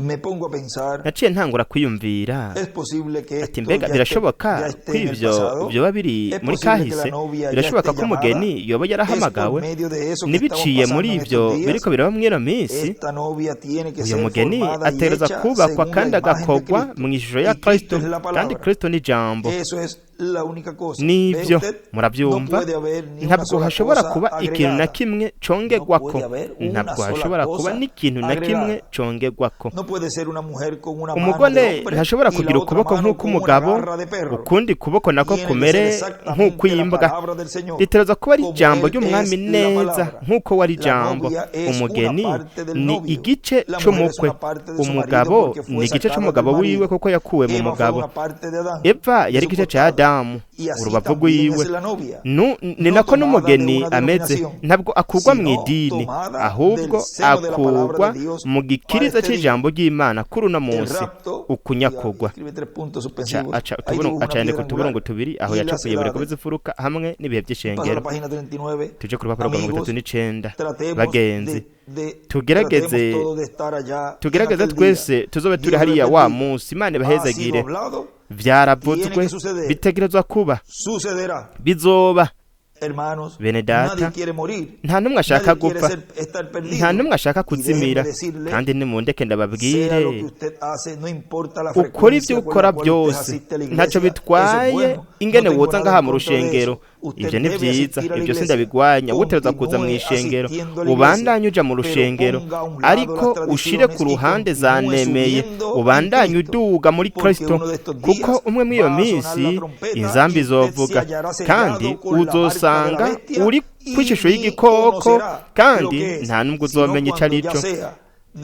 Speaker 1: me pongo a pensar,
Speaker 2: naciye ntangura kwiyumvira
Speaker 1: es posible que
Speaker 2: ati
Speaker 1: esto
Speaker 2: mbega
Speaker 1: ya esté,
Speaker 2: birashoboka
Speaker 1: ya
Speaker 2: ko
Speaker 1: esté en el
Speaker 2: ivyo
Speaker 1: pasado.
Speaker 2: vyoba biri
Speaker 1: Es
Speaker 2: muri
Speaker 1: posible que la
Speaker 2: kahise,
Speaker 1: novia ya
Speaker 2: birashoboka
Speaker 1: esté
Speaker 2: ko umugeni
Speaker 1: llamada.
Speaker 2: yoba
Speaker 1: Es por
Speaker 2: yarahamagawe
Speaker 1: medio de eso que estamos
Speaker 2: ntibiciye
Speaker 1: pasando
Speaker 2: muri
Speaker 1: en
Speaker 2: ivyo
Speaker 1: estos días.
Speaker 2: biriko biraba mw'ino minsi.
Speaker 1: Esta novia tiene que
Speaker 2: Uyu
Speaker 1: ser
Speaker 2: mugeni
Speaker 1: formada y
Speaker 2: ategereza
Speaker 1: hecha
Speaker 2: kubakwa
Speaker 1: según la
Speaker 2: kandi
Speaker 1: imagen de
Speaker 2: agakogwa
Speaker 1: Cristo.
Speaker 2: mu ishusho ya
Speaker 1: Y Cristo
Speaker 2: Kristo,
Speaker 1: es la
Speaker 2: kandi
Speaker 1: palabra.
Speaker 2: Kristo ni ijambo.
Speaker 1: Eso es la única cosa. ¿Ve
Speaker 2: Nivyo
Speaker 1: usted? No
Speaker 2: muravyumva,
Speaker 1: puede haber ni una
Speaker 2: ntabwo
Speaker 1: sola
Speaker 2: hashobora
Speaker 1: cosa
Speaker 2: kuba ikintu na
Speaker 1: agregada.
Speaker 2: kimwe
Speaker 1: No
Speaker 2: congerwako,
Speaker 1: puede haber una
Speaker 2: ntabwo
Speaker 1: sola
Speaker 2: hashobora kuba
Speaker 1: cosa
Speaker 2: n'ikintu na kimwe
Speaker 1: agregada.
Speaker 2: congerwako.
Speaker 1: No puede ser una mujer con una mano de
Speaker 2: Umugore
Speaker 1: hombre
Speaker 2: ntashobora
Speaker 1: y la
Speaker 2: kugira
Speaker 1: otra
Speaker 2: ukuboko
Speaker 1: mano con una
Speaker 2: nk'uk'umugabo,
Speaker 1: garra de perro.
Speaker 2: ukundi kuboko nako
Speaker 1: Tiene que ser
Speaker 2: kumere
Speaker 1: exactamente la
Speaker 2: nk'ukw'imbwa.
Speaker 1: palabra del Señor,
Speaker 2: Ritegerezwa kuba ari
Speaker 1: como
Speaker 2: ijambo
Speaker 1: Él
Speaker 2: ry'umwami
Speaker 1: es la
Speaker 2: neza
Speaker 1: palabra.
Speaker 2: nk'uko wari
Speaker 1: La
Speaker 2: ijambo.
Speaker 1: novia es una
Speaker 2: Umugeni
Speaker 1: parte del
Speaker 2: ni
Speaker 1: novio.
Speaker 2: igice
Speaker 1: La mujer es
Speaker 2: c'umukwe,
Speaker 1: una parte de su marido
Speaker 2: umugabo
Speaker 1: porque
Speaker 2: ni
Speaker 1: fue
Speaker 2: igice
Speaker 1: sacada del
Speaker 2: c'umugabo wiwe
Speaker 1: marido.
Speaker 2: kuko yakuwe mu
Speaker 1: Eva fue
Speaker 2: mugabo.
Speaker 1: una parte de Adán,
Speaker 2: Eva
Speaker 1: de
Speaker 2: yari
Speaker 1: su
Speaker 2: igice ca
Speaker 1: costado.
Speaker 2: Adamu,
Speaker 1: Y así
Speaker 2: urubavu
Speaker 1: también
Speaker 2: rwiwe.
Speaker 1: es la novia,
Speaker 2: Ni
Speaker 1: no
Speaker 2: nako
Speaker 1: tomada de
Speaker 2: n'umugeni
Speaker 1: una
Speaker 2: ameze,
Speaker 1: denominación,
Speaker 2: ntabwo akugwa mu
Speaker 1: sino
Speaker 2: idini,
Speaker 1: tomada del
Speaker 2: ahubwo
Speaker 1: seno de la palabra
Speaker 2: akugwa
Speaker 1: de Dios
Speaker 2: mu
Speaker 1: para
Speaker 2: gikiriza
Speaker 1: este día.
Speaker 2: c'ijambo ry'Imana kuri uno
Speaker 1: El
Speaker 2: munsi,
Speaker 1: rapto, y
Speaker 2: ukunyakugwa.
Speaker 1: escribe tres puntos
Speaker 2: Aca
Speaker 1: suspensivos,
Speaker 2: aca
Speaker 1: ahí
Speaker 2: utuburungu,
Speaker 1: dibuja una
Speaker 2: aca yandika
Speaker 1: piedra
Speaker 2: utuburungu
Speaker 1: angular
Speaker 2: tubiri, aho
Speaker 1: y las
Speaker 2: yacapuye buri
Speaker 1: edades.
Speaker 2: komeza imfuruka hamwe n'ibihe
Speaker 1: Paso a la
Speaker 2: vy'ishengero.
Speaker 1: página 39.
Speaker 2: Tuje ku rupapuro rwa mirongo itatu
Speaker 1: Amigos,
Speaker 2: n'icenda.
Speaker 1: tratemos
Speaker 2: Bagenzi,
Speaker 1: de
Speaker 2: tugerageze
Speaker 1: tratemos todos de estar allá en
Speaker 2: tugerageze
Speaker 1: aquel día.
Speaker 2: twese tuzobe turi
Speaker 1: Dios les
Speaker 2: hariya wa
Speaker 1: bendiga.
Speaker 2: munsi. Imana
Speaker 1: Ha sido
Speaker 2: ibahezagire.
Speaker 1: hablado, tiene
Speaker 2: Vyaravuzwe,
Speaker 1: que suceder,
Speaker 2: bitegerezwa kuba,
Speaker 1: sucederá.
Speaker 2: bizoba.
Speaker 1: Hermanos,
Speaker 2: Bene
Speaker 1: nadie
Speaker 2: data,
Speaker 1: quiere morir,
Speaker 2: nta n'umwe ashaka
Speaker 1: nadie quiere
Speaker 2: gupfa,
Speaker 1: estar
Speaker 2: nta
Speaker 1: perdido.
Speaker 2: n'umwe ashaka
Speaker 1: Y déjeme
Speaker 2: kuzimira.
Speaker 1: decirle,
Speaker 2: Kandi nimundeke
Speaker 1: sea lo que
Speaker 2: ndababwire,
Speaker 1: usted hace, no importa la
Speaker 2: ukora ivyo
Speaker 1: frecuencia con
Speaker 2: ukora
Speaker 1: la cual usted
Speaker 2: byose
Speaker 1: asiste a la
Speaker 2: ntacyo
Speaker 1: iglesia, eso es
Speaker 2: bitwaye
Speaker 1: bueno. No
Speaker 2: ingene
Speaker 1: tengo
Speaker 2: woza
Speaker 1: nada
Speaker 2: ngaha
Speaker 1: en
Speaker 2: mu
Speaker 1: contra de
Speaker 2: rushengero,
Speaker 1: eso. Usted
Speaker 2: ivyo ni
Speaker 1: debe
Speaker 2: vyiza,
Speaker 1: asistir a la
Speaker 2: ivyo
Speaker 1: iglesia,
Speaker 2: sindabigwanya. Wotereza kuza mu
Speaker 1: continúe
Speaker 2: ishengero,
Speaker 1: asistiendo a la iglesia,
Speaker 2: ubandanye uja mu
Speaker 1: pero
Speaker 2: rushengero,
Speaker 1: ponga a un lado
Speaker 2: ariko
Speaker 1: las
Speaker 2: ushire ku
Speaker 1: tradiciones y
Speaker 2: ruhande
Speaker 1: continúe
Speaker 2: zanemeye,
Speaker 1: subiendo en
Speaker 2: ubandanye
Speaker 1: Cristo,
Speaker 2: uduga muri
Speaker 1: porque
Speaker 2: Kristo,
Speaker 1: uno de estos
Speaker 2: kuko
Speaker 1: días
Speaker 2: umwe mw'iyo
Speaker 1: va a sonar la
Speaker 2: minsi
Speaker 1: trompeta
Speaker 2: inzambi
Speaker 1: y usted se
Speaker 2: izovuga,
Speaker 1: hallará
Speaker 2: kandi
Speaker 1: sellado con la marca de la
Speaker 2: uzosanga
Speaker 1: bestia
Speaker 2: uri
Speaker 1: y
Speaker 2: kw'ishusho
Speaker 1: ni
Speaker 2: y'igikoko,
Speaker 1: conocerá lo
Speaker 2: kandi
Speaker 1: que es,
Speaker 2: nta n'ubwo
Speaker 1: sino
Speaker 2: uzomenya ico
Speaker 1: cuando
Speaker 2: ari
Speaker 1: ya
Speaker 2: co,
Speaker 1: sea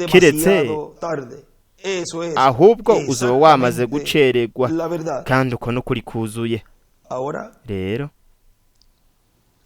Speaker 2: kiretse
Speaker 1: demasiado tarde. Eso es
Speaker 2: ahubwo uzoba wamaze
Speaker 1: exactamente
Speaker 2: gucererwa,
Speaker 1: la verdad.
Speaker 2: kandi uko n'ukuri kuzuye.
Speaker 1: Ahora
Speaker 2: Rero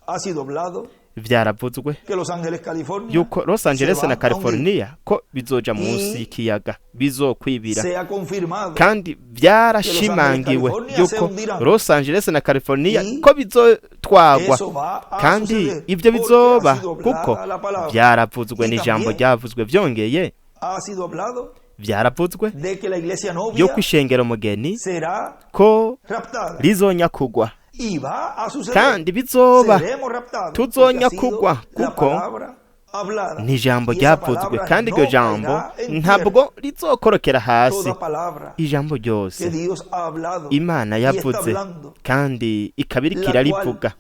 Speaker 1: ha sido hablado
Speaker 2: vyaravuzwe
Speaker 1: que Los Ángeles, California,
Speaker 2: yuko Los
Speaker 1: se
Speaker 2: Angeles na
Speaker 1: van a hundir.
Speaker 2: California ko bizoja munsi
Speaker 1: Y
Speaker 2: y'ikiyaga, bizokwibira,
Speaker 1: se ha confirmado
Speaker 2: kandi
Speaker 1: que Los Ángeles,
Speaker 2: vyarashimangiwe
Speaker 1: California se
Speaker 2: yuko
Speaker 1: hundirán.
Speaker 2: Los Angeles na California
Speaker 1: Y
Speaker 2: ko bizotwagwa,
Speaker 1: eso va a
Speaker 2: kandi
Speaker 1: suceder
Speaker 2: ivyo
Speaker 1: porque ha
Speaker 2: bizoba
Speaker 1: sido
Speaker 2: kuko
Speaker 1: hablada la palabra.
Speaker 2: vyaravuzwe
Speaker 1: Y
Speaker 2: n'ijambo
Speaker 1: también
Speaker 2: ryavuzwe. Vyongeye
Speaker 1: ha sido hablado
Speaker 2: vyaravuzwe
Speaker 1: de que la iglesia
Speaker 2: yuko
Speaker 1: novia
Speaker 2: ishengero mugeni
Speaker 1: será
Speaker 2: ko
Speaker 1: raptada.
Speaker 2: rizonyakugwa,
Speaker 1: Y va a suceder.
Speaker 2: kandi bizoba,
Speaker 1: Seremos raptados porque ha sido
Speaker 2: tuzonyakugwa
Speaker 1: la
Speaker 2: kuko
Speaker 1: palabra hablada.
Speaker 2: ni ijambo
Speaker 1: Y esa
Speaker 2: ryavuzwe,
Speaker 1: palabra
Speaker 2: kandi iryo
Speaker 1: no
Speaker 2: jambo
Speaker 1: caerá en tierra.
Speaker 2: ntabwo rizokorokera hasi.
Speaker 1: Toda palabra
Speaker 2: Ijambo
Speaker 1: que
Speaker 2: ryose
Speaker 1: Dios ha hablado
Speaker 2: Imana
Speaker 1: y está
Speaker 2: yavuze
Speaker 1: hablando
Speaker 2: kandi ikaba iriko
Speaker 1: la cual
Speaker 2: irarivuga,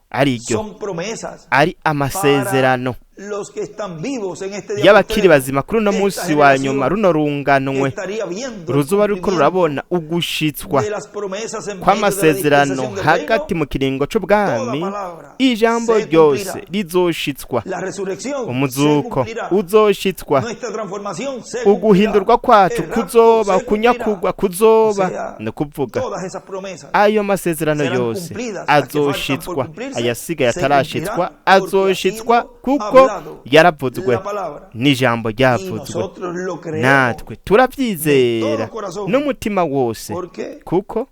Speaker 2: ari ryo
Speaker 1: son promesas
Speaker 2: ari
Speaker 1: para
Speaker 2: amasezerano
Speaker 1: Los que están vivos en este día
Speaker 2: y'abakiri
Speaker 1: postrero,
Speaker 2: bazima kuri uno
Speaker 1: esta
Speaker 2: munsi wa nyuma
Speaker 1: generación
Speaker 2: runo runganwe
Speaker 1: estaría viendo el
Speaker 2: ruzoba ruriko
Speaker 1: cumplimiento
Speaker 2: rurabona ugushitswa
Speaker 1: de las promesas en medio de la
Speaker 2: kw'amasezerano
Speaker 1: dispensación del
Speaker 2: hagati
Speaker 1: reino,
Speaker 2: mu kiringo c'ubwami
Speaker 1: toda palabra
Speaker 2: ijambo
Speaker 1: se
Speaker 2: ryose
Speaker 1: cumplirá.
Speaker 2: rizoshitswa
Speaker 1: La resurrección se
Speaker 2: umuzuko
Speaker 1: cumplirá.
Speaker 2: uzoshitswa
Speaker 1: Nuestra transformación se cumplirá.
Speaker 2: uguhindurwa kwacu
Speaker 1: El rapto
Speaker 2: kuzoba
Speaker 1: se cumplirá.
Speaker 2: ukunyakugwa
Speaker 1: O
Speaker 2: kuzoba
Speaker 1: sea,
Speaker 2: ni ukuvuga
Speaker 1: todas esas promesas
Speaker 2: ayo masezerano
Speaker 1: serán
Speaker 2: yose
Speaker 1: cumplidas. Las que faltan por
Speaker 2: azoshitswa
Speaker 1: cumplirse
Speaker 2: ayasigaye
Speaker 1: se
Speaker 2: atarashitswa
Speaker 1: cumplirán porque ha
Speaker 2: azoshitswa
Speaker 1: sido
Speaker 2: kuko
Speaker 1: hablado
Speaker 2: yaravuzwe
Speaker 1: la palabra.
Speaker 2: n'ijambo
Speaker 1: Y
Speaker 2: ryavuzwe
Speaker 1: nosotros lo creemos
Speaker 2: natwe turabyizera
Speaker 1: de todo corazón.
Speaker 2: n'umutima wose
Speaker 1: porque
Speaker 2: kuko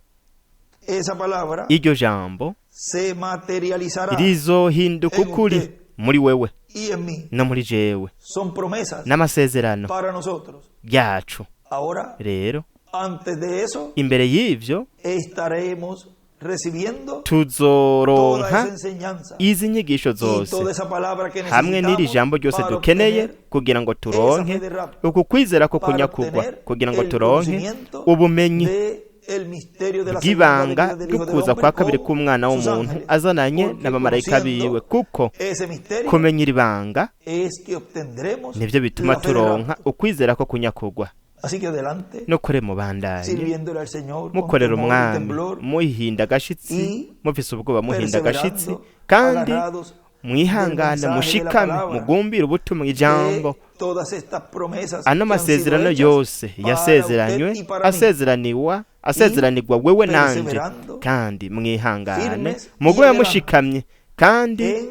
Speaker 1: esa palabra
Speaker 2: iryo jambo
Speaker 1: se materializará
Speaker 2: rizohinduka
Speaker 1: en
Speaker 2: ukuri
Speaker 1: usted
Speaker 2: muri wewe
Speaker 1: y en mí.
Speaker 2: no muri jewe
Speaker 1: Son promesas
Speaker 2: n'amasezerano
Speaker 1: para nosotros.
Speaker 2: yacu
Speaker 1: Ahora,
Speaker 2: rero
Speaker 1: antes de eso,
Speaker 2: imbere y'ivyo
Speaker 1: estaremos recibiendo toda
Speaker 2: tuzoronka
Speaker 1: esa enseñanza
Speaker 2: izi nyigisho
Speaker 1: y
Speaker 2: zose
Speaker 1: toda esa palabra que
Speaker 2: hamwe n'iri
Speaker 1: necesitamos
Speaker 2: jambo ryose
Speaker 1: para
Speaker 2: dukeneye
Speaker 1: obtener
Speaker 2: kugira ngo turonke
Speaker 1: esa fe de rapto,
Speaker 2: uku kwizera ko
Speaker 1: para
Speaker 2: kunyakugwa
Speaker 1: obtener
Speaker 2: kugira ngo
Speaker 1: el
Speaker 2: turonke
Speaker 1: conocimiento
Speaker 2: ubumenyi
Speaker 1: de el misterio de la segunda
Speaker 2: bw'ibanga
Speaker 1: venida del Hijo del
Speaker 2: ry'ukuza
Speaker 1: Hombre
Speaker 2: kwa kabiri
Speaker 1: con
Speaker 2: k'umwana
Speaker 1: sus
Speaker 2: w'umuntu
Speaker 1: ángeles.
Speaker 2: azananye
Speaker 1: Porque
Speaker 2: n'abamarayika
Speaker 1: conociendo
Speaker 2: biwe kuko
Speaker 1: ese misterio
Speaker 2: kumenya iri banga
Speaker 1: es que obtendremos
Speaker 2: nivyo bituma
Speaker 1: la fe de
Speaker 2: turonka
Speaker 1: rapto.
Speaker 2: ukwizera ko kunyakugwa
Speaker 1: Así que adelante,
Speaker 2: no kure mubandanye
Speaker 1: sirviéndole al Señor con
Speaker 2: mukorera
Speaker 1: temor y
Speaker 2: umwami
Speaker 1: temblor,
Speaker 2: muhinda agashitsi
Speaker 1: y
Speaker 2: mufise ubwoba muhinda agashitsi
Speaker 1: perseverando,
Speaker 2: kandi
Speaker 1: agarrados
Speaker 2: mwihangane
Speaker 1: del mensaje de la
Speaker 2: mushikame
Speaker 1: palabra,
Speaker 2: mugumbire ubutumwa ijambo
Speaker 1: de todas estas promesas
Speaker 2: ano
Speaker 1: que han sido
Speaker 2: masezerano
Speaker 1: hechas
Speaker 2: yose
Speaker 1: para
Speaker 2: yasezeranywe
Speaker 1: usted y para mí.
Speaker 2: asezeraniwa asezeranirwa wewe nanje
Speaker 1: perseverando,
Speaker 2: kandi mwihangane
Speaker 1: firmes y
Speaker 2: mugume
Speaker 1: adelante.
Speaker 2: mushikamye kandi
Speaker 1: en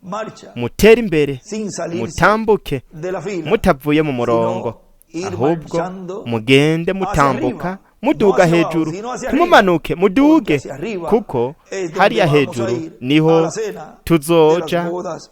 Speaker 1: marcha,
Speaker 2: mutere imbere
Speaker 1: sin salirse
Speaker 2: mutambuke
Speaker 1: de la fila,
Speaker 2: mutavuye mu murongo
Speaker 1: sino ir
Speaker 2: ahubwo
Speaker 1: marchando
Speaker 2: mugende mutambuka
Speaker 1: arriba,
Speaker 2: muduga
Speaker 1: no hacia abajo,
Speaker 2: hejuru
Speaker 1: sino hacia
Speaker 2: ntimumanuke muduge
Speaker 1: porque hacia arriba
Speaker 2: kuko
Speaker 1: es donde
Speaker 2: hariya
Speaker 1: vamos a
Speaker 2: hejuru
Speaker 1: ir a
Speaker 2: niho
Speaker 1: la cena de
Speaker 2: tuzoja
Speaker 1: las bodas.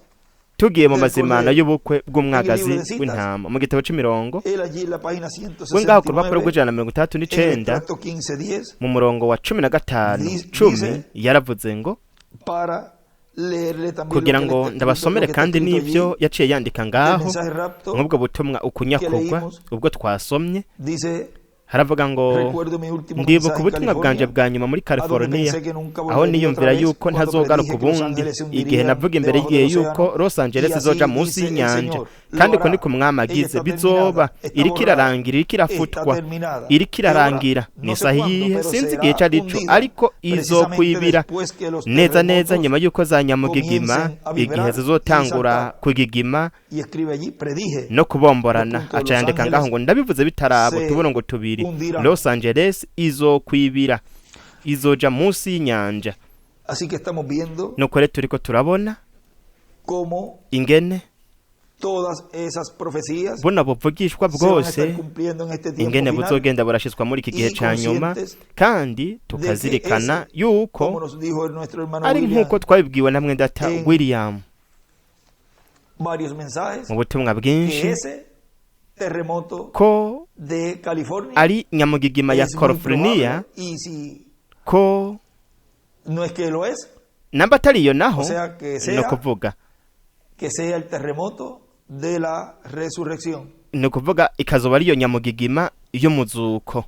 Speaker 2: tugiye mu
Speaker 1: del
Speaker 2: mazimano
Speaker 1: Cordero.
Speaker 2: y'ubukwe bw'umwagazi
Speaker 1: En el libro de citas,
Speaker 2: w'intama mu gitabo c'imirongo
Speaker 1: Él allí en la página
Speaker 2: we ngaho ku rupapuro
Speaker 1: 169,
Speaker 2: rw'ijana na mirongo itandatu
Speaker 1: en el
Speaker 2: n'icenda
Speaker 1: extracto 15:10,
Speaker 2: mu murongo wa 15
Speaker 1: Dice-
Speaker 2: 10
Speaker 1: dice-
Speaker 2: yaravuze ngo
Speaker 1: para leerle también
Speaker 2: kugira
Speaker 1: lo que
Speaker 2: ngo
Speaker 1: él está escrito,
Speaker 2: ndabasomere
Speaker 1: lo que está
Speaker 2: kandi
Speaker 1: escrito
Speaker 2: n'ivyo
Speaker 1: allí,
Speaker 2: yaciye yandika
Speaker 1: el
Speaker 2: ngaho
Speaker 1: mensaje rapto,
Speaker 2: nk'ubwo butumwa ukunyakugwa
Speaker 1: leímos.
Speaker 2: ubwo twasomye
Speaker 1: dice,
Speaker 2: haravuga ngo
Speaker 1: recuerdo mi último
Speaker 2: ndibuka
Speaker 1: mensaje en
Speaker 2: ubutumwa bwanje
Speaker 1: California,
Speaker 2: bwa nyuma muri
Speaker 1: a donde
Speaker 2: California
Speaker 1: pensé que nunca
Speaker 2: aho
Speaker 1: volvería otra
Speaker 2: niyumvira
Speaker 1: vez
Speaker 2: yuko
Speaker 1: cuando
Speaker 2: ntazogaruka
Speaker 1: predije que Los
Speaker 2: ubundi
Speaker 1: Ángeles se
Speaker 2: igihe
Speaker 1: hundirían
Speaker 2: navuga imbere
Speaker 1: debajo
Speaker 2: y'igihe
Speaker 1: del
Speaker 2: yuko
Speaker 1: océano.
Speaker 2: Los Angeles
Speaker 1: Y así
Speaker 2: izoja munsi
Speaker 1: dice el
Speaker 2: y'inyanja
Speaker 1: Señor, lo
Speaker 2: kandi uko
Speaker 1: hará.
Speaker 2: niko umwami
Speaker 1: Ella
Speaker 2: agize
Speaker 1: está
Speaker 2: bizoba
Speaker 1: terminada, está
Speaker 2: iriko
Speaker 1: borrada,
Speaker 2: irarangira iriko
Speaker 1: está
Speaker 2: irafutwa
Speaker 1: terminada.
Speaker 2: iriko
Speaker 1: ¿Qué hora?
Speaker 2: irarangira ni
Speaker 1: No sé
Speaker 2: isaha
Speaker 1: cuándo,
Speaker 2: iyihe
Speaker 1: pero
Speaker 2: sinzi igihe
Speaker 1: será
Speaker 2: ico arico
Speaker 1: hundida
Speaker 2: ariko
Speaker 1: precisamente
Speaker 2: izokwibira
Speaker 1: después que los
Speaker 2: neza neza
Speaker 1: terremotos
Speaker 2: nyuma y'uko za nyamugigima
Speaker 1: comiencen a
Speaker 2: igihe
Speaker 1: vibrar y
Speaker 2: zizotangura
Speaker 1: saltar.
Speaker 2: kugigima
Speaker 1: Y escribe allí, predije
Speaker 2: no kubomborana
Speaker 1: Los puntos de
Speaker 2: aca
Speaker 1: Los
Speaker 2: yandika
Speaker 1: Ángeles
Speaker 2: ngaho ngo ndabivuze bitaraba
Speaker 1: se
Speaker 2: utuburongo tubiri
Speaker 1: hundirán.
Speaker 2: Los Angeles izokwibira izoja munsi y'inyanja
Speaker 1: Así que estamos viendo
Speaker 2: nuko rero turiko turabona
Speaker 1: cómo
Speaker 2: ingene
Speaker 1: todas esas profecías
Speaker 2: buno buvugishwa
Speaker 1: se van a
Speaker 2: bwose
Speaker 1: estar cumpliendo en este tiempo
Speaker 2: ingene
Speaker 1: final,
Speaker 2: buzogenda burashitswa muri iki gihe
Speaker 1: Y
Speaker 2: ca nyuma
Speaker 1: conscientes
Speaker 2: kandi tukazirikana
Speaker 1: ese,
Speaker 2: yuko
Speaker 1: como nos dijo nuestro hermano
Speaker 2: ari
Speaker 1: William
Speaker 2: nk'uko twabibwiwe na mwendata
Speaker 1: en
Speaker 2: William
Speaker 1: varios mensajes,
Speaker 2: mu butumwa
Speaker 1: que
Speaker 2: bwinshi
Speaker 1: ese terremoto
Speaker 2: ko
Speaker 1: de California
Speaker 2: ari nyamugigima ya
Speaker 1: es muy
Speaker 2: California
Speaker 1: probable, y si
Speaker 2: ko
Speaker 1: no es que lo es,
Speaker 2: namba atari iyo naho
Speaker 1: O sea, que sea-
Speaker 2: ni ukuvuga
Speaker 1: que sea el terremoto de la resurrección.
Speaker 2: ni ukuvuga ikazoba ariyo nyamugigima y'umuzuko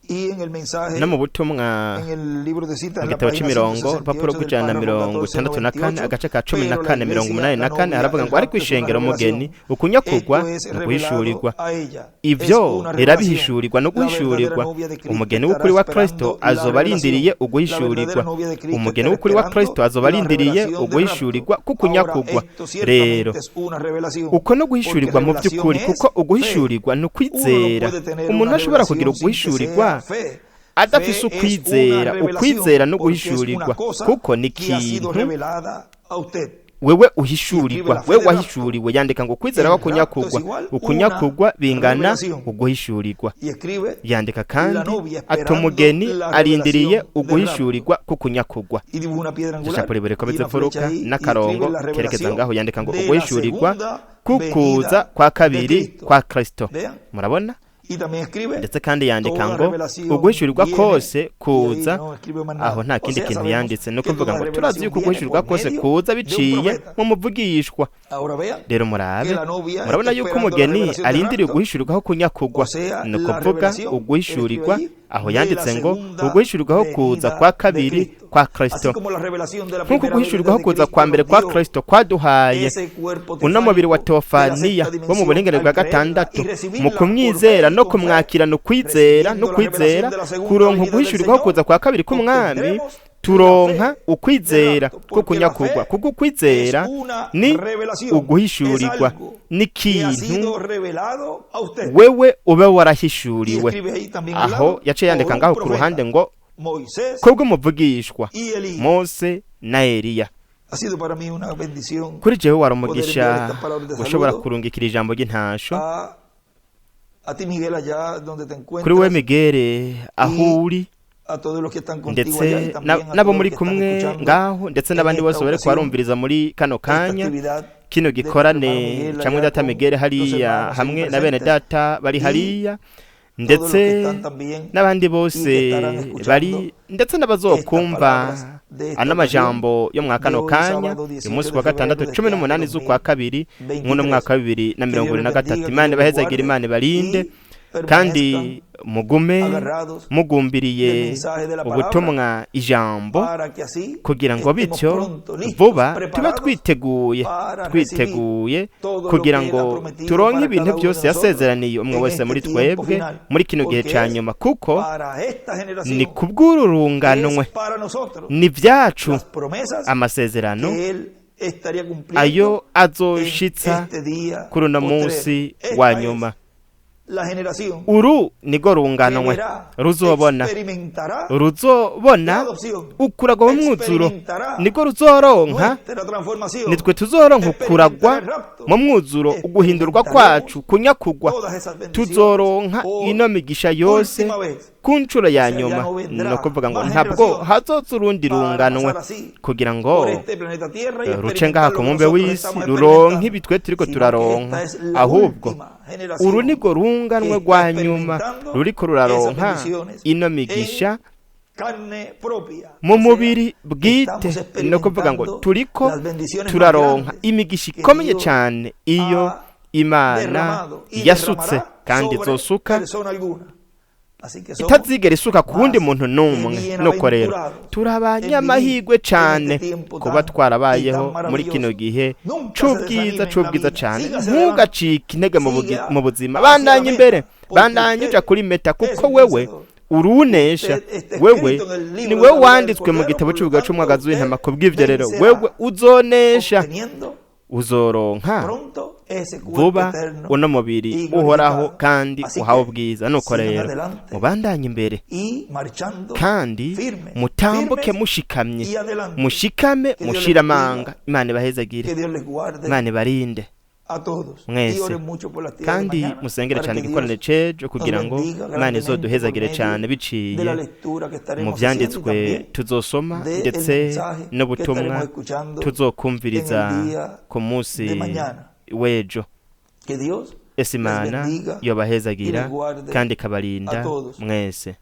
Speaker 1: Y en el mensaje,
Speaker 2: no mu butumwa
Speaker 1: en el libro de citas,
Speaker 2: mu
Speaker 1: en la
Speaker 2: gitabo
Speaker 1: página
Speaker 2: c'imirongo
Speaker 1: 168
Speaker 2: urupapuro
Speaker 1: del
Speaker 2: rw'ijana na
Speaker 1: párrafo
Speaker 2: mirongo itandatu na kane
Speaker 1: 1498,
Speaker 2: agace ka cumi na
Speaker 1: pero la
Speaker 2: kane mirongo
Speaker 1: iglesia,
Speaker 2: umunani na
Speaker 1: la
Speaker 2: kane
Speaker 1: novia,
Speaker 2: haravuga
Speaker 1: el
Speaker 2: ngo ariko
Speaker 1: rapto es una
Speaker 2: ishengero mugeni
Speaker 1: revelación.
Speaker 2: ukunyakugwa
Speaker 1: Esto es
Speaker 2: ni
Speaker 1: revelado
Speaker 2: uguhishurirwa
Speaker 1: a ella.
Speaker 2: ivyo
Speaker 1: Es una
Speaker 2: rirabihishurirwa no
Speaker 1: revelación. La
Speaker 2: guhishurirwa
Speaker 1: verdadera novia de Cristo
Speaker 2: umugeni
Speaker 1: estará
Speaker 2: w'ukuri wa Kristo
Speaker 1: esperando la
Speaker 2: azoba arindiriye
Speaker 1: revelación. La
Speaker 2: uguhishurirwa
Speaker 1: verdadera novia de Cristo
Speaker 2: umugeni
Speaker 1: estará
Speaker 2: w'ukuri wa
Speaker 1: esperando
Speaker 2: Kristo azoba
Speaker 1: la
Speaker 2: arindiriye
Speaker 1: revelación del
Speaker 2: uguhishurirwa
Speaker 1: rapto.
Speaker 2: kukunyakugwa
Speaker 1: Ahora, esto ciertamente
Speaker 2: rero
Speaker 1: es una revelación,
Speaker 2: uko no
Speaker 1: porque
Speaker 2: guhishurirwa mu
Speaker 1: revelación
Speaker 2: by'ukuri
Speaker 1: es
Speaker 2: kuko
Speaker 1: fe.
Speaker 2: uguhishurirwa ni
Speaker 1: Uno no
Speaker 2: ukwizera
Speaker 1: puede tener
Speaker 2: umuntu
Speaker 1: una
Speaker 2: ashobora kugira
Speaker 1: revelación sin que
Speaker 2: uguhishurirwa
Speaker 1: sea fe.
Speaker 2: adafise
Speaker 1: Fe es
Speaker 2: ukwizera
Speaker 1: una revelación,
Speaker 2: ukwizera no
Speaker 1: porque es una
Speaker 2: guhishurirwa
Speaker 1: cosa
Speaker 2: kuko ni
Speaker 1: que ha sido
Speaker 2: ikintu
Speaker 1: revelada a usted.
Speaker 2: wewe uhishurirwa
Speaker 1: Escribe la fe
Speaker 2: wewe
Speaker 1: de rapto.
Speaker 2: wahishuriwe yandika ngo ukwizera
Speaker 1: El
Speaker 2: ko kunyakugwa
Speaker 1: rapto es igual
Speaker 2: ukunyakugwa
Speaker 1: una
Speaker 2: bingana
Speaker 1: revelación.
Speaker 2: uguhishurirwa
Speaker 1: Y escribe
Speaker 2: yandika
Speaker 1: la
Speaker 2: kandi
Speaker 1: novia
Speaker 2: ati
Speaker 1: esperando
Speaker 2: umugeni
Speaker 1: la
Speaker 2: arindiriye
Speaker 1: revelación del
Speaker 2: uguhishurirwa kukunyakugwa
Speaker 1: y dibuja una piedra angular
Speaker 2: ijambo ribere
Speaker 1: y
Speaker 2: rikomeza
Speaker 1: una flecha
Speaker 2: imfuruka
Speaker 1: ahí, y
Speaker 2: n'akarongo
Speaker 1: escribe la
Speaker 2: kerekeza
Speaker 1: revelación
Speaker 2: ngaho yandika ngo
Speaker 1: de la
Speaker 2: uguhishurirwa
Speaker 1: segunda
Speaker 2: kukuza
Speaker 1: venida
Speaker 2: kwa
Speaker 1: de
Speaker 2: kabiri
Speaker 1: Cristo.
Speaker 2: kwa Kristo
Speaker 1: Vean.
Speaker 2: murabona
Speaker 1: Y también escribe
Speaker 2: ndetse kandi yandika
Speaker 1: toda
Speaker 2: ngo
Speaker 1: revelación
Speaker 2: uguhishurirwa
Speaker 1: viene,
Speaker 2: kose
Speaker 1: y ahí
Speaker 2: kuza
Speaker 1: no escribe más nada.
Speaker 2: aho nta
Speaker 1: O
Speaker 2: kindi
Speaker 1: sea,
Speaker 2: kintu
Speaker 1: sabemos
Speaker 2: yanditse ni
Speaker 1: que
Speaker 2: ukuvuga
Speaker 1: toda
Speaker 2: ngo turazi
Speaker 1: revelación
Speaker 2: yuko
Speaker 1: viene
Speaker 2: uguhishurirwa
Speaker 1: por
Speaker 2: kose
Speaker 1: medio
Speaker 2: kuza
Speaker 1: de un
Speaker 2: biciye
Speaker 1: profeta.
Speaker 2: mu muvugishwa
Speaker 1: Ahora vean
Speaker 2: rero murabe
Speaker 1: que la novia
Speaker 2: murabona
Speaker 1: está
Speaker 2: yuko
Speaker 1: esperando la
Speaker 2: umugeni
Speaker 1: revelación del
Speaker 2: arindiriye
Speaker 1: rapto.
Speaker 2: uguhishurirwa aho kunyakugwa
Speaker 1: O sea,
Speaker 2: ni
Speaker 1: la
Speaker 2: ukuvuga
Speaker 1: revelación,
Speaker 2: uguhishurirwa
Speaker 1: él escribe allí,
Speaker 2: Aho
Speaker 1: de la
Speaker 2: yanditse ngo
Speaker 1: segunda
Speaker 2: uguhishurirwaho kuza
Speaker 1: venida
Speaker 2: kwa
Speaker 1: de
Speaker 2: kabiri
Speaker 1: Cristo.
Speaker 2: kwa
Speaker 1: Así
Speaker 2: Kristo.
Speaker 1: como la revelación de la
Speaker 2: Nk'uko
Speaker 1: primera venida
Speaker 2: guhishurirwaho
Speaker 1: de
Speaker 2: kuza
Speaker 1: Cristo
Speaker 2: kwa mbere
Speaker 1: nos
Speaker 2: kwa
Speaker 1: dio
Speaker 2: Kristo kwaduhaye
Speaker 1: ese cuerpo
Speaker 2: uno mubiri wa
Speaker 1: teofánico de la
Speaker 2: teofaniya
Speaker 1: sexta
Speaker 2: wo mu
Speaker 1: dimensión
Speaker 2: buringanire
Speaker 1: al
Speaker 2: bwa
Speaker 1: creerla
Speaker 2: gatandatu
Speaker 1: y
Speaker 2: mu
Speaker 1: recibirla por fe
Speaker 2: kumwizera
Speaker 1: y
Speaker 2: no
Speaker 1: con fe,
Speaker 2: kumwakirana ukwizera no
Speaker 1: recibiendo la
Speaker 2: kwizera
Speaker 1: revelación de la segunda
Speaker 2: kuronka
Speaker 1: venida del
Speaker 2: uguhishurirwaho
Speaker 1: Señor,
Speaker 2: kuza kwa kabiri k'umwami
Speaker 1: obtendremos la
Speaker 2: turonka
Speaker 1: fe del
Speaker 2: ukwizera
Speaker 1: rapto,
Speaker 2: ko
Speaker 1: porque la
Speaker 2: kunyakugwa
Speaker 1: fe
Speaker 2: kuko
Speaker 1: es
Speaker 2: ukwizera
Speaker 1: una
Speaker 2: ni
Speaker 1: revelación, es
Speaker 2: uguhishurirwa
Speaker 1: algo
Speaker 2: ni
Speaker 1: que ha
Speaker 2: ikintu
Speaker 1: sido revelado a usted.
Speaker 2: wewe ube
Speaker 1: Y
Speaker 2: warahishuriwe.
Speaker 1: escribe ahí también al
Speaker 2: Aho
Speaker 1: lado,
Speaker 2: yaciye
Speaker 1: por
Speaker 2: yandika
Speaker 1: un
Speaker 2: ngaho ku
Speaker 1: profeta,
Speaker 2: ruhande ngo
Speaker 1: Moisés
Speaker 2: kubw'umuvugishwa
Speaker 1: y Elías.
Speaker 2: Mose na Eliya.
Speaker 1: Ha sido para mí una bendición
Speaker 2: Kuri jewe wari
Speaker 1: poder
Speaker 2: umugisha
Speaker 1: enviar estas palabras de
Speaker 2: gushobora
Speaker 1: saludo
Speaker 2: kurungikira ijambo ry'intasho
Speaker 1: a ti, Miguel, allá donde te
Speaker 2: kuri we
Speaker 1: encuentras,
Speaker 2: Miguel aho
Speaker 1: y
Speaker 2: uri
Speaker 1: a todos los que están contigo allá y
Speaker 2: ndetse
Speaker 1: también a
Speaker 2: n'abo
Speaker 1: todos los
Speaker 2: muri
Speaker 1: que están
Speaker 2: kumwe
Speaker 1: escuchando
Speaker 2: ngaho ndetse
Speaker 1: en
Speaker 2: n'abandi
Speaker 1: esta
Speaker 2: bose bariko
Speaker 1: ocasión
Speaker 2: barumviriza muri kano
Speaker 1: esta
Speaker 2: kanya
Speaker 1: actividad
Speaker 2: kino
Speaker 1: de nuestro hermano
Speaker 2: gikorane
Speaker 1: Miguel
Speaker 2: camwe
Speaker 1: allá
Speaker 2: data
Speaker 1: con
Speaker 2: Miguel
Speaker 1: los
Speaker 2: hariya
Speaker 1: hermanos allí
Speaker 2: hamwe na bene
Speaker 1: presentes
Speaker 2: data bari
Speaker 1: y
Speaker 2: hariya
Speaker 1: todos los que
Speaker 2: ndetse
Speaker 1: están también
Speaker 2: n'abandi
Speaker 1: y
Speaker 2: bose
Speaker 1: que estarán escuchando
Speaker 2: bari ndetse
Speaker 1: estas
Speaker 2: n'abazokumva
Speaker 1: palabras de esta
Speaker 2: ano
Speaker 1: ocasión
Speaker 2: majambo yo mwa
Speaker 1: de
Speaker 2: kano
Speaker 1: hoy
Speaker 2: kanya
Speaker 1: sábado
Speaker 2: uyu
Speaker 1: 17
Speaker 2: munsi
Speaker 1: de
Speaker 2: wa
Speaker 1: febrero
Speaker 2: gatandatu
Speaker 1: de
Speaker 2: cumi
Speaker 1: este año
Speaker 2: n'umunani z'ukwa kabiri mw'uno
Speaker 1: 2023.
Speaker 2: mwaka wa bibiri na
Speaker 1: Que
Speaker 2: mirongo
Speaker 1: Dios
Speaker 2: ibiri na
Speaker 1: les
Speaker 2: gatatu.
Speaker 1: bendiga, que
Speaker 2: Imana
Speaker 1: Dios les
Speaker 2: ibahezagire,
Speaker 1: guarde
Speaker 2: Imana ibarinde
Speaker 1: y
Speaker 2: kandi
Speaker 1: permanezcan
Speaker 2: mugume
Speaker 1: agarrados
Speaker 2: mugumbiriye
Speaker 1: del mensaje de la palabra
Speaker 2: ubutumwa ijambo
Speaker 1: para que así
Speaker 2: kugira ngo
Speaker 1: estemos
Speaker 2: bityo
Speaker 1: pronto listos,
Speaker 2: vuba tuba
Speaker 1: preparados
Speaker 2: twiteguye
Speaker 1: para recibir
Speaker 2: twiteguye
Speaker 1: todo lo
Speaker 2: kugira
Speaker 1: que Él
Speaker 2: ngo
Speaker 1: ha prometido
Speaker 2: turonke
Speaker 1: para
Speaker 2: ibintu
Speaker 1: cada uno de
Speaker 2: byose
Speaker 1: nosotros
Speaker 2: yasezeraniye umwe
Speaker 1: en
Speaker 2: wese
Speaker 1: este
Speaker 2: muri
Speaker 1: tiempo
Speaker 2: twebwe
Speaker 1: final,
Speaker 2: muri kino gihe
Speaker 1: porque
Speaker 2: ca
Speaker 1: es
Speaker 2: nyuma kuko
Speaker 1: para esta
Speaker 2: ni
Speaker 1: generación,
Speaker 2: kubw'ururunganwe
Speaker 1: es para nosotros
Speaker 2: ni vyacu
Speaker 1: las promesas
Speaker 2: amasezerano
Speaker 1: que Él estaría cumpliendo
Speaker 2: ayo
Speaker 1: en
Speaker 2: azoshitsa
Speaker 1: este día
Speaker 2: kuri uno
Speaker 1: postrero.
Speaker 2: munsi wa
Speaker 1: Esta es
Speaker 2: nyuma.
Speaker 1: la generación
Speaker 2: Uru nirwo
Speaker 1: que
Speaker 2: runganwe
Speaker 1: verá,
Speaker 2: ruzobona
Speaker 1: experimentará la
Speaker 2: ruzobona
Speaker 1: adopción,
Speaker 2: ukuragwa mu mwuzuro
Speaker 1: experimentará
Speaker 2: nirwo ruzoronka
Speaker 1: nuestra transformación,
Speaker 2: nitwe tuzoronka ukuragwa
Speaker 1: experimentará el rapto,
Speaker 2: mu mwuzuro uguhindurwa
Speaker 1: experimentaremos
Speaker 2: kwacu kunyakugwa
Speaker 1: todas esas bendiciones
Speaker 2: tuzoronka
Speaker 1: por
Speaker 2: ino migisha yose
Speaker 1: última vez.
Speaker 2: ku nshuro ya
Speaker 1: O sea, ya
Speaker 2: nyuma.
Speaker 1: no vendrá
Speaker 2: Ni ukuvuga ngo
Speaker 1: más
Speaker 2: ntabwo
Speaker 1: generación
Speaker 2: hazoza urundi
Speaker 1: para
Speaker 2: runganwe
Speaker 1: pasar así
Speaker 2: kugira ngo
Speaker 1: por este planeta Tierra y
Speaker 2: ruce ngaha
Speaker 1: experimentar lo
Speaker 2: ku
Speaker 1: que
Speaker 2: mumbe
Speaker 1: nosotros
Speaker 2: w'isi
Speaker 1: estamos
Speaker 2: ruronke
Speaker 1: experimentando,
Speaker 2: ibitwe turiko
Speaker 1: sino que
Speaker 2: turaronka
Speaker 1: esta es la
Speaker 2: ahubwo
Speaker 1: última
Speaker 2: uru
Speaker 1: generación
Speaker 2: nirwo runganwe
Speaker 1: que está
Speaker 2: rwa nyuma
Speaker 1: experimentando
Speaker 2: ruriko
Speaker 1: esas
Speaker 2: ruraronka
Speaker 1: bendiciones
Speaker 2: ino
Speaker 1: en
Speaker 2: migisha
Speaker 1: carne propia.
Speaker 2: mu
Speaker 1: O sea,
Speaker 2: mubiri bwite.
Speaker 1: estamos
Speaker 2: Ni ukuvuga ngo
Speaker 1: experimentando
Speaker 2: turiko
Speaker 1: las bendiciones más
Speaker 2: turaronka
Speaker 1: grandes
Speaker 2: imigisha
Speaker 1: que
Speaker 2: ikomeye
Speaker 1: Dios
Speaker 2: cane iyo
Speaker 1: ha
Speaker 2: Imana
Speaker 1: derramado y
Speaker 2: yasutse
Speaker 1: derramará
Speaker 2: kandi
Speaker 1: sobre
Speaker 2: izosuka
Speaker 1: persona alguna. Así que somos
Speaker 2: itazigera isuka ku wundi
Speaker 1: más
Speaker 2: muntu
Speaker 1: que
Speaker 2: n'umwe. Nuko rero
Speaker 1: bienaventurados
Speaker 2: turi
Speaker 1: en vivir
Speaker 2: abanyamahirwe
Speaker 1: en este
Speaker 2: cane
Speaker 1: tiempo
Speaker 2: kuba
Speaker 1: tan y tan
Speaker 2: twarabayeho muri kino
Speaker 1: maravilloso.
Speaker 2: gihe
Speaker 1: Nunca se
Speaker 2: c'ubwiza
Speaker 1: desanime en la
Speaker 2: c'ubwiza
Speaker 1: vida.
Speaker 2: cane.
Speaker 1: Sígase adelante.
Speaker 2: Ntugacike intege
Speaker 1: Siga
Speaker 2: mu buzima
Speaker 1: hacia la
Speaker 2: bandanye
Speaker 1: meta,
Speaker 2: imbere
Speaker 1: porque
Speaker 2: bandanye uja
Speaker 1: usted
Speaker 2: kuri meta
Speaker 1: es
Speaker 2: kuko
Speaker 1: un
Speaker 2: wewe
Speaker 1: vencedor.
Speaker 2: urunesha.
Speaker 1: Usted está
Speaker 2: Wewe
Speaker 1: escrito en el
Speaker 2: ni
Speaker 1: libro de
Speaker 2: wewe
Speaker 1: la vida del
Speaker 2: wanditswe mu
Speaker 1: Cordero,
Speaker 2: gitabo
Speaker 1: por lo
Speaker 2: c'ubugingo
Speaker 1: tanto
Speaker 2: c'umwagazi
Speaker 1: usted
Speaker 2: w'intama kubw'ivyo rero
Speaker 1: vencerá
Speaker 2: wewe uzonesha
Speaker 1: obteniendo
Speaker 2: uzoronka
Speaker 1: pronto ese cuerpo
Speaker 2: vuba
Speaker 1: eterno
Speaker 2: uno mubiri
Speaker 1: y
Speaker 2: uhoraho
Speaker 1: glorificado.
Speaker 2: kandi
Speaker 1: Así
Speaker 2: uhawe
Speaker 1: que
Speaker 2: ubwiza. Nuko
Speaker 1: sigan
Speaker 2: rero
Speaker 1: adelante
Speaker 2: mubandanye imbere
Speaker 1: y marchando
Speaker 2: kandi
Speaker 1: firme,
Speaker 2: mutambuke
Speaker 1: firmes
Speaker 2: mushikamye
Speaker 1: y adelante.
Speaker 2: mushikame
Speaker 1: Que Dios les
Speaker 2: mushire amanga.
Speaker 1: bendiga,
Speaker 2: Imana ibahezagire,
Speaker 1: que Dios les guarde
Speaker 2: Imana ibarinde
Speaker 1: a todos. Y
Speaker 2: mwese
Speaker 1: oren mucho por la actividad de
Speaker 2: kandi
Speaker 1: mañana
Speaker 2: musengere
Speaker 1: para
Speaker 2: cyane
Speaker 1: que
Speaker 2: igikoraniro
Speaker 1: Dios
Speaker 2: c'ejo
Speaker 1: nos
Speaker 2: kugira ngo
Speaker 1: bendiga
Speaker 2: Imana
Speaker 1: grandemente por
Speaker 2: izoduhezagire
Speaker 1: medio
Speaker 2: cyane
Speaker 1: de la
Speaker 2: biciye
Speaker 1: lectura que
Speaker 2: mu
Speaker 1: estaremos haciendo y
Speaker 2: vyanditswe
Speaker 1: también
Speaker 2: tuzosoma
Speaker 1: del
Speaker 2: ndetse
Speaker 1: mensaje que
Speaker 2: n'ubutumwa
Speaker 1: estaremos escuchando en
Speaker 2: tuzokumviriza
Speaker 1: el día
Speaker 2: ku munsi
Speaker 1: de mañana.
Speaker 2: w'ejo.
Speaker 1: Que Dios
Speaker 2: Ese
Speaker 1: les
Speaker 2: Imana
Speaker 1: bendiga y
Speaker 2: yobahezagira
Speaker 1: les guarde
Speaker 2: kandi
Speaker 1: a
Speaker 2: ikabarinda
Speaker 1: todos.
Speaker 2: mwese.